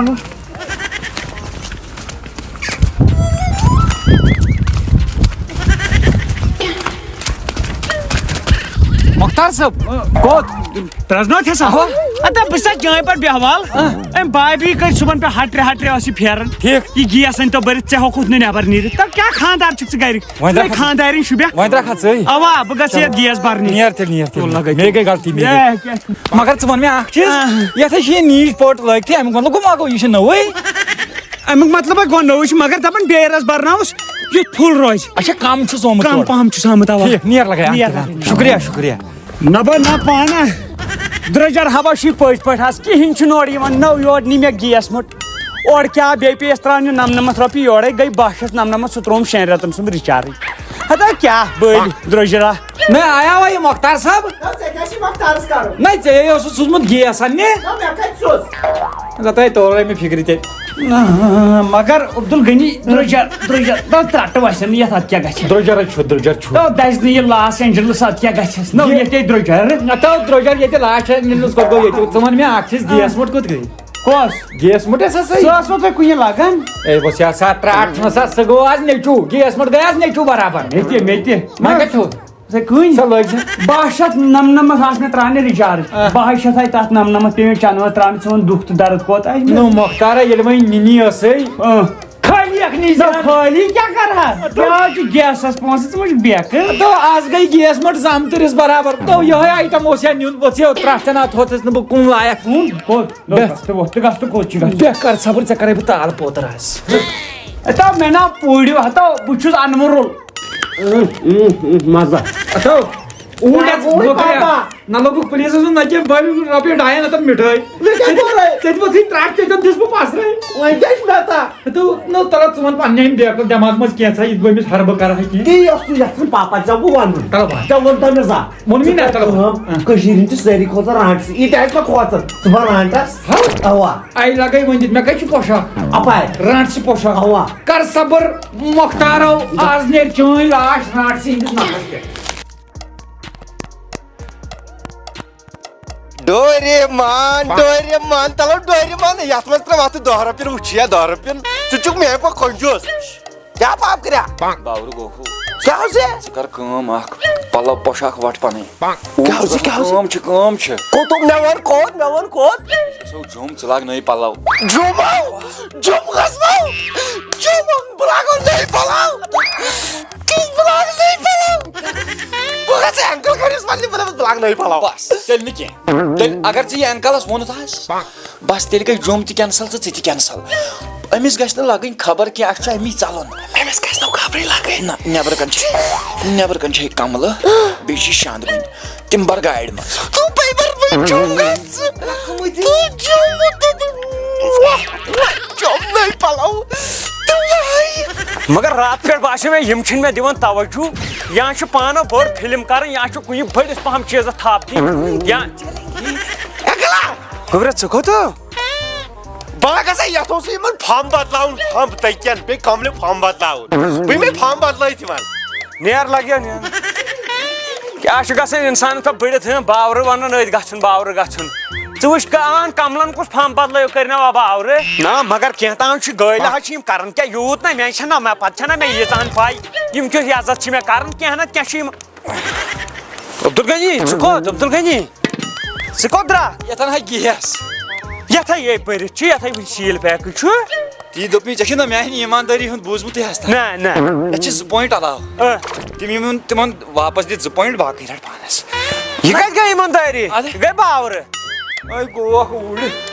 مۄختار صٲب، کوٚت؟ پرٛزنٲوتھ ہسا۔ اہا۔ اَدٕ بہٕ چھُس جایہِ پٮ۪ٹھ بیٚہوان۔ اَمہِ بابی کٔرۍ صُبحن پٮ۪ٹھ ہٹرِ ہٹرِ ٲس یہِ پھیران۔ ٹھیٖک۔ یہِ گیس أنۍ تو بٔرِتھ، ژےٚ ہیوٚکُتھ نہٕ نٮ۪بر نیٖرِتھ۔ تہٕ کیٛاہ خانٛدار چھُکھ ژٕ گرِکۍ؟ وۄنۍ ژٕ درٛاکھ۔ خانٛدارِنۍ شُبیا۔ وۄنۍ درٛاکھ ژٕے۔ اوا، بہٕ گژھٕ یَتھ گیس برنہِ۔ نیر تیٚلہِ، نیر تیٚلہِ۔ تُل لگٲے۔ مے گٔے غلطی، مے گٔے۔ اے، کیٛاہ؟ مگر ژٕ وَن مےٚ اکھ چیٖز، آ۔ یَتھ ہے چھِ یہِ نیٖج پٔٹ لٲگتھٕے، اَمیُک مطلب گوٚو ما گوٚو، یہِ چھِ نٔوٕے؟ اَمیُک مطلب ہے گوٚو نٔوٕے چھِ، مگر دَپان بیرَس بَرناوُس یُتھ فُل روزِ۔ اچھا، کَم چھُس آمُت کَم تورٕ۔ پَہَم چھُس آمُت، اَوا۔ ٹھیٖک، نیر لگایا۔ نیر لگایا۔ شُکریہ، شُکریہ۔ نہ بہٕ نہ پانہ۔ درٛوجر ہبا چھُے پٔزۍ پٲٹھۍ آز، کِہیٖنۍ چھُنہٕ اورٕ یِوان، نٔو یورٕ نی مےٚ گیس مٔٹ۔ اورٕ کیٛاہ بیٚیہِ پیٚیَس ترٛاونہِ نَمنَمَتھ رۄپیہِ، یورَے گٔے باہ شیٚتھ نَمنَمَتھ، سُہ ترٛووُم شٮ۪ن رٮ۪تَن سُنٛد رِچارٕج۔ ہتا کیٛاہ بٔلۍ درٛوجرا؟ مےٚ آیا وۄنۍ یہِ مۄختار صٲب؟ نہ، ژےٚ کیٛاہ چھُے مۄختارَس کَرُن؟ نہ، ژےٚ اوسُتھ سوٗزمُت گیس اَننہِ۔ نہ، مےٚ کَتہِ سوٗز؟ ہتا تورے مےٚ فِکرِ تیٚلہِ۔ نہ، مگر عبدالغنی درٛوجر، درٛوجر، نہ، ترٛٹہٕ وَسن نہٕ یَتھ، اَتھ کیٛاہ گژھِ؟ درٛوجرے چھُ، درٛوجر چھُ۔ تو دَزِ نہٕ یہِ لاس اینجلس، اَتھ کیٛاہ گژھٮ۪س؟ نہ، یہِ ییٚتے درٛوجر۔ نہ، تو درٛوجر ییٚتہِ لاس اینجلس کوٚت گوٚو ییٚتہِ؟ ژٕ وَن مےٚ اَکھ چیٖز، گیس مٔٹ کوٚت گٔے؟ کۄس؟ گیس مٔٹ ٲس سا صحیح؟ سۄ ٲس نہٕ تۄہہِ کُنہِ لگان۔ اے، بس یا سا ترٛٹھ چھُنہ سا، سُہ گوٚو آز نیٚچوٗ۔ گیس مٔٹ گٔے آز نیٚچوٗ برابر۔ مےٚ تہِ، مےٚ تہِ۔ وۄنۍ کَتہِ چھُو؟ ژےٚ کٕنۍ؟ سۄ لٲج زِ۔ باہ شیٚتھ نَمنَمَتھ آس مےٚ ترٛاونہِ رِچارٕج۔ آ۔ باہ شیٚتھ آے تَتھ نَمنَمَتھ پیٚیہِ مےٚ چَنٛدٕ وَس ترٛاونہِ، ژٕ وَن دُکھ تہٕ دَرد کوٗتاہ آسہِ مےٚ۔ نو مۄختارا، ییٚلہِ وۄنۍ نِنی ٲسٕے۔ آ۔ خٲلی اَکھ نِش نہ، زیادٕ۔ خٲلی کیٛاہ کَرٕ ہا؟ کیٛاہ چھُ گیسَس پونٛسہٕ؟ ژٕ ما چھُکھ بیکہٕ؟ تو آز گٔے گیس مٔٹ زامتٕرِس برابر۔ تو یِہوٚے آیٹم اوس یا نیُن، وۄتھ یہِ ترٛٹھ تہِ نہ، تھوٚتھ ٲس نہٕ بہٕ کُن لایق۔ کُن؟ کوٚت؟ نو، بیٚہہ۔ گژھ تہٕ وۄتھ تہٕ گژھ تہٕ کوٚت چھُ گژھُن؟ بیٚہہ کر صبر، ژےٚ کَرَے بہٕ تال پوتٕر آز۔ ہتو مےٚ ناو پوٗرِو، ہتو بہٕ چھُس اَنمُرُل۔ اۭں، اۭں، اۭں، مزٕ۔ اَتھو، اوٗرۍ نہ، گژھ، اوٗرۍ نوکریا۔ پاپا۔ نہ لوٚگُکھ پُلیٖسَس منٛز، نہ کینٛہہ، بٔلۍ رۄپیہِ ڈاین ہَتَن مِٹھٲے۔ مےٚ کیٛاہ کوٚرُے؟ ژےٚ تہِ ووٚتھُے ترٛٹھ، ژےٚ تہِ دِژ بہٕ پَسرَے۔ وۄنۍ کیٛاہ چھُ مےٚ تَتھ؟ ہَتو، نہ، تَلہ ژٕ وَن پنٛنہِ اَمہِ بیکَل دٮ۪ماغ منٛز کینٛژھا، یِتھ بہٕ أمِس ہَربہٕ کَرٕ ہا کینٛہہ۔ تی اوس نہٕ یَژھان پاپا ژےٚ بہٕ وَنُن۔ تَلہ وَن۔ ژےٚ ووٚن تَمہِ ساتہٕ۔ ووٚن مےٚ نا، ژٕ کَر تَلہ وَن۔ کٲم، اۭں۔ کٔشیٖرِ ہِنٛدۍ چھِ سٲری کھوژان رانٛٹسٕے۔ یہِ تہِ آسہِ نہ کھوژان۔ ژٕ بَن رانٛٹَس۔ ہَو۔ اَوا۔ آیہِ لَگَے وۄنۍ دیُت مےٚ کَتہِ چھُ پوشاک؟ اَپارِ۔ رانٛٹسٕے پوشاک۔ اَوا۔ کر صبر مۄختارو، آز نیرِ چٲنۍ لاش رانٛٹسٕے ہِنٛدِس نَکھَس پٮ۪ٹھ۔ ڈوریمان، ڈوریمان، تلو ڈوریمان، یتھ منٛز ترٛےٚ وقتہٕ دہ رۄپیہِ وٕچھِ یا دہ رۄپیہِ۔ ژٕ چھُکھ میانہِ پٲٹھۍ کنجوٗس۔ کیٛاہ پاپ کریٛا؟ باورٕ گوٚو ہُہ۔ کیٛاہ حظ یہِ؟ ژٕ کر کٲم اکھ، پلو پوشاک وٹ پنٕنۍ۔ کیٛاہ حظ یہِ؟ کیٛاہ حظ یہِ؟ کٲم چھِ، کٲم چھِ۔ کوٚت؟ مےٚ وَن کوٚت؟ مےٚ وَن کوٚت؟ أسۍ گژھو جوٚم، ژٕ لاگ نٔے پلو۔ جوٚم ہا؟ جوٚم گژھٕ بہٕ؟ جوٚم، بہٕ لاگو نٔے پلو۔ بہٕ لاگہٕ نٔے پلو۔ بہٕ گژھٕ انکل خٲنِس وننہِ، بہٕ دَپَس، بہٕ لاگہٕ نٔے پلو۔ بس، تیٚلہِ نہٕ کینٛہہ۔ تیٚلہِ اگر ژٕ یہِ انکلس ووٚنُتھ آسہِ، بس تیٚلہِ گٔے جوٚم تہِ کینسل تہٕ ژٕ تہِ کینسل۔ أمِس گژھِ نہٕ لگٕنۍ خبر کینٛہہ، اَسہِ چھُ اَمی ژلُن۔ أمِس گژھِ نہٕ خبرٕے لگٕنۍ۔ نہ، نٮ۪برٕ کَنہِ چھِ، نٮ۪برٕ کَنہِ چھِ یہِ کملہٕ، بیٚیہِ چھِ یہِ شاندٕ کُنہِ۔ تِم بر گاڑِ منٛز۔ تہٕ بہٕ بر بہٕ جوٚم گژھٕ۔ تہٕ جوٚم، وَ-، وَ-، جوٚم نٔے پلو۔ تہٕ وَے۔ مگر راتہٕ پٮ۪ٹھ باسیو مےٚ، یِم چھِنہٕ مےٚ دِوان توجہ۔ یا چھُ پانہٕ بٔڑ فِلم کران، یا چھُ کُنہِ بٔڑِس پہم چیٖزس تھپھ دِنۍ۔ یا گوٚبرا، ژٕ کوٚت؟ بہٕ ہا گژھٕ یتھ اوس یِمن پھمب بدلاوُن، پھمب تٔکۍ کٮ۪ن، بیٚیہِ کملہِ پھمب بدلاوُن۔ بہٕ یِمے پھمب بدلٲیِتھ یِوان۔ نیر لگیا نیر۔ کیٛاہ چھُ گژھان انسانس پٮ۪ٹھ بٔڑِتھ، ہہ، باورٕ ونان أتھۍ گژھُن، باورٕ گژھُن۔ ژٕ وٕچھ کان کملن کُس پھمب بدلٲیِو، کٔرۍ نا وۄنۍ باورٕ۔ نہ، مگر کینٛہہ تام چھُ گٲلۍ حظ چھِ یِم کران کیٛاہ یوٗت نہ، مےٚ چھےٚ نہ، مےٚ پتہٕ چھےٚ نہ مےٚ ییٖژاہن پاے، یِم کیُتھ عزت چھِ مےٚ کران، کینٛہہ نہ کینٛہہ چھِ یِم۔ عبدالغنی، ژٕ کوٚت؟ عبدالغنی، ژٕ کوٚت درٛاکھ؟ یتھ اَنہٕ ہا گیس۔ یتھے یے بٔرِتھ چھُ، یتھے وٕنہِ سیٖل پیکٕے چھُ۔ تی دوٚپ مےٚ، ژےٚ چھُے نہ میانہِ ایٖماندٲری ہُنٛد بوٗزمُتٕے ہستا۔ نہ، نہ۔ یتھ چھِ زٕ پوینٹ علاوٕ۔ آ۔ تِم یِمن، تِمن واپس دِتھ زٕ پوینٹ، باقٕے رٹ پانس۔ یہِ کتہِ گٔے ایٖماندٲری؟ اَدٕ؟ یہِ گٔے باورٕ۔ اے گوکھ اوٗرۍ۔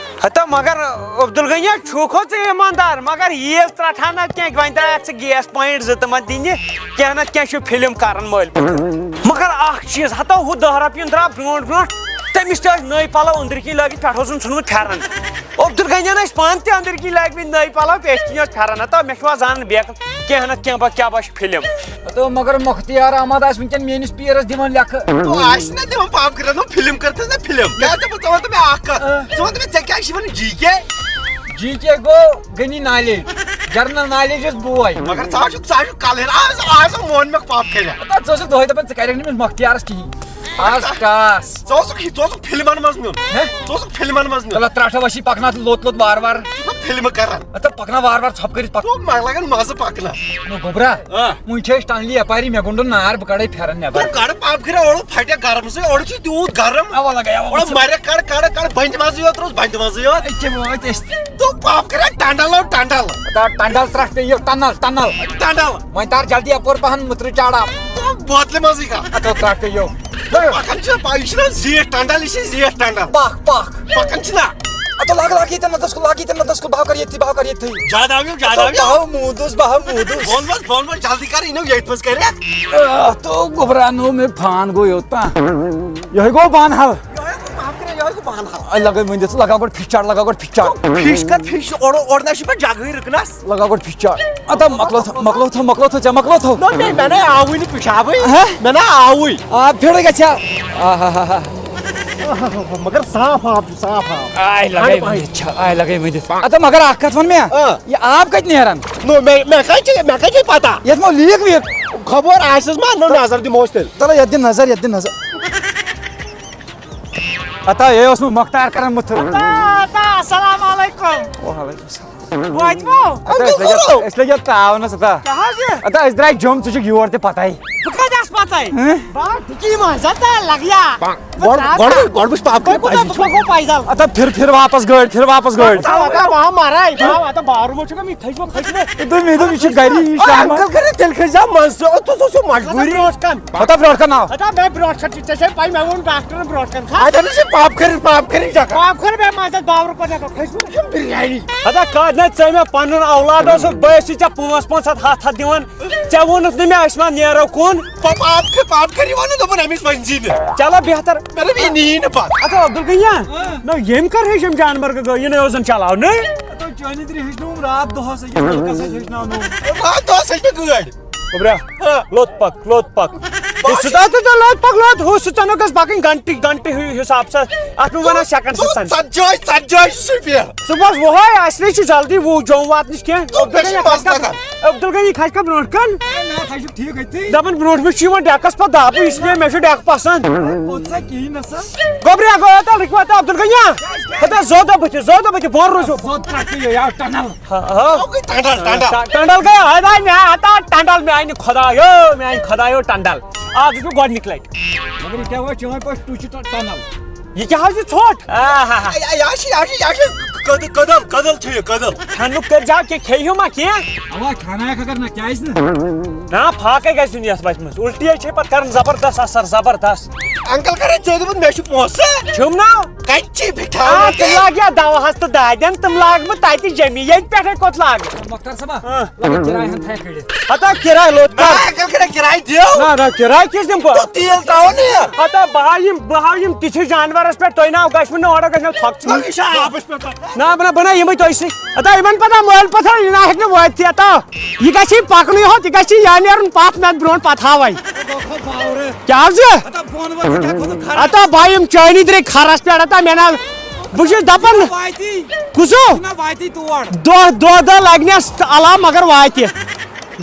ہتا مگر عبدالغنی چھُکھ ہو ژٕ ایٖماندار، مگر ییٖژ ترٛٹھ ہا نہ کینٛہہ، وۄنۍ درٛایکھ ژٕ گیس پوینٹ زٕ تِمن دِنہِ، کینٛہہ نہ کینٛہہ چھُ فِلم کران مٲلۍ پٲٹھۍ۔ مگر اکھ چیٖز ہتا، ہُہ دَہ رۄپیُن درٛاو برونٛٹھ برونٛٹھ، تٔمِس تہِ ٲسۍ نٔے پلو أنٛدرۍ کِنۍ لٲگِتھ، پٮ۪ٹھٕ اوسُن ژھُنمُت پھٮ۪رن۔ عبدالغنی ٲسۍ پانہٕ تہِ أنٛدرۍ کِنۍ لٲگمٕتۍ نٔے پلو، پٮ۪ٹھۍ کِنۍ ٲس پھٮ۪رن۔ ہتا مےٚ چھُ آز زانان بیکل کینٛہہ نہ کینٛہہ، بہٕ کیٛاہ بہٕ چھُ فِلم۔ تو مگر مختیار احمد آسہِ وٕنکٮ۪ن میٲنِس پیرس دِوان لیکھٕ۔ تو آسہِ نہ دِوان پاپ کران، نو فِلم کٔرتھس نہ فِلم۔ کیٛاہ دَپان، ژٕ وَن تہٕ مےٚ اکھ کَتھ۔ ژٕ وَن تہٕ مےٚ، ژےٚ کیٛاہ چھِ وَنان جی کے؟ جی کے گوٚو غنی نالیج، جنرل نالیج یُس بوے۔ مگر ژٕ ہا چھُکھ، ژٕ ہا چھُکھ کَلہٕ ہٮ۪تھ۔ آز، آز مون مےٚ پاپ کَرِ۔ تہٕ ژٕ ٲسٕکھ دۄہے دَپان ژٕ کَرٮ۪کھ نہٕ أمِس مختیارس کِہیٖنۍ۔ آز ٹاس۔ ژٕ اوسُکھ، ژٕ اوسُکھ فِلمَن منٛز نیُن۔ ہہ؟ ژٕ اوسُکھ فِلمَن منٛز نیُن۔ تَلہٕ ترٛٹھ وَشی پَکناو تہٕ لوٚت لوٚت وارٕ وارٕ۔ ژٕ چھُکھ فِلمہٕ کَران۔ اَدٕ پَکناو وارٕ وارٕ ژھۄپہٕ کٔرِتھ پَکھ۔ تو مَہ لَگَن مَزٕ پَکنَس۔ نو گوٚبرا، آ۔ وٕنہِ چھِ أسۍ ٹنٛگلہِ یَپارِ، مےٚ گوٚنٛڈُن نار، بہٕ کَڑَے پھٮ۪رَن نٮ۪بَر۔ تو کَڑٕ پاپہٕ کھرٛا، اورٕ پھَٹہِ گَرَم سۭتۍ، اورٕ چھُ تیوٗت گَرَم۔ اَوا لَگَے، اَوا اورٕ لَگَے۔ مَرِ کَڑ، کَڑ، کَڑ، بَنٛدِ منٛزٕے یوت روز، بَنٛدِ منٛزٕے یوت۔ أکہِ وٲتۍ أسۍ تہِ۔ تو پاپہٕ کھرٛا ٹنٛڈَل آو ٹنٛڈَل۔ تا ٹنٛڈَل ترٛٹھ پیٚیہِ یہِ ٹنَل، ٹنَل۔ ٹنٛڈَل۔ وۄنۍ تار جلدی یَپور پَہَن مُترِ چاڑا۔ تو بوتلہِ منٛزٕے کَر۔ اَتھ ترٛٹھ پیٚیہِ یو۔ پَکان چھِ پَے، یہِ چھُنہ زیٖٹھ ٹنٛڈَل، یہِ چھِ زیٖٹھ ٹنٛڈَل۔ پَکھ، پَکھ۔ پَکان چھِنہ۔ اَتھ لاگ، لاگ ییٚتٮ۪ن نَتَس کُن، لاگ ییٚتٮ۪ن نَتَس کُن، بہٕ ہاو کَرٕ ییٚتھی، بہٕ ہاو کَرٕ ییٚتھی۔ زیادٕ آو یہِ، زیادٕ آو یہِ۔ بہٕ ہاو موٗدُس، بہٕ ہاو موٗدُس۔ بۄن وَس، بۄن وَس، جلدی کَر، یہِ نو ییٚتہِ منٛز کَرٮ۪کھ۔ آ، تو گوٚبرا نو مےٚ فان گوٚو یوٚت تام۔ یِہوٚے گوٚو بانہٕ حال۔ یِہوٚے گوٚو بانہٕ حال۔ اَے لَگٲے ؤنِتھ، لَگاو گۄڈٕ فِش چاٹ، لَگاو گۄڈٕ فِش چاٹ۔ فِش کَر، فِش چھُ اورٕ، اورٕ نہ چھُ پَتہٕ جگہٕے رُکنَس۔ لگاو گۄڈٕ فِش چاٹ۔ اَتھ ہا مۄکلو تھو، مۄکلو تھو، مۄکلو تھو، ژےٚ مۄکلو تھو۔ نہ، مےٚ، مےٚ نہ آوٕے نہٕ پِشابٕے۔ ہہ؟ مےٚ نہ آوٕے۔ آب پھیرٕ گژھِ ہا۔ آہا۔ مگر صاف آب چھُ، صاف آب۔ آے لگے اَڑٕ ؤنِتھ چھا، آے لگے ؤنِتھ۔ اَدٕ مگر اکھ کتھ وَن مےٚ، آ۔ یہِ آب کتہِ نیران؟ نو، مےٚ، مےٚ کتہِ چھِ، مےٚ کتہِ چھِ پتہ؟ یتھ ما لیٖک ویٖک؟ خبر آسٮ۪س ما، نو نظر دِموس تیٚلہِ۔ تلہ یتھ دِ نظر، یتھ دِ نظر۔ اتا یہِ اوس مےٚ مۄختار کران مُتھٕ۔ اتا، اتا، السلام علیکم۔ وعلیکم السلام۔ واتمو؟ اتا أسۍ لٔگۍ، أسۍ لٔگۍ یتھ تاونس اتا۔ کیٛاہ حظ یہِ؟ اتا أسۍ درٛاے جوٚم، ژٕ چھُکھ یور تہِ پتہٕے۔ بہٕ کتہِ آسہٕ پتہٕ؟ ہہ؟ بہٕ آسہٕ ڈِکی منٛز، اتا لگیا۔ بہٕ گۄڈٕ، درٛاو گۄڈٕ، تَتھ۔ گۄڈٕ وٕچھ پاپہٕ وۄنۍ کوٗتاہ کٔرِتھ پَزِ۔ بہٕ گوٚو پایدل۔ اتا پھِر، پھِر واپس گٲڑۍ، پھِر واپس گٲڑۍ۔ تھاو، اتا بہٕ ہا مَرے، تھاو، اتا بارٕ مہ چھُکھ مےٚ تھٔج مےٚ کھٔج مےٚ۔ دوٚپمے، دوٚپمے، یہِ چھُ گری یہِ شامس۔ انکل کٔرِتھ تیٚلہِ کھٔسۍ زیو منٛز، ژٕ، ژٕ اوسُکھ مجبوٗری۔ برونٛٹھ کَن۔ اتا برونٛٹھ کَن آو۔ اتا مےٚ برونٛٹھ کَن، ژےٚ چھے پَے مےٚ ووٚن ڈاکٹرن برونٛٹھ کَن۔ اتا نہ چھِ پاپ کٔرِتھ، پاپ کٔرِتھ جگہ۔ پاپ کٔر مےٚ منٛز، اَتھ باورٕ کوٚر مےٚ کھٔج مےٚ۔ بِریانی۔ ادا کَتھ نہ ژےٚ مےٚ پَنُن اولاد اوسُکھ، بہٕ ٲسٕے ژےٚ پانٛژھ پانٛژھ ہَتھ، ہَتھ ہَتھ دِوان۔ ژےٚ ووٚنُتھ نہٕ مےٚ أسۍ ما نیرو کُن؟ پا-، پاپ کٔر، پاپ کٔر یہِ وَنُن، دوٚپُن أمِس ؤنۍ زِ نہٕ۔ چلو بہتر۔ مےٚ دوٚپ یہِ نِیی نہٕ پَتہٕ۔ اَتھ عبدالغنی یا؟ اۭں۔ نہ ییٚمۍ کر ہیٚچھ یِم جانور گٲڑۍ، یہِ نہٕ اوس زَن چلاونہٕ۔ اَتھ اوس چٲنی ترٛےٚ ہیٚچھنٲوٕم راتھ دۄہَس أکِس لٔڑکَس اَتھِ ہیٚچھناونووُم۔ راتھ دۄہَس ہیٚچھ مےٚ گٲڑۍ۔ گوٚبرا، ہاں۔ لوٚت پَک، لوٚت پَک۔ ہے، سُہ تَتھ تہٕ لوٚت پَکھ لوٚت، ہُہ سُہ ژَنو گژھِ پَکٕنۍ گھنٹہٕ، گھنٹہٕ ہیوٗ حِساب سا۔ اَتھ منٛز وَنان second سا ژَن۔ ژَتجی، ژَتجی چھُ سُہ پیٚیہِ۔ صُبحَس وۄہَے اَسہِ نَے چھُ جلدی وُہ جوٚم واتنٕچ کینٛہہ۔ تہٕ مےٚ چھُ مَس لَگان۔ عبدالغنی کھَسہِ کھا برونٛٹھ کَن؟ ہے، نہ، سا چھُ ٹھیٖک أتھی۔ دَپان برونٛٹھ مےٚ چھُ یِوان ڈٮ۪کَس پَتہٕ دَب، اِسلیے مےٚ چھُ ڈٮ۪کہٕ پَسنٛد۔ پوٚت سا کِہیٖنۍ نہ سا۔ گوٚبریا، گوٚو تَلہٕ، یہِ واتہِ عبدالغنی۔ ہَتا زوٚد بٕتھِ، زوٚد بٕتھِ، بۄن روٗزِو۔ زوٚد ترٛٹھ یہِ، یا ٹنل۔ ہا، ہا۔ ٹنڈل گیا، ہاں، ہاں، ٹنڈل میانہِ خدایو، میانہِ خدایو ٹنڈل۔ آز چھُس بہٕ گۄڈٕنِکۍ لٹہِ۔ مگر یہِ کیٛاہ وۄنۍ چٲنۍ پٲٹھۍ ٹُچہِ ٹہ-، ٹنل؟ یہِ کیٛاہ حظ یہِ ژھوٚٹ؟ آ، ہا، ہا۔ یا، یا چھِ، یا چھِ، یا چھِ کٔدٕل، کٔدٕل، کٔدٕل چھِ یہِ، کٔدٕل۔ کھٮ۪نُک کٔرۍ زیو کینٛہہ، کھیٚیِو ما کینٛہہ؟ اوا، کھٮ۪نایکھ اگر نہ، کیٛازِ نہٕ؟ نہ، فاقے گژھِ دیُن یتھ وتہِ منٛز۔ الٹی حظ چھے پتہٕ کران زبردست اثر، زبردست۔ انکل کرے ژےٚ دوٚپُن مےٚ چھُ پونٛسہٕ۔ چھُم نا؟ کچی آ، بِٹھاوان تِم لاگہِ یا دواہس تہٕ دادٮ۪ن، تِم لاگہٕ بہٕ تتہِ جمی، ییٚتہِ پٮ۪ٹھے کوٚت لاگہٕ؟ مۄختار صٲبا، آ۔ لگے کِراے ہن تھایہِ کٔڑِتھ۔ ہتا کِراے لوٚت کر۔ آ، انکل کرے کِراے دِیو۔ نہ، نہ، کِراے کِژھ دِمہٕ بہٕ؟ تہٕ تیٖل ترٛاوو نہٕ یہِ۔ ہتا بہٕ ہاو یِم، بہٕ ہاو یِم تِژھِس جانورس پٮ۪ٹھ، تُہۍ نہ گژھِ مےٚ نہٕ اورٕ گژھِ مےٚ تھۄکھ ژٕ۔ یہِ چھُ آبس پٮ۪ٹھ پکان۔ نہ، بہٕ نہ، بہٕ نہ یِمے تۄہہِ سۭتۍ۔ ہتا یِمن پتہ مٲلۍ پتھر، یہِ نہ ہیٚکہِ نہٕ وٲتتھٕے۔ ہتا یہِ گژھِ ہے پکنُے ہوت، یہِ گژھِ ہے یا نیرُن پتھ مےٚ برونٛٹھ پتہٕ ہاوے۔ کیٛاہ حظ یہِ؟ ہتا بۄن وۄتھ ژٕ کیٛاہ کھوٚتُکھ کھرس؟ ہتا بہٕ یِم چٲنی درٕے کھرس پٮ۪ٹھ، ہتا مےٚ نہ، بہٕ چھُس دپان، واتی۔ کُسو؟ نہ واتی تور۔ دۄہ، دۄہ، دۄہ لگنس علاوٕ مگر واتہِ۔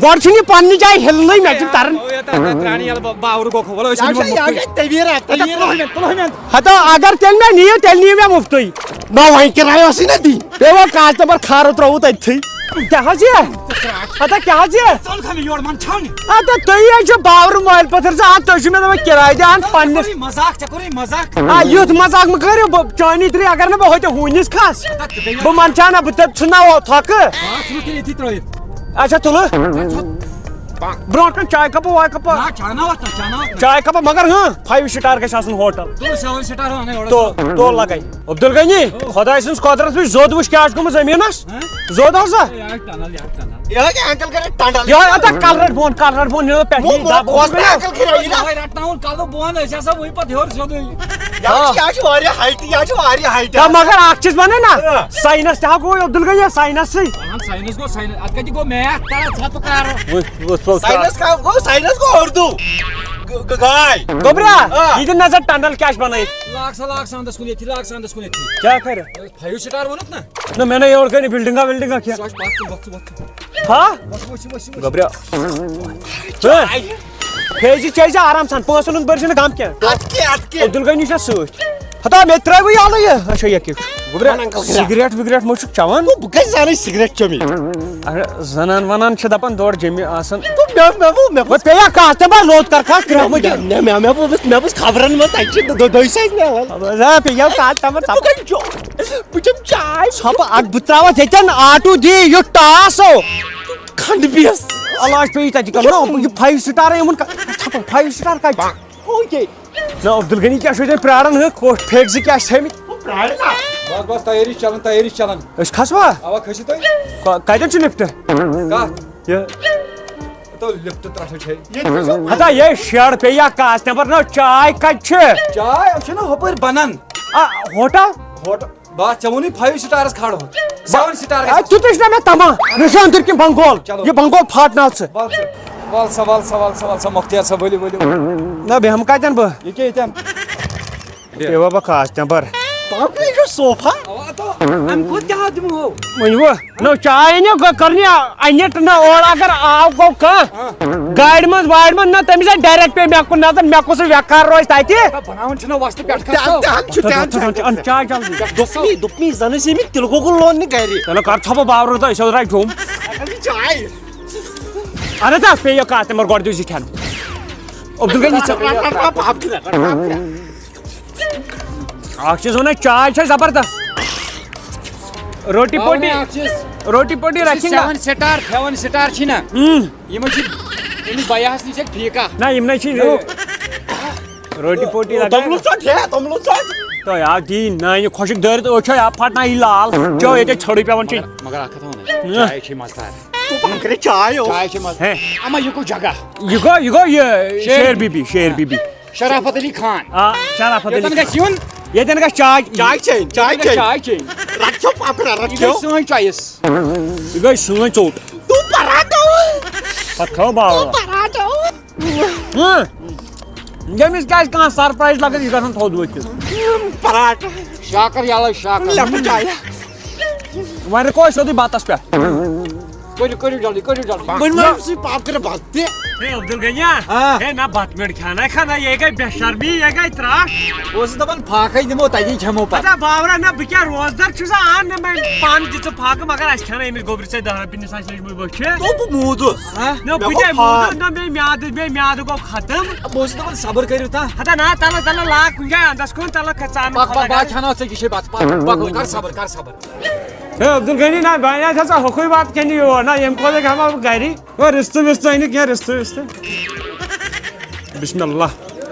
گۄڈٕ چھُنہٕ یہِ پننہِ جایہِ ہِلنٕے، مےٚ چھُ تران۔ او، یتھ، یتھ، یتھ ترٛاونہِ ییٚلہِ با-، باورٕ گوٚو کھوٚل، أسۍ یہِ چھا، چھِنہٕ یہِ چھا تیویٖرا، تیویٖرا؟ ہتا اگر تیٚلہِ مےٚ نِیِو، تیٚلہِ نِیِو مےٚ مُفتٕے۔ نہ، وۄنۍ کِراے ٲسٕے نہ دِنۍ۔ بیٚیہِ وۄنۍ کاژٕ نمبر کھارو ترٛووُ تٔتھٕے۔ کیٛاہ حظ یہِ؟ ہتا کیٛاہ حظ یہِ؟ ژٕ اوٚنکھا مےٚ یور منٛدچھاونہِ؟ ہتا تُہی حظ چھِو باورٕ مٲلۍ پٔتھٕر زٕ، آ، تُہۍ چھِو مےٚ دَپان کِراے دِ اَہَن پنٛنِس۔ ژےٚ کوٚرُے مزاق، ژےٚ کوٚرُے مزاق۔ آ، یُتھ مزاق مہٕ کٔرِو، بہٕ چٲنی ترٛے اگر نہٕ بہٕ ہوٚتہِ ہوٗنِس کھس۔ ہتا ژٕ بیٚیہِ بہٕ منٛدچھاو نہ، بہٕ تہِ ژھٕنناو تھۄکہٕ۔ آ، ژٕ ژھٕنُکھ تیٚلہِ ییٚتی ترٛٲوِتھ۔ اچھا، تُلہٕ۔ ژٕ ژھٕن۔ برونٛٹھ کُن چاے کپا، واے کپا۔ نہ، چاناو اَتھ نہ، چاناو اَتھ نہ۔ چاے کپا، مگر ہاں، five star گژھِ آسُن ہوٹل۔ تُل، seven star اَنَے اورٕ۔ تو، تو لگے۔ عبدالغنی، خۄداے سٕنٛز قۄدرت وٕچھ، زوٚد وٕچھ کیٛاہ چھُ گوٚمُت زٔمیٖنَس۔ ہہ؟ زوٚد ہسا۔ ہے، یہِ آسہِ ٹنل، یہِ آسہِ ٹنل۔ یہِ ہا کیٛاہ انکل کرے ٹنڈل۔ یہِ ہا اَتھ کَلہٕ رَٹھ بۄن، کَلہٕ رَٹھ بۄن، یہِ پٮ۪ٹھ مو-، یی مو-، دَب کھوژ نہ اوس۔ انکل کرے یہِ نہ۔ یہِ رَٹناوُن کَلہٕ بۄن، أسۍ ہسا وٕنہِ پَتہٕ ہیوٚر سیوٚدُے۔ یہِ ہا چھِ، یہِ ہا چھِ واریاہ ہایٹہِ، یہِ ہا چھِ واریاہ ہایٹہِ۔ ہے، مگر اَکھ چیٖز وَنَے نہ، ہہ۔ ساینَس تہِ ہا گوٚو عبدالغنی ساینَسٕے۔ اَہَن، ساینَس گوٚو ساینَس، اَتھ کَتہِ گوٚو میتھ؟ کَر ژٕ ہا تہٕ کَر۔ وٕچھ، وٕچھ، وٕچھ، ساینَس کَم گوٚو، ساینَس گوٚو اُردو۔ گ-، گ-، گاے۔ گوٚبرا، آ۔ یہِ دِ نظر ٹنڈل کیٛاہ چھِ بَنٲیِتھ۔ لاگ سا، لاگ سا اَندَس کُن ییٚتھی، لاگ سا اَندَس کُن ییٚتھی۔ کیٛاہ کَرِ؟ Five star ووٚنُتھ نا؟ نہ، مےٚ نہ یورٕ کَنہِ building آ وِلڈِنٛگ آ کینٛہہ۔ سُہ آسہِ پَتھ کُن، وۄتھ ژٕ، وۄتھ ژٕ۔ ہا؟ وۄتھ ژٕ، وۄتھ ژٕ، وۄتھ ژٕ۔ گوٚبریا۔ ہہ؟ کھیٚیہِ زِ، چیٚیہِ زِ آرام سان، پونٛسَن ہُنٛد بٔرۍ زِ نہٕ غم کینٛہہ۔ اَدٕ کیٛاہ، اَدٕ کیٛاہ؟ عبدالغنی چھا سۭتۍ؟ ہتا مےٚ تہِ ترٛٲوٕے یَلہٕ یہِ۔ اچھا، یہِ کیٛاہ چھُ؟ گوٚبریا، وَن uncle کیٛاہ؟ سِگریٹ وِگریٹ ما چھُکھ چٮ۪وان؟ بہٕ کَتہِ زانَے سِگریٹ چیوٚمٕے؟ اَہَے، زَنان وَنان چھِ دَپان دورٕ جیٚمہِ آسان۔ تہٕ مےٚ، مےٚ ووٚن، مےٚ وۄنۍ پیٚیا کَتھ تہِ ما لوٚت کَر کَتھ کرٛاہ مےٚ، مٔنٛزۍ۔ مےٚ، مےٚ، مےٚ ووٚنمُس، مےٚ ووٚنمُس خبرَن منٛز تَتہِ چھِ دۄ-، دۄیہِ ساس مےٚ وَن۔ آ، پیٚیا کَتھ تہِ ما بہٕ کَتہِ چیوٚم؟ بہٕ چیوٚم چاے۔ ژھۄپہٕ اَکھ بہٕ ترٛاوَتھ ییٚتٮ۪ن آٹوٗ دی، یُتھ ٹاس ہو۔ کھنٛڈ بیٚیَس۔ علاج پیٚیہِ تَتہِ کَرُن۔ نہ، یہِ five star یِمَن کا-، ژھۄپہٕ، five star کَتہِ چھُ؟ Okay۔ نہ، عبدالغنی کیٛاہ چھُ تۄہہِ پرٛاران؟ ہُہ کوٚٹ پھیٚکۍ زٕ کیٛاہ چھِ تھٲمٕتۍ؟ بس، بس، تیٲری چھِ چلان، تیٲری چھِ چلان۔ أسۍ کھسوا؟ اوا، کھٔسِو تُہۍ۔ ک-، کتٮ۪ن چھُ lift؟ کتھ؟ یہِ۔ تو lift ترٛٹھ چھے۔ ہتا، یہِ شیڈ پیٚیہِ یا کاس نمبر نہ، چاے کتہِ چھِ؟ چاے، یِم چھِنہٕ ہُپٲرۍ بنان۔ آ، ہوٹل؟ ہوٹل۔ بس، ژےٚ ووٚنُے five star کھڑ ہُہ۔ Seven star آ، گژھِ۔ تیُتُے چھُنہ مےٚ تمام۔ مےٚ چھُ أنٛدٕرۍ کِنۍ بنگول۔ چلو۔ یہِ بنگول پھاٹناو ژٕ۔ ول سا، ول سا، ول سا، ول سا، مۄختیار صٲب، ؤلِو، ؤلِو۔ نہ، بیٚہمہٕ کتٮ۪ن بہٕ؟ یہِ کیٛاہ ییٚتٮ۪ن؟ بیٚہہ بابا خاص نمبر۔ پاپہٕ یہِ چھُ صوفہ۔ اوا، تو اَمہِ کھۄتہٕ کیٛاہ دِمہو؟ ؤنۍ وۄنۍ۔ نہ، چاے أنِو، گۄ-، کٔرنہِ اَنِٹ نہ اورٕ، اگر آو گوٚو کانٛہہ۔ ہاں۔ گاڑِ منٛز واڑِ منٛز نہ، تٔمِس آسہِ direct پیٚیہِ مےٚ کُن نظر، مےٚ کُس وٮ۪کار روزِ تَتہِ؟ بناوان چھِنہ وۄستہٕ پٮ۪ٹھ کھسو۔ تہِ ہن چھُ، تہِ ہن چھُ۔ اَن چاے جلدی۔ دوٚپمے، دوٚپمے، زَن ٲسۍ أمِکۍ تِلہٕ گۄگُل لوننہِ گرِ۔ تیٚلہِ کر ژھۄپہٕ باورٕ تہٕ أسۍ حظ درٛاے جوٚم۔ اَسہِ حظ چھِ چاے۔ اَہَن حظ، آ، پیٚیہِ کَتھ تِمَن گۄڈٕ دیُت زِٹھٮ۪ن۔ عبدالغنی ژٕ۔ اَکھ چیٖز وَنَے، چاے چھےٚ زبردست۔ روٹی پوٹی، اَکھ چیٖز۔ روٹی پوٹی یُس یہِ رکھیں گا۔ Seven star، seven star چھِ نہ؟ اۭں۔ یِمَن چھِ أمِس بَیاہَس نِش اَکھ ٹھیٖکہ۔ نہ، یِم نَے چھِ۔ نہ۔ روٹی پوٹی لگا۔ توٚملہٕ ژوٚٹ ہے، توٚملہٕ ژوٚٹ۔ تۄہہِ آو دی نانہِ خۄشٕک دٲرِتھ، أچھ ہے آو پھٹناوان یہِ لال۔ چیو ییٚتہِ چھٔڑٕے پٮ۪وان چیٚنۍ۔ مگر، مگر اَکھ کَتھ وَنہٕ، ہہ۔ چاے چھے مَزٕدار۔ تُل پَہَم کَرے چاے او۔ چاے چھے مَزٕ۔ ہے۔ اَما یہِ کُس جگہ؟ یہِ گوٚو، یہِ گوٚو یہِ شیر شیر بی بی، شیر بی بی۔ شرافت علی خان۔ آ، شرافت علی یوٚتَن خان۔ گژھِ یُن۔ ییٚتٮ۪ن گژھِ چاے۔ چاے چیٚنۍ، چاے ییٚتٮ۪ن گژھِ چیٚنۍ۔ چاے چیٚنۍ۔ رَٹھ کھیو پاپڑا، رَٹھ یہِ کھیو۔ گٔے سٲنۍ choice۔ یہِ گٔے سٲنۍ ژوٚٹ۔ تُل پَراٹھا۔ پَتہٕ کھاو باوَل۔ تُل پَراٹھا۔ ہہ۔ ییٚمِس کیٛازِ کانٛہہ surprise لگان، یہِ گژھان تھوٚد ؤتھِتھ۔ پراٹھ۔ شاکر یَلَے، شاکر۔ لیٚپٹہٕ چاے۔ وۄنۍ رُکو أسۍ سیوٚدُے بَتَس پٮ۪ٹھ۔ کٔرِو، کٔرِو جلدی، کٔرِو جلدی۔ وۄنۍ ما چھُ سُہ پاپ کَران بَتہٕ تہِ؟ ہے عبدالغنی، ہاں۔ ہے نہ بَتہٕ میوٚنٛڈ کھیٛاونا کھیٛاونا، یہِ گٔے بے شرمی، یہِ گٔے ترٛٹھ۔ بہٕ اوسُس دَپان پھاکھَے دِمو، تَتی کھٮ۪مو پَتہٕ۔ اَدا باورہ نہ، بہٕ کیٛاہ روزدار چھُسا؟ اَن نہ مےٚ پانہٕ دِ ژٕ پھاکہٕ، مگر اَسہِ کھیٛاونٲومٕتۍ گوٚبرِ ژےٚ دَہ رۄپیہِ نِسا چھِ لٔجمٕتۍ ؤچھِتھ۔ دوٚپُکھ موٗدُس۔ ہاں؟ نہ، مےٚ بہٕ گوٚو کیٛاہ پھاکھ۔ موٗدُس؟ نہ، مےٚ میٛادٕ، مےٚ میٛادٕ گوٚو ختم۔ بہٕ اوسُس دَپان صبر کٔرِو تا۔ ہتا نہ، تَلہٕ، تَلہٕ لاگ کُنہِ جایہِ اَنٛدَس کُن، تَلہٕ کھژان پَکھ، پَکھ، بہٕ ہا کھٮ۪ناو ژےٚ کِشے بَتہٕ۔ پَکھ، پَکھ، کَر صبر، کَر صبر۔ ہے عبدالغنی، نہ بہٕ اَنہٕ ہا ژےٚ سۄ ہُکُے بَتہٕ کھٮ۪نہِ یور، نہ ییٚمہِ کھۄتہٕ کھٮ۪مہٕ ہا بہٕ گَری۔ ہے رِستہٕ وِستہٕ أنِکھ کینٛہہ، رِستہٕ وِستہٕ۔ بسم اللہ۔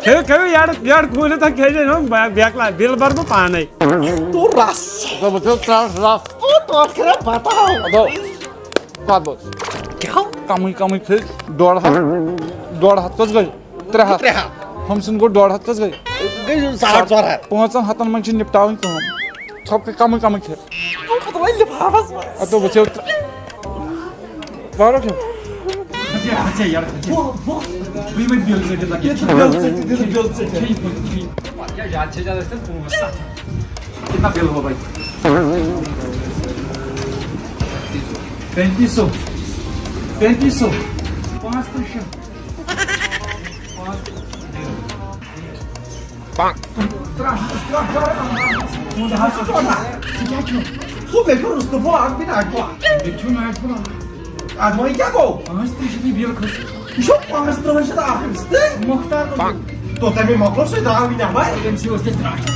کھیٚیِو، کھیٚیِو، یَڑٕ، یَڑٕ کوٗنہٕ تۄہہِ کھیٚیِو، نہ، بہٕ، بیکلا، بِل بَرٕ بہٕ پانَے۔ تو رَس۔ بہٕ، بہٕ کھیٚیو ترٛٹھ رَس۔ او، توتہِ کَران بَتہٕ ہاو۔ اَدٕ، کَتھ بہٕ؟ کیٛاہ؟ کَمٕے، کَمٕے کھیٚیہِ، ڈۄڈ ہَتھ، ڈۄڈ ہَتھ کٔژ گٔے؟ ترٛےٚ ہَتھ۔ ترٛےٚ ہَتھ۔ ہُم سٕنٛدۍ گوٚو ڈۄڈ ہَتھ کٔژ گٔے؟ گٔے ساڑ ژور ہَتھ۔ پانٛژَن ہَتَن منٛز چھِ نِپٹاوٕنۍ کٲم۔ ژھۄپہٕ کَمٕے کَمٕے کھےٚ۔ ژٕ کوٚت وۄنۍ لِفافَس منٛز؟ اَدٕ وٕچھو۔ بارو کھیٚو۔ بہٕ یِمَے بِل ژٔٹِتھ لَگے۔ ییٚتہِ چھُ بِل ژٔٹِتھ، ییٚتہِ چھُ بِل ژٔٹِتھ۔ کیٛاہ زیادٕ چھِ زیادٕ ٲسۍ تَن پانٛژھ سَتھ ہَتھ۔ کِتنا بِل ہو بھائی؟ پینتیس سو۔ پینتیس سو۔ پانٛژھ تٕرٛہ شیٚتھ۔ پانٛژھ تٕرٛہ۔ ترٛٹھ، ترٛٹھ، ترٛٹھ، ترٛٹھ۔ ژٕ کیٛاہ چھُکھ؟ ہُہ، مےٚ چھُ رُستہٕ پھوٚل اکھ، بیٚیہِ ناٹہِ پھوٚل اکھ۔ مےٚ چھُ ناٹہِ پھوٚل اکھ۔ اَدٕ وۄنۍ کیٛاہ گوٚو؟ پانٛژھ تٕرٛہ چھِ مےٚ بِل کھٔژمٕژ۔ یہِ چھُ پانٛژھ ترٕٛہَن شیٚتھ اکھ رُستہٕ؟ مۄختار گوٚو۔ توٚتام مےٚ مۄکلو سُے درٛاو وٕنہِ اَوَے۔ تٔمۍ سٕے اوس تیٚلہِ ترٛٹھ۔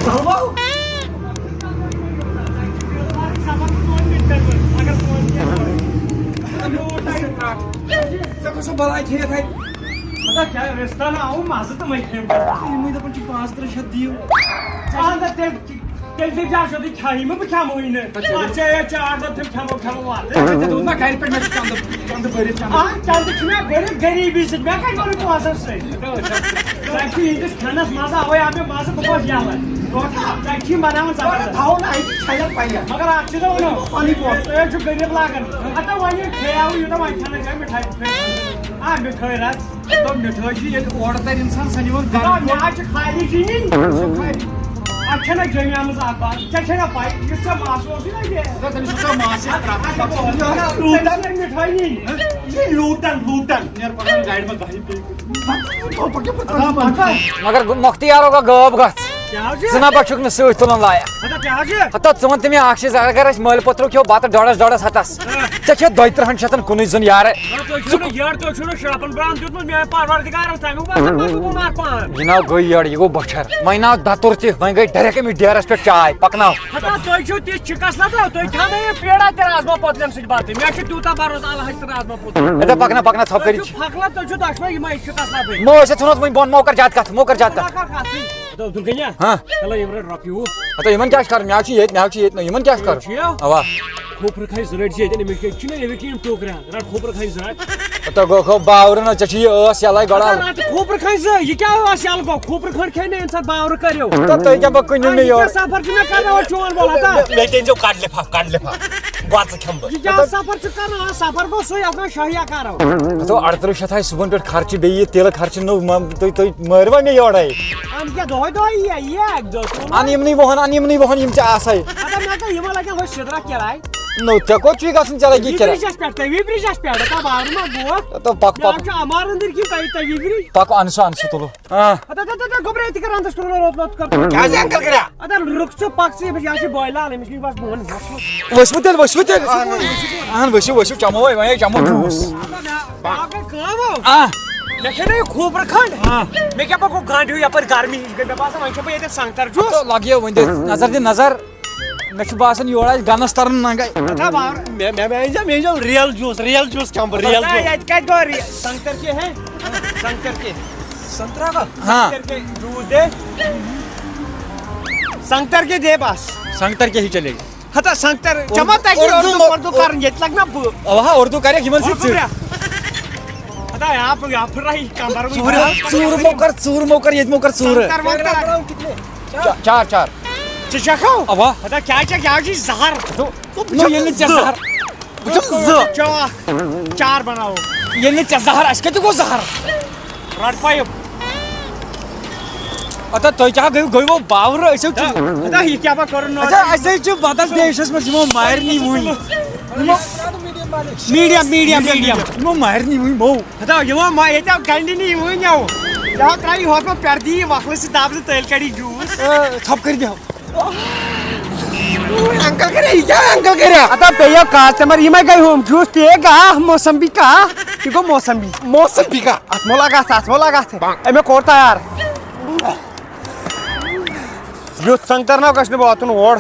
ژَلو۔ ژےٚ کۄس سۄ بَلاے کھیٚیَتھ اَتہِ؟ مطلب کیٛاہ، رِستہٕ نہ آوُ مَزٕ تہٕ وۄنۍ کھیٚمہٕ بہٕ۔ یِمٕے دَپان چھِ پانٛژھ ترٕٛہ شیٚتھ دِیِو۔ اَہَن تہٕ تیٚلہِ، تیٚلہِ دٔپۍ زِ اَسہِ اوس یہِ کھیٚیہِ مہٕ بہٕ کھٮ۪مہٕ وٕنہِ نہٕ۔ اَچھا۔ اَتھ چھِ یہِ چار دۄہ تِم کھٮ۪مو، کھٮ۪مو واتہٕ۔ اَچھا، ژےٚ دوٚپ نا گَرِ پٮ۪ٹھ مےٚ چھُ چَندٕ، چَندٕ بٔرِتھ چَندٕ۔ اَہَن، چَندٕ چھُنہ بٔرِتھ، غریٖبی سۭتۍ۔ مےٚ کَتہِ ووٚنُے پونٛسَن سۭتۍ؟ تۄہہِ چھُ یِہِنٛدِس کھٮ۪نَس مَزٕ، اَوَے آو مےٚ مَزٕ، بہٕ گوس یَلہٕ۔ تۄہہِ چھِ یِم بَناوان زَبردست۔ تھاوو نہ اَتہِ چھَلَن پَیہِ۔ مگر اَتھ چھِ ژےٚ وَنُن۔ پَنٕنۍ پونٛسہٕ۔ تُہۍ حظ چھِو غریٖب لاگان۔ ہَتہ وۄنۍ یہِ کھیٚیاوُے یوٗتاہ، وۄنۍ کھٮ۪نَے چھےٚ مِٹھٲے۔ آ، مِٹھٲے رَس۔ دوٚپ، مِٹھٲے چھِ ییٚلہِ اورٕ تَرِ اِنسان، سۄ نِوان گَرٕ۔ آ، مےٚ حظ چھِ خالی چیٖنی۔ سۄ خالی۔ اَتھ چھَنہ جیٚمہِ آمٕژ اَکھ بات۔ ژےٚ چھَنہ پَے، یُس ژےٚ مَس اوسُے نا یہِ۔ اَدٕ تٔمِس چھُ ژےٚ مَس یَتھ ترٛٹھ۔ لوٗٹَن۔ مِٹھٲے نِنۍ۔ یہِ لوٗٹَن، لوٗٹَن۔ نیر پَکان گاڑِ منٛز بَہہِ پیٚیہِ۔ مگر مۄختیارو کا غٲب گژھ۔ کیٛاہ حظ چھُ؟ ژٕ نہ بہ چھُکھ نہٕ سۭتۍ تُلُن لایق۔ ہتا کیٛاہ حظ چھُ؟ ہتا ژٕ وَن تہٕ مےٚ اَکھ چیٖز، اگر أسۍ مٲلۍ پوٚترو کھیوٚو بَتہٕ ڈۄڈَس، ڈۄڈَس ہَتَس، آ۔ ژےٚ کھیوٚو دۄیہِ تٕرٛہَن شیٚتَن کُنُے زوٚن یارٕ۔ آ، تُہۍ چھِو نہٕ یارٕ، تُہۍ چھِو نہٕ شرٛاپَن برٛان دیُتمُت میٛانہِ پروردگارَس، تَمیُک باسان ما چھُ بہٕ مَرٕ پان۔ یہِ ناو گٔے یٔڈ، یہِ گوٚو بۄچھَر۔ وۄنۍ ناو دَتُر تہِ، وۄنۍ گٔے ڈایریکٹ أمِس ڈیرَس پٮ۪ٹھ چاے، پَکناو۔ ہتا تُہۍ چھِو تِژھ چِکَس لَتہٕ، تُہۍ کھیٛاونٲیِو پیڑا تہِ رازما پۄتلٮ۪ن سۭتۍ بَتہٕ۔ مےٚ چھُ تیوٗتاہ بھروسہٕ اَلہٕ ہَچہِ تہٕ رازما پۄتُل۔ ہے تہٕ پَکناو، پَکناو، ژھۄپہٕ تُہۍ کٔرِتھ۔ چھِو پھۄکھ لَتہٕ، تُہۍ چھِو دۄشوَے یِمَے چِکَس لَتہٕ۔ مو ٲسِتھ ژھٕنُس وۄنۍ بۄن، مو کَر زیادٕ کَتھ، مو کَر زیادٕ کَتھ۔ کَر کَتھ ژٕے؟ ہتا عبدالغنی، ہاں؟ چلو یِم رَٹھ رۄپیہِ وُہ۔ ہتا یِمَن کیٛاہ چھُ کَرُن؟ مےٚ حظ چھُ ییٚتہِ، مےٚ حظ چھُ ییٚتہِ، نہ، یِمَن کیٛاہ چھُ کَرُن؟ چھُ یہِ؟ اَوا۔ کھوٗپرٕ کھَنہِ زٕ رٔٹۍ زِ ییٚتٮ۪ن، أمِس کیٛاہ چھُنہ یہِ کِنۍ ٹوٗکرِ ہَن؟ رَٹھ کھوٗپرٕ کھَنہِ زٕ رَٹھ۔ ہتا گوٚو کھو باورٕ نہ، ژےٚ چھُ یہِ ٲس یَلَے گۄڈٕ ہتا اَلہٕ۔ رَٹھ کھوٗپرٕ کھَنہِ زٕ، یہِ کیٛاہ ٲس یَلہٕ گوٚو؟ ککھوٗپرٕ کھَنہِ کھیٚیہِ نہٕ اِنسان باورٕ کٔرِو۔ تہٕ تُہۍ کیٛاہ پَتہٕ کُنہِ آ، نہٕ یہِ یور؟ کیٛاہ سفر چھُ مےٚ کَرناوان چون وَلہٕ ہتا؟ مےٚ تہِ أنۍزیو کَڑ لِفاف، کَڑ لِفاف۔ گۄژٕ کھٮ۪مہٕ بہٕ۔ یہِ کیٛاہ سفر چھُ کران؟ آ، سفر گوٚو سُے، یتھ منٛز شٲہیا کرو۔ ہتو اَڑترٕہ شیٚتھ آسہِ صُبحن پٮ۪ٹھ خرچہٕ، بیٚیہِ یہِ تیٖلہٕ خرچہٕ نوٚو، ما-، تُہۍ، تُہۍ مٲروا مےٚ یورے؟ اَن کیٛاہ دۄہے دۄہے یی، یی اَکہِ دۄہ، ژٕ وَن۔ اَن یِمنٕے وُہن، اَن یِمنٕے وُہن، یِم ژےٚ آسے۔ اَدٕ مےٚ کیٛاہ، یِمن لگن ہُتھ شِدرا کِراے۔ نو، ژےٚ کوٚت چھُے گژھُن؟ ژےٚ لگی تَوی کِراے۔ برجس پٮ۪ٹھ، تَوی برجس پٮ۪ٹھ، دَپان بارٕ ما گوٚو؟ تہٕ پَکھ، مےٚ پَکھ۔ حظ چھُ اَمارن دٔرۍ کِنۍ تَوی، تَوی برج۔ پَکھ، اَن سُہ، اَن سُہ تُلو۔ آ۔ اَدٕ، اَدٕ، اَدٕ، اَدٕ، گوٚبرا، یہِ تہِ کَران تَس کَران لوٚت لوٚت کَران۔ کیٛازِ اَنکَل کَریا؟ اَدٕ، رُک ژٕ، پَکھ ژٕ، یہِ حظ چھِ بٲے لال، أمِس نِش بَس بہٕ وَنہٕ۔ ؤسِو تیٚلہِ، ؤسِو تیٚلہِ۔ اَہَن، ؤسِو، ؤسِو، چَمو وۄنۍ، وۄنۍ چَمو جوٗس۔ اَدٕ، مےٚ، مےٚ آو گٔے کٲم، او۔ آ۔ مےٚ کھیٚے نہ یہِ کھوٗپرٕ کھنٛڈ۔ آ۔ مےٚ کیٛاہ پَکو گَنٛڈ ہیوٗ یَپٲرۍ گرمی ہِش گٔے، مےٚ باسان وۄنۍ کھیٚمہٕ بہٕ ییٚتٮ۪تھ سنٛگتر جوٗس۔ تہٕ لَگیو وۄنۍ دِ، نظر دِ نظر۔ مےٚ چھُ باسان یورٕ آسہِ گَنَس تَرُن ننٛگَے۔ اَتھا باور۔ مےٚ، مےٚ، مےٚ أنۍ زیو، مےٚ أنۍ زیو real juice، real juice چَمہٕ بہٕ، real نہ، juice۔ ییٚتہِ کَتہِ گوٚو ری-، سنٛگتر کے ہے؟ سنٛگتر کے؟ سنترا کا؟ ہاں۔ سنٛگتر کے juice دے۔ سنٛگتر کے دے بس۔ سنٛگتر کے ہی چلے گا۔ ہتا سنٛگتر، اردو، چما تَتہِ اردو، اردو، اردو کَرُن، ییٚتہِ لَگہٕ نا بہٕ۔ اوا، اردو کَرٮ۪کھ یِمَن سۭتۍ اردو ژٕ۔ برٛا۔ ہتا یہاں پر، یہاں پر رہی کمبر میں۔ ژوٗرٕ، ژوٗرٕ مو کر، ژوٗرٕ مو کر، ییٚتہِ مو کر ژوٗرٕ۔ سنٛگتر وَنٛگتر۔ چا-، چار، چار۔ ژٕ چکھو؟ اوا۔ ہتا کیٛاہ چکھ، یہِ حظ چھُے زہر۔ تو، نو، ییٚلہِ نہٕ ژےٚ زہر۔ بہٕ چھُس زٕ۔ چاکھ۔ چار بناوو۔ ییٚلہِ نہٕ ژےٚ زہر، اَسہِ کَتہِ گوٚو زہر؟ رٹ پایپ۔ ادا تُہۍ کیٛاہ گٔیوٕ، گٔیوٕ باورٕ؟ أسۍ حظ چھِ، ادا یہِ کیٛاہ پَتہٕ کَرُن؟ اچھا، أسۍ حظ چھِ بدل دیشس منٛز، یِمو مارنی وٕنۍ۔ یِمو میٖڈیم، میٖڈیم، میٖڈیم۔ یِمو مارنی وٕنۍ مو۔ ادا یِمو ما-، ییٚتہِ آو گنڈنی وٕنۍ آو۔ یہِ آو ترٛاوِ ہۄتھ منٛز پٮ۪ردی، وۄکھلہٕ سۭتۍ دَب زٕ تٔلۍ کَڑِ جوٗس۔ اے، ژھۄپہٕ کٔرۍ دِہو۔ انکل کرے، یہِ کیٛاہ انکل کرے؟ ادا بیٚیہِ کَتھ، تِمَن یِمَے گٔے ہُم جوٗس پیے گا، موسمبی کا، یہِ گوٚو موسمبی۔ موسمبی کا؟ اَتھ مو لگا اَتھ، اَتھ مو لگا اَتھ۔ أمۍ کوٚر تیار۔ یُتھ سنٛگتر نا گژھِ نہٕ واتُن اور۔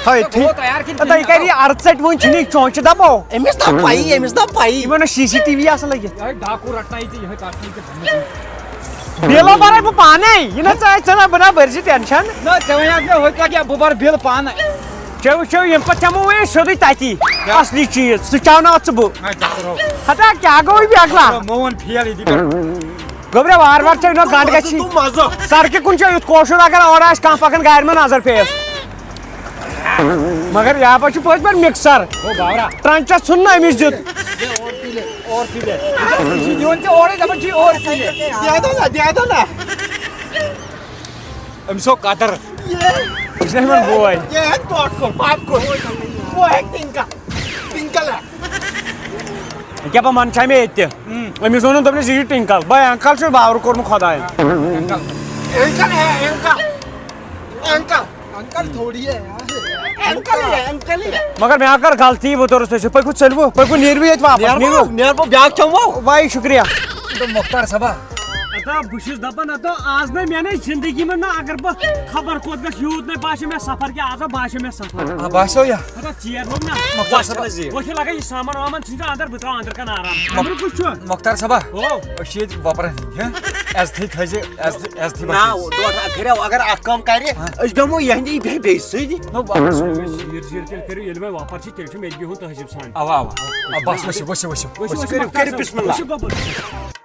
تھاو ییٚتھی۔ گوٚو تیار کِنہٕ ادا یہِ کَرِ یہِ اَرٕ ژَٹہِ وۄنۍ چھِنہٕ یہِ چونچہِ دَبو۔ أمِس نا پَیی، أمِس نا پَیی۔ یِمَن نا سی سی ٹی وی آسان لٔگِتھ۔ یِہوٚے ڈاکوٗ رَٹناوِ ژٕ، یِہوٚے کَتھ چھِ یہِ۔ بِلو بَرَے بہٕ پانَے، یہِ نہ ژٕ، ژٕ نہ بہٕ نہ بٔرۍ زِ ٹٮ۪نشَن۔ نہ، ژےٚ وَنہِ اَتھ مےٚ ہُتہِ پٲٹھۍ کیٛاہ، بہٕ بَرٕ بِل پانَے۔ چیٚو، چیٚو، ییٚمہِ پَتہٕ چَمو وۄنۍ أسۍ سیوٚدُے تَتی۔ کیٛاہ؟ اَصلی چیٖز، سُہ چاوناو ژٕ بہٕ۔ نہ، ڈاکٹر ہو۔ ہتا کیٛاہ گوٚو یہِ بیگلا؟ مےٚ ووٚن فیل یہِ دِ مےٚ۔ گوٚبریا، وارٕ وارٕ چیٚو، نہ گنٛڈ گژھِ۔ مَزٕ تہٕ مَزٕ۔ سڑکہِ کُن چھُ یُتھ کوشُر، اگر اورٕ آسہِ کانٛہہ پَکان گاڑِ منٛز نظر پیٚیَس۔ مگر یہِ ہا چھُ پٔزۍ پٲٹھۍ مِکسر۔ او باورا۔ ٹرٛنچَس ژھُن نہٕ أمِس دیُت۔ اور پی لے، اور پی لے۔ یہِ چھُ نِوان ژےٚ اورَے، دَپان چھُ یہِ اور پی لے۔ دیا دو نا، دیا دو نا۔ أمِس ہو قدر۔ یہِ چھُ یِمَن بوے۔ یہ ہے ٹوٹھ کو، پاپ کو۔ وہ ہے ٹِنکا۔ ٹِنکل ہے۔ یہِ کیٛاہ پَتہٕ منٛدچھاے مےٚ ییٚتہِ تہِ؟ أمِس ووٚنُن، دوٚپنَس، یہِ چھُ ٹِنکل۔ بھاے، انکل چھُ باورٕ کوٚرمُت خۄدایَن۔ انکل ہے، انکل۔ انکل۔ انکل تھوڑی ہے یار۔ انکل ہے، انکل ہے۔ مگر مےٚ کٔر غلطی، بہٕ توٚرُس تۄہہِ سۭتۍ۔ پٔکِو، ژٔلِو، پٔکِو، نیٖرِو ییٚتہِ واپس، نیرو، نیٖرِو۔ نیرو، بیٛاکھ چٮ۪مو۔ واے، شُکریہ۔ تہٕ مۄختار صٲبا۔ ہتا بہٕ چھُس دَپان، ہتا آز نَے مےٚ نَے زِندگی منٛز نہ، اگر بہٕ خبر کوٚت گژھٕ، یوٗت نَے باسیو مےٚ سفر کیٛاہ، آز ہا باسیو مےٚ سفر۔ آ، باسیو یا؟ ہتا ژیر لوٚگ نہ۔ مۄختار صٲبا۔ وۄنۍ چھِ لگان یہِ سامان وامان ژھٕنۍ زِ اندر، بہٕ ترٛاوٕ اندر کن آرام۔ خبر کُس چھُ؟ مۄختار صٲبا۔ او۔ أسۍ چھِ ییٚتہِ وۄپرن ہٕنٛدۍ، ہہ؟ عزتھٕے تھٲیزِ، عزت، عزتھٕے نہ، بچٲیزِ۔ ڈۄٹھ اکھ کریو، اگر اکھ کٲم کرِ، ہاں۔ أسۍ بیٚہمو یِہنٛدِ بیٚیہِ، بیٚیہِ سۭتۍ۔ نو، بس۔ یِر زِر تیٚلہِ کٔرِو، ییٚلہِ وۄنۍ وۄپر چھِ، تیٚلہِ چھُ مےٚ تہِ بِہُن تہذیٖب سان۔ اوا، اوا۔ آ، بس، ؤسِو، ؤسِو، ؤسِو۔ ؤسِو، ؤسِو، ؤسِو، مۄختار کٔرِو صٲب۔ بسم اللہ۔ ؤسِو، گۄبُر۔